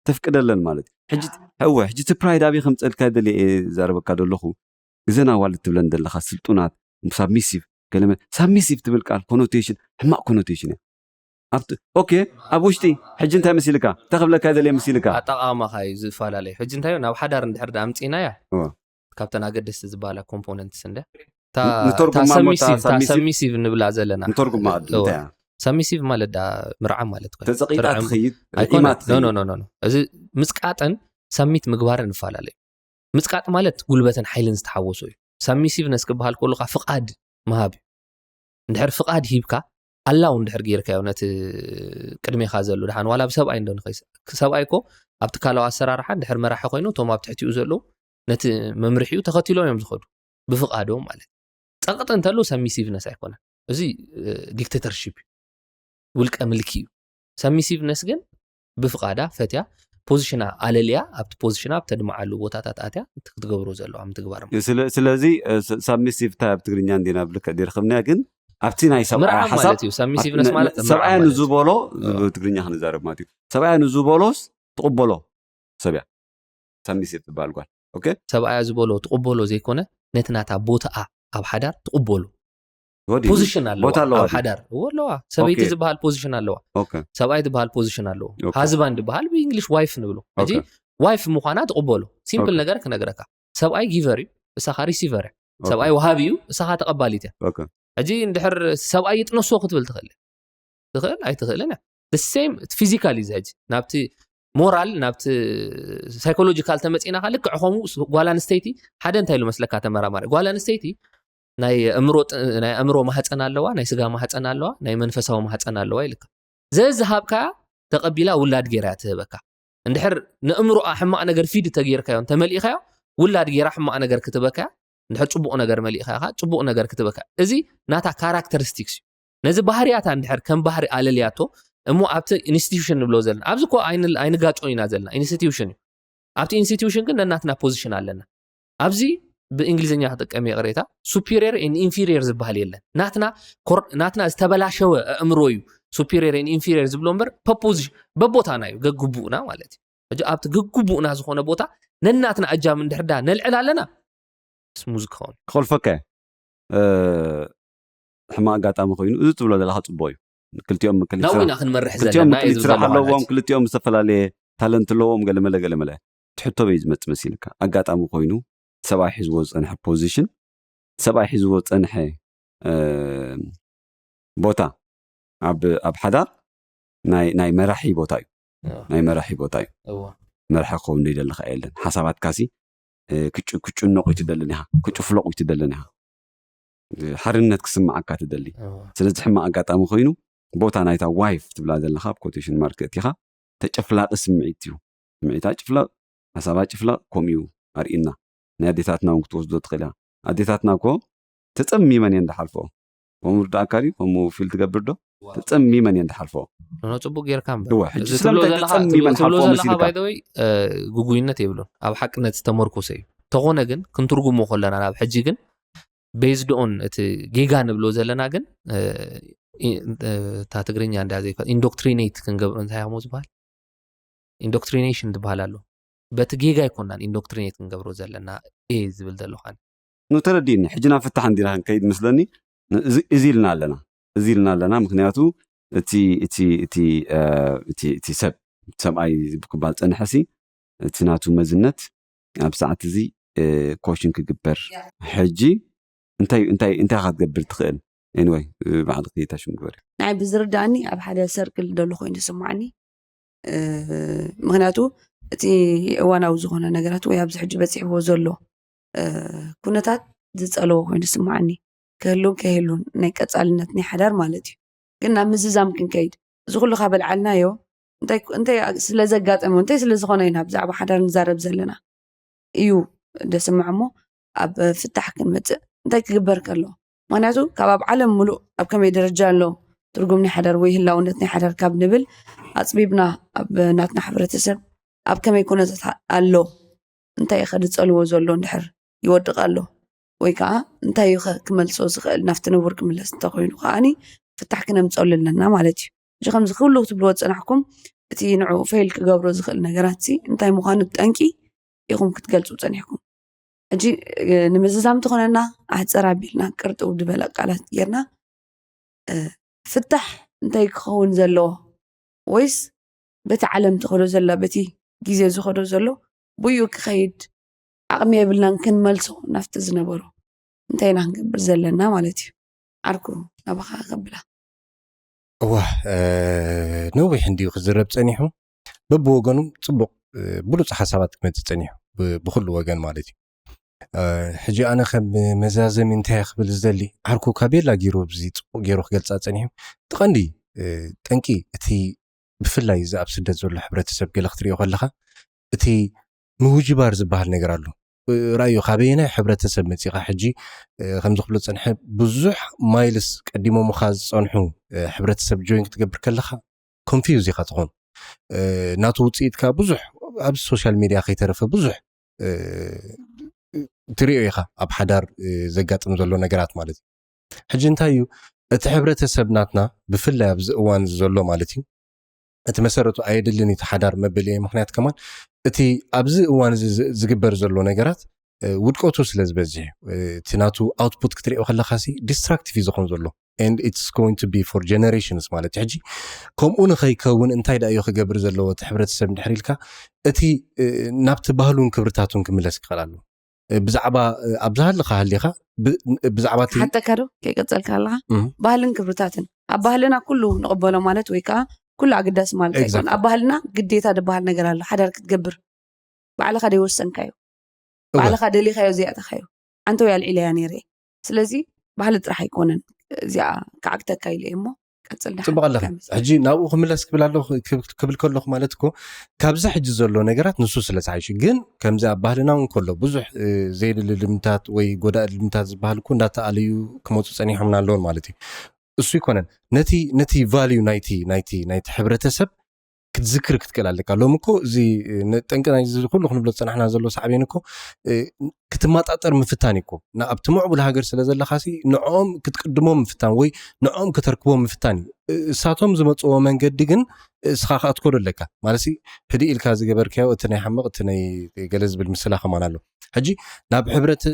ተፍቅደለን ማለት እዩ ሕጂ እወ ሕጂ እቲ ፕራይድ ኣብየ ከምፀልካ ደልየ እየ ዛረበካ ዘለኹ እዘን ኣዋልድ ትብለን ዘለካ ስልጡናት ሳብሚሲቭ ገለመ ሳብሚሲቭ ትብል ቃል ኮኖቴሽን ሕማቅ ኮኖቴሽን እያ ኣብቲ ኦኬ ኣብ ውሽጢ ሕጂ እንታይ መሲልካ እንታይ ክብለካ ደልየ መሲልካ ኣጠቃቅማኻ እዩ ዝፈላለዩ። ሕጂ እንታይ ናብ ሓዳር እንድሕር ዳ ኣምፅእናያ እወ። ካብተን ኣገደስቲ ዝበሃላ ኮምፖነንትስ እንደ ንተርጉማ እሞ እታ submissive- submissive ንብላ ዘለና ንተርጉማ እወ። እንታይ እያ? Submissive ማለት ዳ ምርዓም ማለት እኮ እዩ። ተፀቂጣ ትርዕም- ትኸይድ ኣይኮነ ርዒማ ትኸይድ እዚ ምፅቃጥን submit ምግባርን ንፈላለዩ። ምፅቃጥ ማለት ጉልበትን ሓይልን ዝተሓወሶ እዩ። Submissiveness ክበሃል ከሉ ከዓ ፍቃድ ምሃብ እዩ። እንድሕር ፍቃድ ሂብካ ኣላው እንድሕር ጌርካዮ ነቲ ቅድሜኻ ዘሎ ድሓን ዋላ ብሰብኣይ እንዶ ንኸይስ ሰብኣይ እኮ ኣብ ትካላዊ ኣሰራርሓ እንድሕር መራሒ ኮይኑ እቶም ኣብ ትሕቲኡ ዘለዉ ነቲ መምርሒኡ ተኸቲሎም እዮም ዝኸዱ ብፍቃዶም ማለት እዩ። ፀቕጢ እንተሎ submissiveness ኣይኮነን። እዚ dictatorship እዩ፣ ውልቀ ምልኪ እዩ። Submissiveness ግን ብፍቃዳ ፈትያ ፖዚሽና ኣለልያ ኣብቲ ፖዚሽና ኣብ ተድምዓሉ ቦታታት ኣትያ ክትገብሮ ዘለዋ ምግባር ማለት እዩ። ስለ- ስለዚ submissive እንታይ ኣብ ትግርኛ እንዲና ብልክዕ ዲርክብናያ ግን ኣብቲ ናይ ሰብኣያ ምርዓብ ሓሳብ ማለት እዩ። Submissiveness ማለት ሰብኣያ ምርዓብ ማለት እዩ። ንዝበሎ ብትግርኛ ክንዛረብ ማለት እዩ። ሰብኣያ ንዝበሎስ ትቕበሎ ሰብ እያ submissive ትበሃል ጓል። ኦኬ ሰብኣያ ዝበሎ ትቕበሎ ዘይኮነ ነቲ ናታ ቦታኣ ኣብ ሓዳር ትቕበሎ ወዲ- ፖዚሽን ኣለዋ ቦታ ኣለዋ ኣብ ድዩ? ሓዳር እዎ ኣለዋ። ሰበይቲ ኦኬ። ዝበሃል ፖዚሽን ኣለዋ። ኦኬ ሰብኣይ ዝበሃል ፖዚሽን ኣለዎ። ኦኬ። Husband ዝበሃል ብእንግሊሽ ዋይፍ ንብሎ። ሕጂ ኦኬ። ዋይፍ ምዃና ትቕበሎ። ሲምፕል ኦኬ። ነገር ክነግረካ፣ ሰብኣይ ጊቨር እዩ፣ እሳኻ ሪሲቨር እያ። ኦኬ። ሰብኣይ ወሃቢ እዩ፣ እሳኻ ተቐባሊት እያ። ኦኬ ሕጂ እንድሕር ሰብኣይ ይጥነሶ ክትብል ትኽእል ትኽእል ኣይትኽእልን እያ። The same ፊዚካል እዩ። ሕጂ ናብቲ ሞራል ናብቲ ሳይኮሎጂካል ተመፂና ከ ልክዕ ከምኡ ስ- ጓል ኣንስተይቲ ሓደ እንታይ ኢሉ መስለካ ተመራማሪ ጓል ኣንስተይቲ ናይ ኣእምሮ ጥ- ናይ ኣእምሮ ማህፀን ኣለዋ፣ ናይ ስጋ ማህፀን ኣለዋ፣ ናይ መንፈሳዊ ማህፀን ኣለዋ ኢልካ ዘዝሃብካ ተቐቢላ ውላድ ገይራ እያ ትህበካ። እንድሕር ንእምሮኣ ሕማቕ ነገር ፊድ ተገይርካዮ ተመሊእካዮ ውላድ ገይራ ሕማቕ ነገር ክትበካ እያ። እንድሕር ፅቡቕ ነገር መሊእካ ኢኻ ፅቡቕ ነገር ክትበካ። እዚ ናታ ካራክተሪስቲክስ እዩ። ነዚ ባህርያታ እንድሕር ከም ባህሪ ኣለልያቶ እሞ ኣብቲ ኢንስቲትዩሽን ንብሎ ዘለና ኣብዚ ኮ ኣይንጋጮ ኢና ዘለና ኢንስቲትዩሽን እዩ። ኣብቲ ኢንስቲትዩሽን ግን ነናትና ፖዚሽን ኣለና። ኣብዚ ብእንግሊዝኛ ክጥቀም ይቕሬታ superior and inferior ዝበሃል የለን። ናትና ኮር- ናትና ዝተበላሸወ ኣእምሮ እዩ superior and inferior ዝብሎ እምበር ፖፖዚሽን በቦታና እዩ ገግቡእና ማለት እዩ። ሕጂ ኣብቲ ግግቡእና ዝኾነ ቦታ ነናትና ኣጃም እንድሕርዳ ነልዕል ኣለና ስሙዝ ክኸውን እዩ። ክኸልፈካ እየ። እ፣ ሕማቕ ኣጋጣሚ ኮይኑ እዚ ትብሎ ዘለካ ፅቡቅ እዩ። ክልቲኦም ክልተ ናዊና ክንመርሕ ክልቲኦም ዘለና እዩ ክልቲ ዝብሎ ስራሕ ማለት ኣለዎም እዩ። ክልቲኦም ዝተፈላለየ ታለንት ኣለዎም ገለመለ ገለመለ ትሕቶ በይ ዝመፅእ መሲልካ ኣጋጣሚ ኮይኑ ሰብኣይ ሒዝዎ ዝፀንሐ ፖዚሽን ሰብኣይ ሒዝዎ ዝፀንሐ እ፣ ቦታ ኣብ ኣብ ሓዳር ናይ ናይ መራሒ ቦታ እዩ እዎ፣ ናይ መራሒ ቦታ እዩ እዎ። መራሒ ክኸውን ዶ ይደሊ ከኣ የለን ሓሳባትካሲ እ፣ ክጭ- ክጭነቑ ይትደልን ኢኻ ክጭፍለቑ ይትደልን ኢኻ እ፣ ሓርነት ክስምዓካ ትደሊ እዎ። ስለዚ ሕማቕ ኣጋጣሚ ኮይኑ ቦታ ናይታ ዋይፍ ትብላ ዘለካ ኣብ ኮቴሽን ማርክ እቲኻ ተጨፍላቂ ስምዒት እዩ ስምዒታ ጭፍለቕ ሓሳባ ጭፍለቕ ከምኡ እዩ ኣርእና ናይ ኣዴታትና እውን ክትወስዶ ትኽእል እያ ኣዴታትና እኮ ተፀሚመን እየን ዝሓልፎ ከምኡ ርዳእካ ድዩ ከምኡ ፊል ትገብር ዶ ተፀሚመን እየን ዝሓልፎ ኖ ጽቡቅ ጌርካ እምበር እወ፣ ሕጂ እዚ ስለምንታይ ትብሎ ዘለኻ- ተጸሚመን ትብሎ ሓልፎ ዘለኻ መሲልካ? ባይ ዘ ወይ ጉጉይነት የብሉን ኣብ ሓቅነት ዝተመርኮሰ እዩ። ተኾነ ግን ክንትርጉሞ ከለና ናብ ሕጂ ግን ቤዝድ ኦን እቲ ጌጋ ንብሎ ዘለና ግን እ፣ ኢ- እ፣ እታ ትግርኛ እንዳ ዘይፋ ኢንዶክትሪኔት ክንገብሮ እንታይ ሞ ዝበሃል ኢንዶክትሪኔሽን ዝበሃል ኣሎ። በቲ ጌጋ ኣይኮናን ኢንዶክትሪኔት ክንገብሮ ዘለና እየ ዝብል ዘለኹ ኣነ። ኑ ተረዲእኒ ሕጂ ናብ ፍታሕ እንዲና ክንከይድ ምስለኒ እዚ እዚ ኢልና ኣለና እዚ ኢልና ኣለና ምክንያቱ እቲ እቲ እቲ እ፣ እቲ እቲ ሰብ ሰብኣይ ክባል ፀንሐ ሲ እቲ ናቱ መዝነት ኣብ ሰዓት እዚ ኮሽን ክግበር ሕጂ እንታይ እንታይ እንታይ ኢካ ክትገብር ትኽእል anyway ባዕልኺ ታሽም ግበሪ ንዓይ ብዝርዳእኒ ኣብ ሓደ ሰርክል ደሎ ኮይኑ ዝስማዓኒ እ፣ ምክንያቱ እቲ እዋናዊ ዝኾነ ነገራት ወይ ኣብዚ ሕጂ በፂሕዎ ዘሎ እ፣ ኩነታት ዝፀለዎ ኮይኑ ዝስማዓኒ ክህሉን ከይህሉን ናይ ቀፃልነት ናይ ሓዳር ማለት እዩ ግን ናብ ምዝዛም ክንከይድ እዚ ኩሉ ካብ ኣልዓልናዮ እንታይ እንታይ ስለ ዘጋጠመ እንታይ ስለ ዝኾነ ኢና ብዛዕባ ሓዳር ንዛረብ ዘለና እዩ ደስምዕ እሞ ኣብ ፍታሕ ክንመፅእ እንታይ ክግበር ከሎ ምክንያቱ ካብ ኣብ ዓለም ሙሉእ ኣብ ከመይ ደረጃ ኣሎ ትርጉም ናይ ሓዳር ወይ ህላውነት ናይ ሓዳር ካብ ንብል ኣፅቢብና ኣብ ናትና ሕብረተሰብ ኣብ ከመይ ኩነታት ኣሎ እንታይ ከ ዝፀልዎ ዘሎ እንድሕር ይወድቕ ኣሎ ወይ ከዓ እንታይ እዩ ከ ክመልሶ ዝኽእል ናብቲ ንቡር ክምለስ እንተኮይኑ ከዓኒ ፍታሕ ክነምፀሉ ኣለና ማለት እዩ እዚ ከምዚ ኩሉ ክትብልዎ ዝፀናሕኩም እቲ ንዑ ፌል ክገብሮ ዝኽእል ነገራት ሲ እንታይ ምዃኑ ጠንቂ ኢኹም ክትገልፁ ፀኒሕኩም ሕጂ እ፣ ንምዝዛም ተኾነና ኣሕፀር ኣቢልና ቅርጥው ዝበለ ቃላት ጌርና እ፣ ፍታሕ እንታይ ክኸውን ዘለዎ? ወይስ በቲ ዓለም ትኸዶ ዘላ፣ በቲ ግዜ ዝኸዶ ዘሎ ብኡ ክኸይድ ዓቕሚ የብልናን ክንመልሶ ናብቲ ዝነበሮ? እንታይ ኢና ክንገብር ዘለና ማለት እዩ? ዓርኩ ናባኻ ከብላ። እዋ ነዊሕ እንዲዩ ክዝረብ ጸኒሑ። በብወገኑ ጽቡቕ ብሉፅ ሓሳባት ክመፅእ ጸኒሑ፣ ብኩሉ ወገን ማለት እዩ። ሕጂ ኣነ ከም መዛዘሚ እንታይ ክብል ዝደሊ፣ ዓርኩ ካቤላ ገይሩ ኣብዚ ጽቡቕ ገይሩ ክገልፃ ጸኒሑ። እቲ ቀንዲ ጠንቂ እቲ ብፍላይ እዚ ኣብ ስደት ዘሎ ሕብረተሰብ ገለ ክትሪኦ ከለኻ፣ እቲ ምውጅባር ዝበሃል ነገር ኣሎ። ራእዮ ካበየናይ ሕብረተሰብ መፂኻ ሕጂ፣ ከምዚ ክብሎ ዝፀንሐ፣ ብዙሕ ማይልስ ቀዲሞምኻ ዝፀንሑ ሕብረተሰብ ጆይን ክትገብር ከለኻ ኮንፊውዝ ኢኻ ትኾን። ናቱ ውፅኢት ከዓ ብዙሕ ኣብ ሶሻል ሚድያ ከይተረፈ ብዙሕ ትሪኦ ኢኻ፣ ኣብ ሓዳር ዘጋጥም ዘሎ ነገራት ማለት እዩ። ሕጂ እንታይ እዩ እቲ ሕብረተሰብ ናትና ብፍላይ ኣብዚ እዋን ዘሎ ማለት እዩ፣ እቲ መሰረቱ ኣየድልን እቲ ሓዳር መበልየ ምክንያት ከማን እቲ ኣብዚ እዋን እዚ ዝግበር ዘሎ ነገራት ውድቀቱ ስለ ዝበዝሕ፣ እቲ ናቱ ኣውትፑት ክትሪኦ ከለካ ሲ ዲስትራክቲቭ እዩ ዝኸውን ዘሎ። And it's going to be for generations ማለት እዩ። ሕጂ ከምኡ ንኸይከውን እንታይ ደኣ እዩ ክገብር ዘለዎ እቲ ሕብረተሰብ እንድሕር ኢልካ፣ እቲ ናብቲ ባህሉን ክብርታቱን ክምለስ ክኽእል ኣለዎ። ብዛዕባ ኣብ ዝሃለካ ሃሊካ ብዛዕባ እቲ ሓተካ ዶ ከይቀጸልካ ኣለካ? ባህልን ክብርታትን ኣብ ባህልና ኩሉ ንቕበሎ ማለት ወይ ከዓ ኩሉ ኣገዳሲ ማለት ኣይኮን። ኣብ ባህልና ግዴታ ዝበሃል ነገር ኣሎ። ሓዳር ክትገብር ባዕልኻ ደይወሰንካዮ፣ ባዕልኻ ደሊኻዮ ዘይኣተኻዮ፣ ኣንተወይ ኣልዒለያ ነይረ። ስለዚ ባህሊ ጥራሕ ኣይኮነን እዚኣ ክዓግተካ ኢለ እሞ ቀጽል። ጽቡቕ ኣለኺ። ሕጂ ናብኡ ክምለስ ክብል ኣለኹ፣ ክብል ከለኹ ማለት እኮ ካብዚ ሕጂ ዘሎ ነገራት ንሱ ስለ ዝሓይሽ፣ ግን ከምዚ ኣብ ባህልና እውን ከሎ ብዙሕ ዘየድሊ ልምታት ወይ ጎዳኢ ልምታት ዝበሃል እኮ እንዳተኣለዩ ክመፁ ጸኒሖምና ኣለውን ማለት እዩ። እሱ ይኮነን፣ ነቲ ነቲ ቫልዩ ናይቲ ናይቲ ናይቲ ሕብረተሰብ ክትዝክር ክትክእል ኣለካ። ሎም እኮ እዚ ጠንቂ ናይ ኩሉ ክንብሎ ዝፀናሕና ዘሎ ሳዕቤን እኮ ክትመጣጠር ምፍታን እዩ እኮ። ኣብቲ ምዕቡል ሃገር ስለ ዘለካ ሲ ንዕኦም ክትቅድሞም ምፍታን ወይ ንዕኦም ክተርክቦም ምፍታን እዩ። እሳቶም ዝመፅዎ መንገዲ ግን እስኻ ከዓ ትኮዶ ኣለካ ማለት፣ ህድእ ኢልካ ዝገበርካዮ እቲ ናይ ሓምቕ እቲ ናይ ገለ ዝብል ምስላ ከማን ኣሎ። ሕጂ ናብ ሕብረት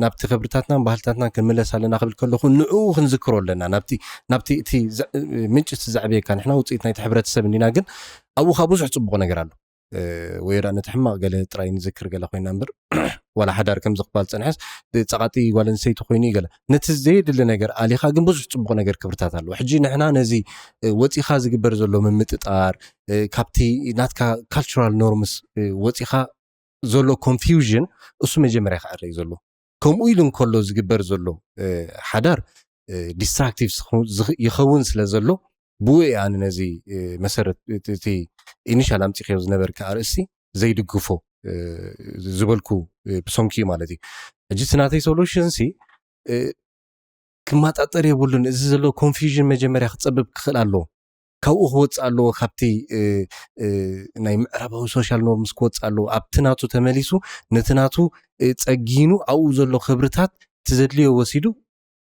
ናብቲ ክብርታትናን ባህልታትናን ክንምለስ ኣለና ክብል ከለኹ ንዕኡ ክንዝክሮ ኣለና። ናብቲ ናብቲ እቲ ምንጭ እቲ ዘዕብየካ፣ ንሕና ውፅኢት ናይቲ ሕብረተሰብ እንዲና፣ ግን ኣብኡ ከዓ ብዙሕ ፅቡቕ ነገር ኣሎ። ወይ ዳ ነቲ ሕማቕ ገለ ጥራይ ንዝክር ገለ ኮይና እምበር ዋላ ሓዳር ከም ዝቕባል ፀንሐስ ፃቓጢ ጓል ኣንስተይቲ ኮይኑ እዩ ገለ ነቲ ዘየድሊ ነገር ኣሊኻ፣ ግን ብዙሕ ፅቡቕ ነገር ክብርታት ኣለዎ። ሕጂ ንሕና ነዚ ወፂኻ ዝግበር ዘሎ ምምጥጣር ካብቲ ናትካ ካልቸራል ኖርምስ ወፂኻ ዘሎ ኮንፊውዥን እሱ መጀመርያ ክዕረ እዩ ዘሎ። ከምኡ ኢሉ እንከሎ ዝግበር ዘሎ ሓዳር ዲስትራክቲቭ ይኸውን ስለ ዘሎ፣ ብኡ ኣነ ነዚ መሰረት እቲ ኢኒሻል ኣምፂኸዮ ዝነበርካ ኣርእስቲ ዘይድግፎ ዝበልኩ ብሰንኪ እዩ ማለት እዩ። ሕጂ እቲ ናተይ ሶሉሽን ሲ ክመጣጠር የብሉን። እዚ ዘሎ ኮንፊውዥን መጀመርያ ክፀብብ ክኽእል ኣለዎ። ካብኡ ክወፅእ ኣለዎ፣ ካብቲ ናይ ምዕራባዊ ሶሻል ኖርምስ ክወፅእ ኣለዎ። ኣብቲ ናቱ ተመሊሱ ነቲ ናቱ ፀጊኑ ኣብኡ ዘሎ ክብርታት እቲ ዘድልዮ ወሲዱ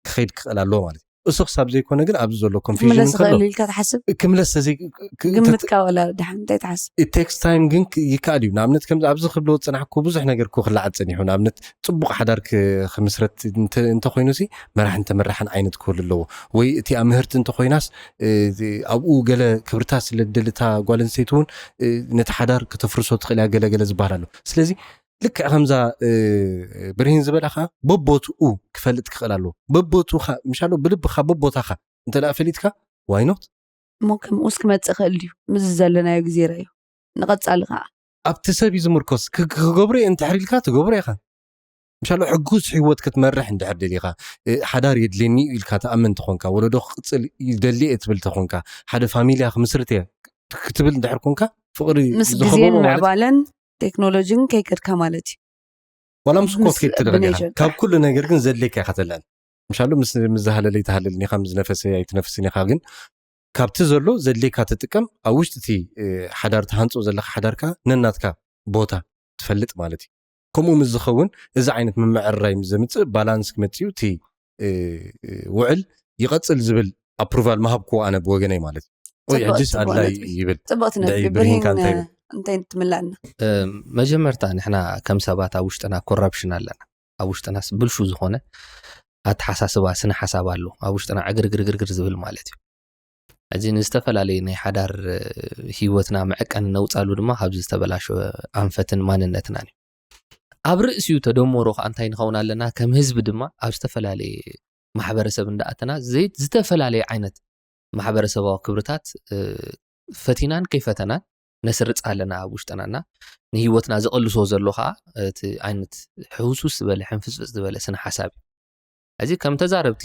ክኸይድ ክኽእል ኣለዎ ማለት እዩ። እሱ ክሳብ ዘይኮነ ግን ኣብዚ ዘሎ ኮንፊውዥን ክምለስ እንከሎ ይኽእል ኢልካ ትሓስብ? ክምለስ ተዘይ- ክ- ክ- ግምትካ ወላ ድሓን እንታይ ትሓስብ? It takes time ግን ክ- ይከኣል እዩ። ንኣብነት ከምዚ ኣብዚ ክብሎ ዝፅናሕኩ ብዙሕ ነገር ክኽላዕ ፀኒሑ፣ ንኣብነት ፅቡቕ ሓዳር ክ- ክምስረት እንተ- እንተኮይኑ ሲ መራሕን ተመራሕን ዓይነት ክህሉ ኣለዎ። ወይ እቲኣ ምህርቲ እንተኮይናስ እ፣ ኣብኡ ገለ ክብርታት ስለ ደልታ ጓል ኣንስተይቲ እውን እ፣ ነቲ ሓዳር ከተፍርሶ ትኽእል እያ ገለ ገለ ዝበሃል ኣሎ። ስለዚ ልክዕ ከምዛ ብርሂን ዝበላኻ በቦትኡ ክፈልጥ ክኽእል ኣለዎ። በቦትኡ ምሻሎ ብልብኻ በቦታኻ እንተ ደኣ ፈሊጥካ ዋይኖት እሞ ከምኡስ ክመፅእ ክእል ድዩ? ምስ ዘለናዮ ግዜ ረዮ ንቐፃሊ ከዓ ኣብቲ ሰብ እዩ ዝምርኮስ። ክገብሮ እየ እንተሕር ኢልካ ትገብሮ ኢኻ። ምሻሎ ሕጉስ ህይወት ክትመርሕ እንድሕር ደሊኻ፣ ሓዳር የድልየኒ ኢልካ ትኣምን ተኾንካ፣ ወለዶ ክቅፅል ይደሊ እየ ትብል ተኾንካ፣ ሓደ ፋሚልያ ክምስርት እየ ክትብል እንድሕር ኮንካ፣ ፍቕሪ ምስ ግዜን ምዕባለን ቴክኖሎጂን ከይከድካ ማለት እዩ። ዋላ ምስ ኮት ከይትደረግ ኢኻ። ካብ ኩሉ ነገር ግን ዘድልየካ ኢኻ ተልዕል። ምሻሉ ምስ ዝሃለለ ይትሃለልን ኢኻ፣ ምስ ዝነፈሰ ኣይትነፍስን ኢኻ። ግን ካብቲ ዘሎ ዘድልየካ ትጥቀም፣ ኣብ ውሽጢ እቲ ሓዳር ትሃንፆ ዘለካ ሓዳርካ ነናትካ ቦታ ትፈልጥ ማለት እዩ። ከምኡ ምስ ዝኸውን እዚ ዓይነት ምምዕርራይ ምስ ዘምፅእ ባላንስ ክመፅእ እዩ፣ እቲ ውዕል ይቐፅል ዝብል ኣፕሩቫል ምሃብኩዎ ኣነ ብወገነይ ማለት እዩ። ወይ ሕጅስ ኣድላይ ይብል። ፅቡቕቲ ነጥቢ። ብርሂንካ እንታይ ይብል? እንታይ ትምላእና? መጀመርታ ንሕና ከም ሰባት ኣብ ውሽጥና ኮራፕሽን ኣለና። ኣብ ውሽጥናስ ብልሹ ዝኾነ ኣተሓሳስባ፣ ስነ ሓሳብ ኣሎ ኣብ ውሽጥና፣ ዕግርግርግርግር ዝብል ማለት እዩ። እዚ ንዝተፈላለየ ናይ ሓዳር ህይወትና መዐቀን ነውፃሉ ድማ ካብዚ ዝተበላሸወ ኣንፈትን ማንነትናን እዩ። ኣብ ርእሲኡ ተደመሮ ከዓ እንታይ ንኸውን ኣለና? ከም ህዝቢ ድማ ኣብ ዝተፈላለየ ማሕበረሰብ እንዳኣተና ዘይ- ዝተፈላለየ ዓይነት ማሕበረሰባዊ ክብርታት ፈቲናን ከይፈተናን ነስርፅ ኣለና ኣብ ውሽጥናና። ንህይወትና ዝቐልሶ ዘሎ ከዓ እቲ ዓይነት ሕውሱስ ዝበለ ሕንፍፅፍፅ ዝበለ ስነ ሓሳብ እዩ። እዚ ከም ተዛረብቲ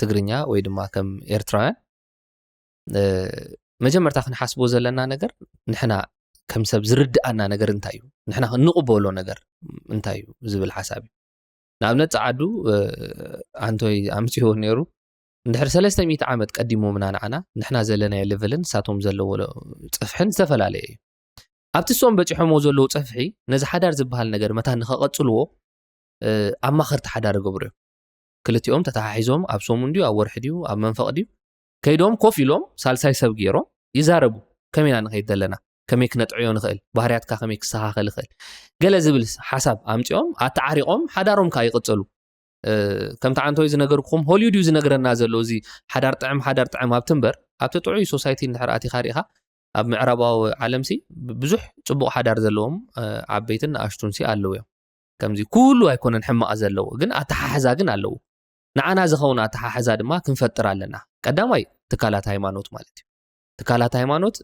ትግርኛ ወይ ድማ ከም ኤርትራውያን መጀመርታ ክንሓስቦ ዘለና ነገር ንሕና ከም ሰብ ዝርድኣና ነገር እንታይ እዩ፣ ንሕና ክንቕበሎ ነገር እንታይ እዩ ዝብል ሓሳብ እዩ። ንኣብነት ፀዓዱ ኣንቶይ ኣምፅዎ ነይሩ። እንድሕር ሰለስተ ሚእቲ ዓመት ቀዲሞምና ንዓና ንሕና ዘለናዮ ሌቨልን ንሳቶም ዘለዎ ፅፍሕን ዝተፈላለየ እዩ። ኣብቲ እሶም በፂሖምዎ ዘለዉ ፅፍሒ ነዚ ሓዳር ዝበሃል ነገር መታን ንኸቐፅልዎ ኣማኸርቲ ሓዳር ይገብሩ እዮም። ክልቲኦም ተተሓሒዞም ኣብ ሰሙን ድዩ ኣብ ወርሒ ድዩ ኣብ መንፈቕ ድዩ ከይዶም ኮፍ ኢሎም ሳልሳይ ሰብ ገይሮም ይዛረቡ። ከመይ ኢና ንኸይድ ዘለና፣ ከመይ ክነጥዕዮ ንኽእል፣ ባህርያትካ ከመይ ክስተኻኸል ይኽእል፣ ገለ ዝብል ሓሳብ ኣምፂኦም ኣተዓሪቖም ሓዳሮም ከዓ ይቕፅሉ። ከምቲ ዓንቶይ ዝነገርኩም ሆሊውድ እዩ ዝነግረና ዘሎ። እዚ ሓዳር ጥዕም ሓዳር ጥዕም ኣብቲ እምበር ኣብቲ ጥዑይ ሶሳይቲ እንድሕር ኣቲኻ ርኢኻ ኣብ ምዕራባዊ ዓለምሲ ብዙሕ ፅቡቕ ሓዳር ዘለዎም ዓበይትን ንኣሽቱንሲ ኣለዉ እዮም። ከምዚ ኩሉ ኣይኮነን ሕማቕ ዘለዎ፣ ግን ኣተሓሕዛ ግን ኣለዉ። ንዓና ዝኸውን ኣተሓሕዛ ድማ ክንፈጥር ኣለና። ቀዳማይ ትካላት ሃይማኖት ማለት እዩ። ትካላት ሃይማኖት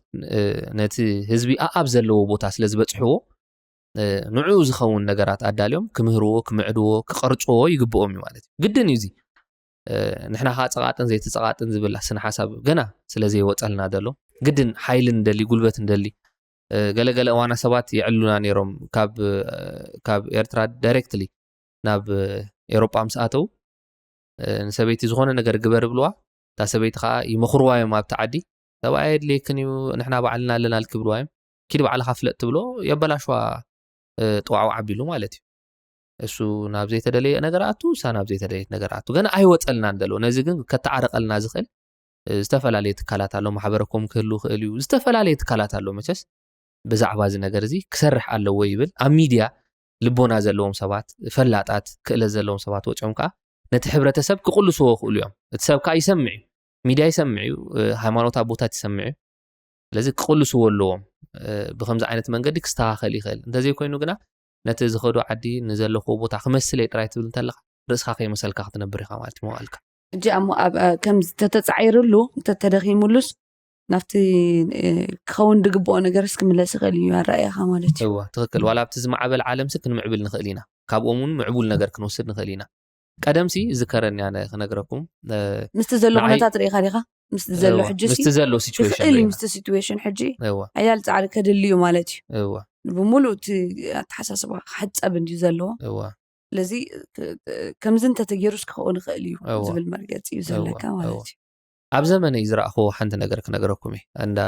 ነቲ ህዝቢ ኣኣብ ዘለዎ ቦታ ስለ ዝበፅሕዎ ንዕኡ ዝኸውን ነገራት ኣዳልዮም ክምህርዎ፣ ክምዕድዎ፣ ክቐርፅዎ ይግብኦም እዩ ማለት እዩ። ግድን እዩ እዚ። ንሕና ከዓ ፀቓጥን ዘይተፀቓጥን ዝብል ስነ ሓሳብ ገና ስለ ዘይወፀልና ዘሎ ግድን ሓይሊ ንደሊ፣ ጉልበት ንደሊ። ገለገለ እዋና ሰባት የዕሉና ነይሮም። ካብ ኤርትራ ዳይሬክትሊ ናብ ኤሮጳ ምስ ኣተው ንሰበይቲ ዝኾነ ነገር ግበር ይብልዋ። እታ ሰበይቲ ከዓ ይመኽርዋ እዮም ኣብቲ ዓዲ። ሰብኣይ የድልየክን እዩ፣ ንሕና ባዕልና ኣለናልኪ ይብልዋ እዮም። ኪድ ባዕልኻ ፍለጥ ትብሎ፣ የበላሽዋ። ጥዋዕዋዕ ኣቢሉ ማለት እዩ። እሱ ናብ ዘይተደለየ ነገር ኣቱ፣ እሳ ናብ ዘይተደለየት ነገር ኣቱ። ገና ኣይወፀልናን ዘሎ። ነዚ ግን ከተዓርቐልና ዝኽእል ዝተፈላለየ ትካላት ኣሎ። ማሕበረኮም ክህሉ ይኽእል እዩ። ዝተፈላለየ ትካላት ኣሎ። መቸስ ብዛዕባ እዚ ነገር እዚ ክሰርሕ ኣለዎ ይብል። ኣብ ሚድያ ልቦና ዘለዎም ሰባት፣ ፈላጣት፣ ክእለት ዘለዎም ሰባት ወፂኦም ከዓ ነቲ ሕብረተሰብ ክቕልስዎ ይኽእሉ እዮም። እቲ ሰብ ከዓ ይሰምዕ እዩ። ሚድያ ይሰምዕ እዩ። ሃይማኖት ኣቦታት ይሰምዕ እዩ። ስለዚ ክቕልስዎ ኣለዎም። ብከምዚ ዓይነት መንገዲ ክስተኻኸል ይኽእል። እንተዘይኮይኑ ግና ነቲ ዝኸዶ ዓዲ ንዘለኽዎ ቦታ ክመስል እየ ጥራይ ትብል እንተለኻ ርእስኻ ከይመሰልካ ክትነብር ኢኻ ማለት እዩ መዋእልካ። ሕጂ እሞ ኣብ ከምዚ ተተፃዒርሉ እንተተደኺሙሉስ ናብቲ ክኸውን ዝግብኦ ነገርስ ክምለስ ይኽእል እዩ ኣረኣእያኻ ማለት እዩ። እወ ትኽክል። ዋላ ኣብቲ ዝማዕበል ዓለምሲ ክንምዕብል ንኽእል ኢና። ካብኦም እውን ምዕቡል ነገር ክንወስድ ንኽእል ኢና። ቀደምሲ ዝከረኒ ኣነ ክነግረኩም ምስቲ ዘሎ ኩነታት ርኢኻ ዲኻ? ምስቲ ዘሎ ሕጂ ምስቲ ዘሎ ሲቹዌሽን ክኽእል እዩ ምስቲ ሲቹዌሽን ሕጂ እዋ ሓያል ፃዕሪ ከድሊ እዩ ማለት እዩ። እዋ ብምሉእ እቲ ኣተሓሳስባ ክሕፀብ እንድዩ ዘለዎ። እዋ ስለዚ ክ- ከምዚ እንተተገይሩስ ክኸውን ይኽእል እዩ እዋ። ዝብል መርገፂ እዩ ዘለካ እዋ፣ ማለት እዋ። እዩ። ኣብ ዘመነይ ዝረኣኽዎ ሓንቲ ነገር ክነግረኩም እየ። እንዳ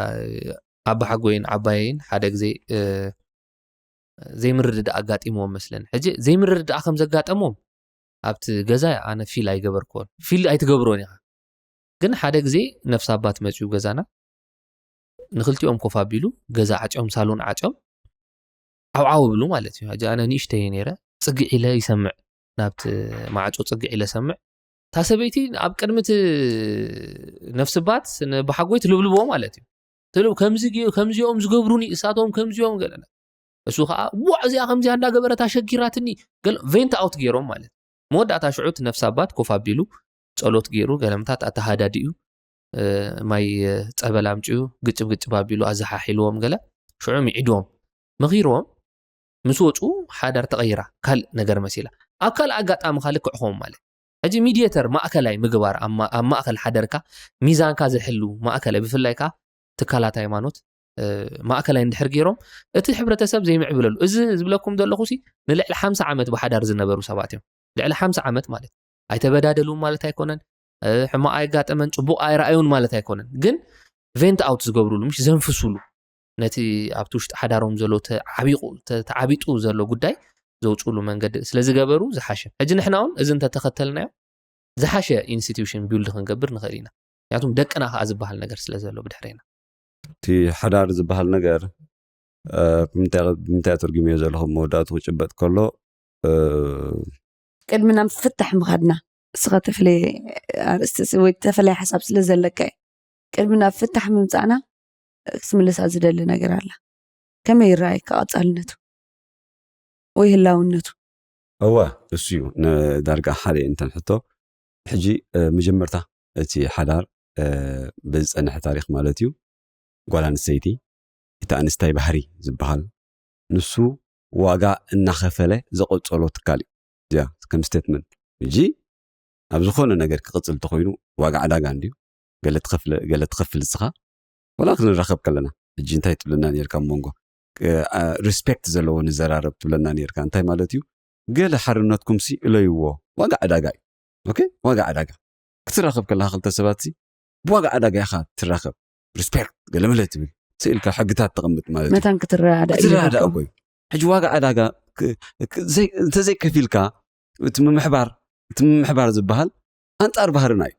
ኣባሓጎይን ዓባየይን ሓደ ግዜ እ፣ ዘይምርድዳእ ኣጋጢምዎም መስለኒ። ሕጂ ዘይምርድዳእ ከም ዘጋጠሞም ኣብቲ ገዛ ኣነ ፊል ኣይገበርክዎን። ፊል ኣይትገብሮን ኢኻ። ግን ሓደ ግዜ ነፍሲ ኣባት መፅዩ ገዛና ንክልቲኦም ኮፍ ኣቢሉ ገዛ ዓፅዮም ሳሎን ዓፅዮም ዓውዓው ብሉ ማለት እዩ። ሕጂ ኣነ ንእሽተይ ነይረ ፅግዕ ኢለ ይሰምዕ ናብቲ ማዕፆ ፅግዕ ኢለ ሰምዕ እታ ሰበይቲ ኣብ ቅድሚ እቲ ነፍስባት ንባሓጎይ ትልብልቦ ማለት እዩ። ትልብ ከምዚ ገ- ከምዚኦም ዝገብሩኒ እሳቶም ከምዚኦም ገለ እሱ ከዓ ዋ እዚኣ ከምዚኣ እንዳገበረት ኣሸጊራትኒ ገለ ቬንት ኣውት ገይሮም ማለት እዩ። መወዳእታ ሽዑ እቲ ነፍሲ ኣባት ኮፍ ኣቢሉ ጸሎት ገይሩ ገለምታት ኣተሃዳዲኡ እ፣ ማይ እ፣ ጸበል ኣምጪኡ ግጭብ ግጭብ ኣቢሉ ኣዘሓሒልዎም ገለ ሽዑ ሚዒድዎም መኺርዎም ምስ ወፁ ሓዳር ተቐይራ ካልእ ነገር መሲላ ኣብ ካልእ ኣጋጣሚ ካልእ ክዕኾም ማለት ሕጂ ሚድየተር ማእከላይ ምግባር ኣብ ማ- ኣብ ማእከል ሓደርካ ሚዛንካ ዝሕሉ ማእከላይ ብፍላይ ከዓ ትካላት ሃይማኖት እ፣ ማእከላይ እንድሕር ገይሮም እቲ ሕብረተሰብ ዘይምዕብለሉ እዚ ዝብለኩም ዘለኹ ሲ ንልዕሊ ሓምሳ ዓመት ብሓዳር ዝነበሩ ሰባት እዮም። ልዕሊ ሓምሳ ዓመት ማለት ኣይተበዳደሉን ማለት ኣይኮነን። እ፣ ሕማቕ ኣይጋጠመን፣ ጽቡቕ ኣይረኣዩን ማለት ኣይኮነን። ግን ቬንት ኣውት ዝገብሩሉ ምሽ ዘንፍሱሉ ነቲ ኣብቲ ውሽጢ ሓዳሮም ዘሎ ተዓቢቑ ተ- ተዓቢጡ ዘሎ ጉዳይ ዘውፅሉ መንገዲ ስለ ዝገበሩ ዝሓሸ። ሕጂ ንሕና እውን እዚ እንተተኸተልናዮ ዝሓሸ ኢንስቲትዩሽን ቢልድ ክንገብር ንኽእል ኢና። ምክንያቱም ደቅና ከዓ ዝበሃል ነገር ስለ ዘሎ ብድሕሬና እቲ ሓዳር ዝበሃል ነገር እ፣ ብምንታይ ብምንታይ ትርጉምዮ ዘለኹም መወዳእቱ ክጭበጥ ከሎ እ፣ ቅድሚ ናብ ፍታሕ ምኻድና እስኻ ተፍለየ ኣርእስቲ ስ- ወይ ተፈለየ ሓሳብ ስለ ዘለካ እዩ። ቅድሚ ናብ ፍታሕ ምምፃእና ክትምልሳ ዝደሊ ነገር ኣላ። ከመይ ይረኣየካ ቀፃልነቱ ወይ ህላውነቱ? እወ፣ እሱ እዩ ንዳርጋ ሓደ እንተን ሕቶ። ሕጂ መጀመርታ እቲ ሓዳር ብዝፀንሐ ታሪክ ማለት እዩ፣ ጓል ኣንስተይቲ እቲ ኣንስታይ ባህሪ ዝበሃል ንሱ ዋጋ እናኸፈለ ዘቐፀሎ ትካል እዩ። እዚኣ ከም ስቴትመንት። ሕጂ ኣብ ዝኾነ ነገር ክቕፅል እንተኮይኑ ዋጋ ዕዳጋ እንድዩ። ገለ ትኸፍል እስኻ፣ ዋላ ክንራኸብ ከለና ሕጂ እንታይ ትብለና ነርካ? ኣብ መንጎ ሪስፔክት ዘለዎ ንዘራረብ ትብለና ነርካ። እንታይ ማለት እዩ? ገለ ሓርነትኩም ሲ እለይዎ። ዋጋ ዕዳጋ እዩ። ኦኬ፣ ዋጋ ዕዳጋ። ክትራኸብ ከለካ ክልተ ሰባት ሲ ብዋጋ ዕዳጋ ኢኻ ትራኸብ። ሪስፔክት ገለመለ ትብል ስኢልካ ሕግታት ተቐምጥ ማለት እዩ። መታን ክትረዳዳእ ክትረዳዳእ ይግባእ። እኮ እዩ። ሕጂ ዋጋ ዕዳጋ ክ- ክ- ዘይ- እንተዘይከፊልካ እቲ ምምሕባር እቲ ምምሕባር ዝበሃል ኣንጻር ባህርና እዩ።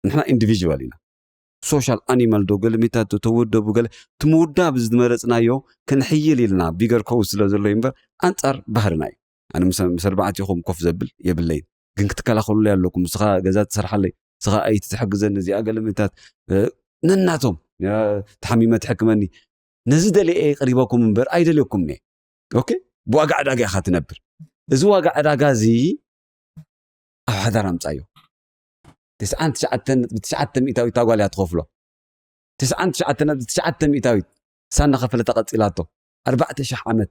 ንሕና ኢንዲቪዥዋል ኢና፣ ሶሻል ኣኒማል ዶ ገለሚታት ዶ ተወደቡ ገለ እቲ ምውዳብ ዝመረፅናዮ ክንሕይል ኢልና ቢገር ኮው ስለ ዘሎ እዩ እምበር ኣንጻር ባህርና እዩ። ኣነ ምስ ምስ ኣርባዕቲኹም ኮፍ ዘብል የብለይን፣ ግን ክትከላኸሉለይ ኣለኩም። ንስኻ ገዛ ትሰርሓለይ፣ ንስኻ ኣይቲ ትሕግዘኒ፣ እዚኣ ገለሚታት ነናቶም ተሓሚመ ትሕክመኒ፣ ነዚ ደልየ ቀሪበኩም እምበር ኣይደልየኩም እየ። ኦኬ፣ ብዋጋ ዕዳጋ ኢኻ ትነብር። እዚ ዋጋ ዕዳጋ እዚ ኣብ ሓዳር ኣምፃዮ። ትስዓን ትሽዓተን ነጥቢ ትሽዓተ ሚእታዊት እታ ጓል እያ ትኸፍሎ። ትስዓን ትሽዓተ ነጥቢ ትሽዓተ ሚእታዊት እሳ እናኸፈለት ቀፂላቶ ኣርባዕተ ሽሕ ዓመት።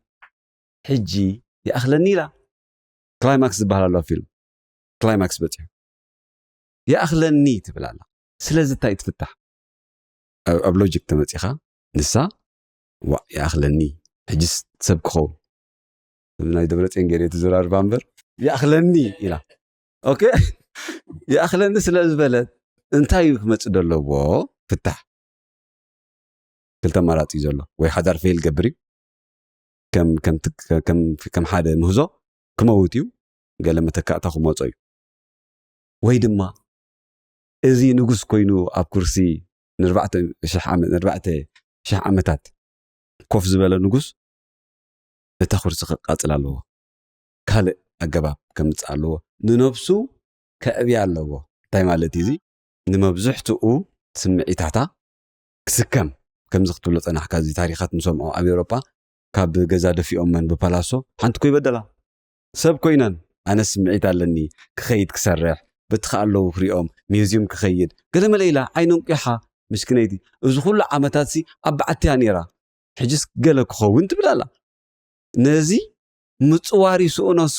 ሕጂ ይኣኽለኒ ኢላ። ክላይማክስ ዝበሃል ኣሎ ፊልም፣ ክላይማክስ በፂሑ። ይኣኽለኒ ትብል ኣላ። ስለዚ እንታይ ትፍታሕ? ኣብ ኣብ ሎጂክ ተመፂኻ ንሳ ዋእ ይኣኽለኒ፣ ሕጅስ ሰብ ክኸውን። እዚ ናይ ደብረፅዮን ገይረ ተዘራርባ እምበር ይኣኽለኒ ኢላ። ኦኬ፣ ይኣኽለኒ ስለ ዝበለት እንታይ እዩ ክመፅእ ዘለዎ? ፍታሕ ክልተ ኣማራፂ እዩ ዘሎ። ወይ ሓዳር ፌል ገብር እዩ፣ ከም ከም ትክ- ከም ከም ሓደ ምህዞ ክመውት እዩ፣ ገለ መተካእታ ክመፆ እዩ። ወይ ድማ እዚ ንጉስ ኮይኑ ኣብ ኩርሲ ንኣርባዕተ ሽሕ ዓመት ንኣርባዕተ ሽሕ ዓመታት ኮፍ ዝበለ ንጉስ እታ ኩርሲ ክቃፅል ኣለዎ። ካልእ ኣገባብ ከምፅእ ኣለዎ። ንነብሱ ከዕብያ ኣለዎ። እንታይ ማለት እዩ እዚ? ንመብዝሕትኡ ስምዒታታ ክስከም፣ ከምዚ ክትብሎ ፀናሕካ፣ እዚ ታሪኻት ንሰምዖ ኣብ ኤውሮጳ ካብ ገዛ ደፊኦመን ብፓላሶ ሓንቲ ኮይ በደላ ሰብ ኮይነን፣ ኣነ ስምዒት ኣለኒ ክኸይድ ክሰርሕ፣ በቲ ከኣለዉ ክሪኦም፣ ሚውዚየም ክኸይድ፣ ገለመለ ኢላ ዓይነን ቂሓ ምስክነይቲ። እዚ ኩሉ ዓመታት ሲ ኣብ በዓቲ እያ ነይራ፣ ሕጅስ ገለ ክኸውን ትብል ኣላ። ነዚ ምፅዋር ይስእኖ እሱ።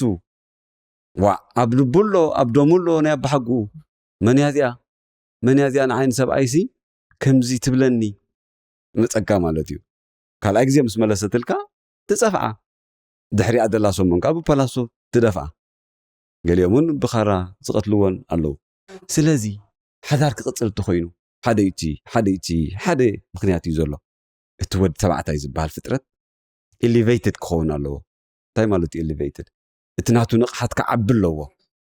ዋ ኣብ ልቡ ኣሎ ኣብ ደሙ ኣሎ ናይ ኣባሓጉኡ። መን እያ እዚኣ? መን እያ እዚኣ ንዓይን ሰብኣይሲ ከምዚ ትብለኒ? መፀካ ማለት እዩ። ካልኣይ ግዜ ምስ መለሰትልካ ትፀፍዓ። ድሕሪኣ ደላ ሰሙን ከዓ ብፓላሶ ትደፍኣ። ገሊኦም እውን ብኻራ ዝቐትልዎን ኣለዉ። ስለዚ ሓዳር ክቕፅል እንተኾይኑ ሓደ እዩ እቲ ሓደ እዩ እቲ ሓደ ምክንያት እዩ ዘሎ። እቲ ወዲ ተባዕታይ ዝበሃል ፍጥረት ኤሊቬይትድ ክኸውን ኣለዎ። እንታይ ማለት እዩ ኤሊቬይትድ? እቲ ናቱ ንቕሓት ክዓቢ ኣለዎ።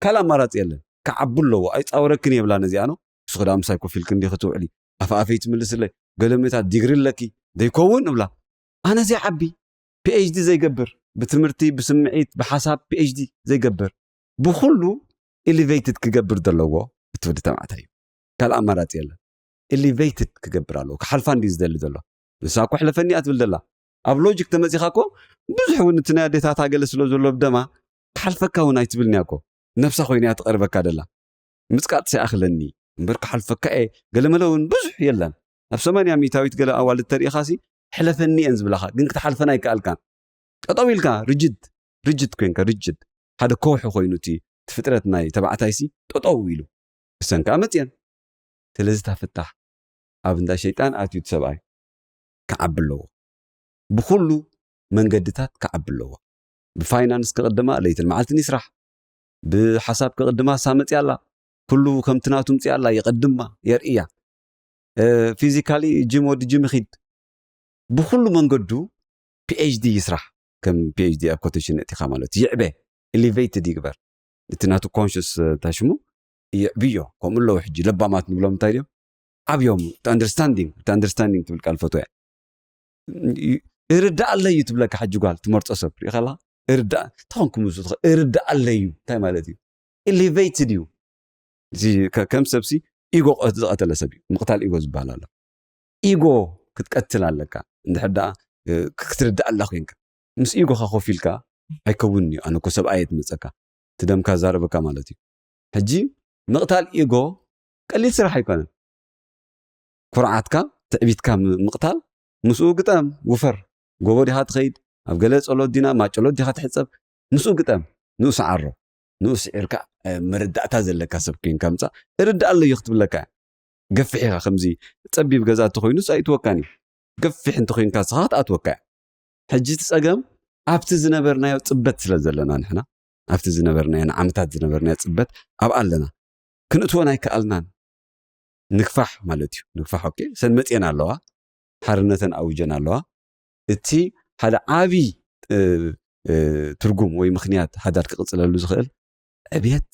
ካልእ ኣማራፂ የለን። ክዓቢ ኣለዎ። ኣይፃወረክን የብላ ነዚኣ ነው። እሱ ክዳ ምሳይ ኮፍ ኢልክ እንዲኺ ትውዕሊ፣ ኣፈኣፈይ ትምልስለይ፣ ገለመታት ዲግሪ ኣለኪ ዘይከውን እብላ። ኣነ እዚ ዓቢ ፒኤችዲ ዘይገብር፣ ብትምህርቲ ብስምዒት ብሓሳብ ፒኤችዲ ዘይገብር፣ ብኩሉ ኤሊቬይትድ ክገብር ዘለዎ እቲ ወዲ ተባዕታይ እዩ። ካልእ ኣማራፂ የለን። ኤሊቬይትድ ክገብር ኣለዎ። ክሓልፋ እንዲ ዝደሊ ዘሎ ንሳ እኮ ሕለፈኒ እያ ትብል ዘላ። ኣብ ሎጂክ ተመፂኻ እኮ ብዙሕ እውን እቲ ናይ ኣዴታታ ገለ ስለ ዘሎ ብደማ ክሓልፈካ እውን ኣይትብልን እያ እኮ። ነብሳ ኮይና እያ ትቐርበካ ደላ። ምፅቃጥ ሰይኣኽለኒ እምበር ክሓልፈካ እየ ገለመለ እውን ብዙሕ የለን። ኣብ ሰማንያ ሚእታዊት ገለ ኣዋልድ ተሪኢኻ ሲ ሕለፈኒ እየን ዝብላኻ፣ ግን ክትሓልፈን ኣይከኣልካን። ጠጠው ኢልካ ርጅድ ርጅድ ኮይንካ ርጅድ ሓደ ከውሒ ኮይኑ እቲ እቲ ፍጥረት ናይ ተባዕታይ ሲ ጠጠው ኢሉ እሰን ከዓ መፅየን። ስለዚ እታ ፍታሕ ኣብ እንዳ ሸይጣን ኣትዩ እቲ ሰብኣይ ክዓቢ ኣለዎ። ብኩሉ መንገድታት ክዓቢ ኣለዎ። ብፋይናንስ ክቕድማ ለይትን መዓልትን ይስራሕ። ብሓሳብ ክቕድማ እሳ መፅያ ኣላ። ኩሉ ከምቲ ናቱ ምፅያ ኣላ። ይቐድማ የርእያ። ፊዚካሊ ጅም ወዲ ጅም ይኺድ። ብኩሉ መንገዱ ፒኤችዲ ይስራሕ። ከም ፒኤችዲ ኣብ ኮቴሽን እቲኻ ማለት ይዕበ፣ ኤሊቬይትድ ይግበር። እቲ ናቱ ኮንሽስ እንታይ ሽሙ ይዕብዮ። ከምኡ ኣለዉ ሕጂ ለባማት ንብሎም እንታይ ድዮም? ዓብዮም። እቲ ኣንደርስታንዲንግ እቲ ኣንደርስታንዲንግ ትብል ቃል ፈትወያ። ይርዳእ ኣለዩ ትብለካ ሕጂ ጓል ትመርፆ ሰብ ሪኢኻ ኣለኻ? እርዳእ ተኾንኩም እርዳእ ኣለዩ እንታይ ማለት እዩ? ኤሊቬይትድ እዩ። እዚ ከ- ከም ሰብሲ ኢጎ ዝቐተለ ሰብ እዩ ምቕታል ኢጎ ዝበሃል ኣሎ። ኢጎ ክትቀትል ኣለካ። እንድሕር ደኣ ክትርዳእ ኣላ ኮንካ፣ ምስ ኢጎኻ ኮፍ ኢልካ ኣይከውንን እዩ። ኣነ እኮ ሰብኣየ ትመፀካ፣ ትደምካ ዛረበካ ማለት እዩ። ሕጂ ምቕታል ኢጎ ቀሊል ስራሕ ኣይኮነን። ኩርዓትካ፣ ትዕቢትካ ምቕታል፣ ምስኡ ግጠም። ውፈር፣ ጎቦ ዲኻ ትኸይድ፣ ኣብ ገለ ጸሎት ዲና ማጨሎት ዲኻ ትሕጸብ፣ ምስኡ ግጠም። ንኡ ሰዓሮ፣ ንኡ ስዒርካ፣ መረዳእታ ዘለካ ሰብ ኮንካ ምጻእ። እርዳእ ኣለዮ ክትብለካ እያ። ገፊሕ ኢኻ። ከምዚ ጸቢብ ገዛ እንተኾይኑ ኣይትወካን እዩ። ገፊሕ እንተኾይንካ ንስኻ ክትኣትወካ እያ። ሕጂ እቲ ጸገም ኣብቲ ዝነበርናዮ ጽበት ስለ ዘለና፣ ንሕና ኣብቲ ዝነበርናዮ ንዓመታት ዝነበርናዮ ጽበት ኣብኣ ኣለና። ክንእትወን ኣይከኣልናን። ንግፋሕ ማለት እዩ። ንግፋሕ ኦኬ፣ ሰን መጽየን ኣለዋ፣ ሓርነተን ኣውጀን ኣለዋ። እቲ ሓደ ዓቢ ትርጉም ወይ ምኽንያት ሓዳር ክቕጽለሉ ዝኽእል ዕብየት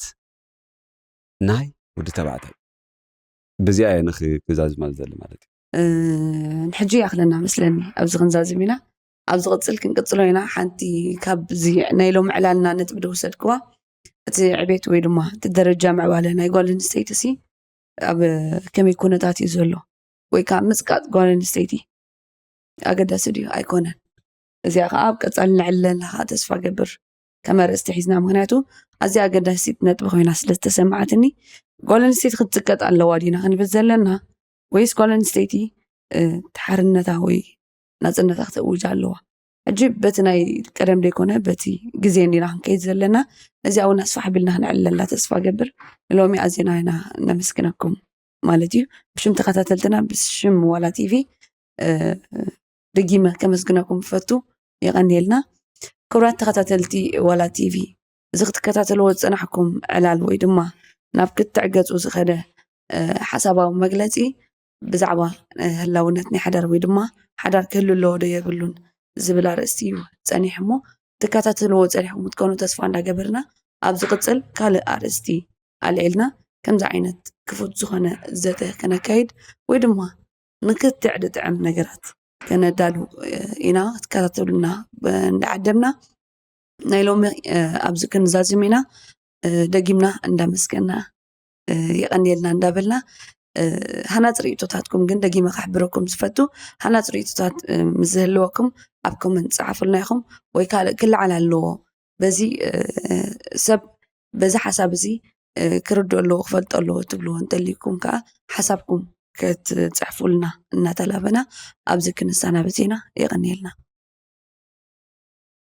ናይ ወዲ ተባዕታይ። ብዚኣ እየ ንክዛዝማ ዝደሊ ማለት እዩ። ንሕጂ ይኣኽለና መስለኒ ኣብዚ ክንዛዝም ኢና። ኣብ ዝቕጽል ክንቅጽሎ ኢና። ሓንቲ ካብዚ ናይ ሎም ዕላልና ነጥቢ ድውሰድክዋ፣ እቲ ዕቤት ወይ ድማ እቲ ደረጃ ምዕባለ ናይ ጓል ኣንስተይቲ ሲ ኣብ ከመይ ኩነታት እዩ ዘሎ ወይ ከዓ ምጽቃጥ ጓል ኣንስተይቲ ኣገዳሲ ድዩ ኣይኮነን? እዚኣ ከዓ ኣብ ቀጻሊ ንዕለላ ከዓ ተስፋ ገብር ከመ ርእስቲ ሒዝና፣ ምክንያቱ ኣዝያ ኣገዳሲት ነጥቢ ኮይና ስለ ዝተሰማዓትኒ። ጓል ኣንስተይቲ ክትጽቀጥ ኣለዋ ዲና ክንብል ዘለና ወይስ ጓል ኣንስተይቲ ሓርነታ ወይ ናጽነታ ክተውጅ ኣለዋ? ሕጂ በቲ ናይ ቀደም ዘይኮነ በቲ ግዜ እንዲና ክንከይድ ዘለና። ነዚኣ እውን ኣስፋሕ ቢልና ክንዕለላ ተስፋ ገብር። ንሎሚ ኣዜና ኢና ነመስግነኩም ማለት እዩ። ብሽም ተኸታተልትና ብሽም ዋላ ቲቪ ደጊመ ከመስግነኩም ፈቱ። የቐንየልና። ክቡራት ተኸታተልቲ ዋላ ቲቪ፣ እዚ ክትከታተልዎ ዝጸናሕኩም ዕላል ወይ ድማ ናብ ክትዕገጹ ዝኸደ ሓሳባዊ መግለጺ ብዛዕባ ህላውነት ናይ ሓዳር ወይ ድማ ሓዳር ክህሉ ኣለዎ ዶ የብሉን ዝብል ኣርእስቲ እዩ ጸኒሕ እሞ ትከታተልዎ ጸኒሕኩም ክትኮኑ ተስፋ እንዳገበርና፣ ኣብ ዝቕጽል ካልእ ኣርእስቲ ኣልዒልና ከምዚ ዓይነት ክፉት ዝኾነ ዘተ ከነካይድ ወይ ድማ ንክትዕ ድጥዕም ነገራት ከነዳሉ ኢና። ክትከታተሉና እንዳዓደምና ናይ ሎሚ ኣብዚ ክንዛዝም ኢና። ደጊምና እንዳመስገና የቐንየልና እንዳበልና፣ ሃናፅ ርእቶታትኩም ግን ደጊመ ከሕብረኩም ዝፈቱ፣ ሃናፅ ርእቶታት ምስ ዝህልወኩም ኣብ ኮመንት ጸሓፉልና ኢኹም ወይ ካልእ ክለዓል ኣለዎ በዚ ሰብ በዚ ሓሳብ እዚ ክርድኦ ኣለዎ ክፈልጦ ኣለዎ ትብልዎ እንተልይኩም ከዓ ሓሳብኩም ክትፅሕፉልና እናተላበና ኣብዚ ክንሰናበት ኢና። የቐንየልና።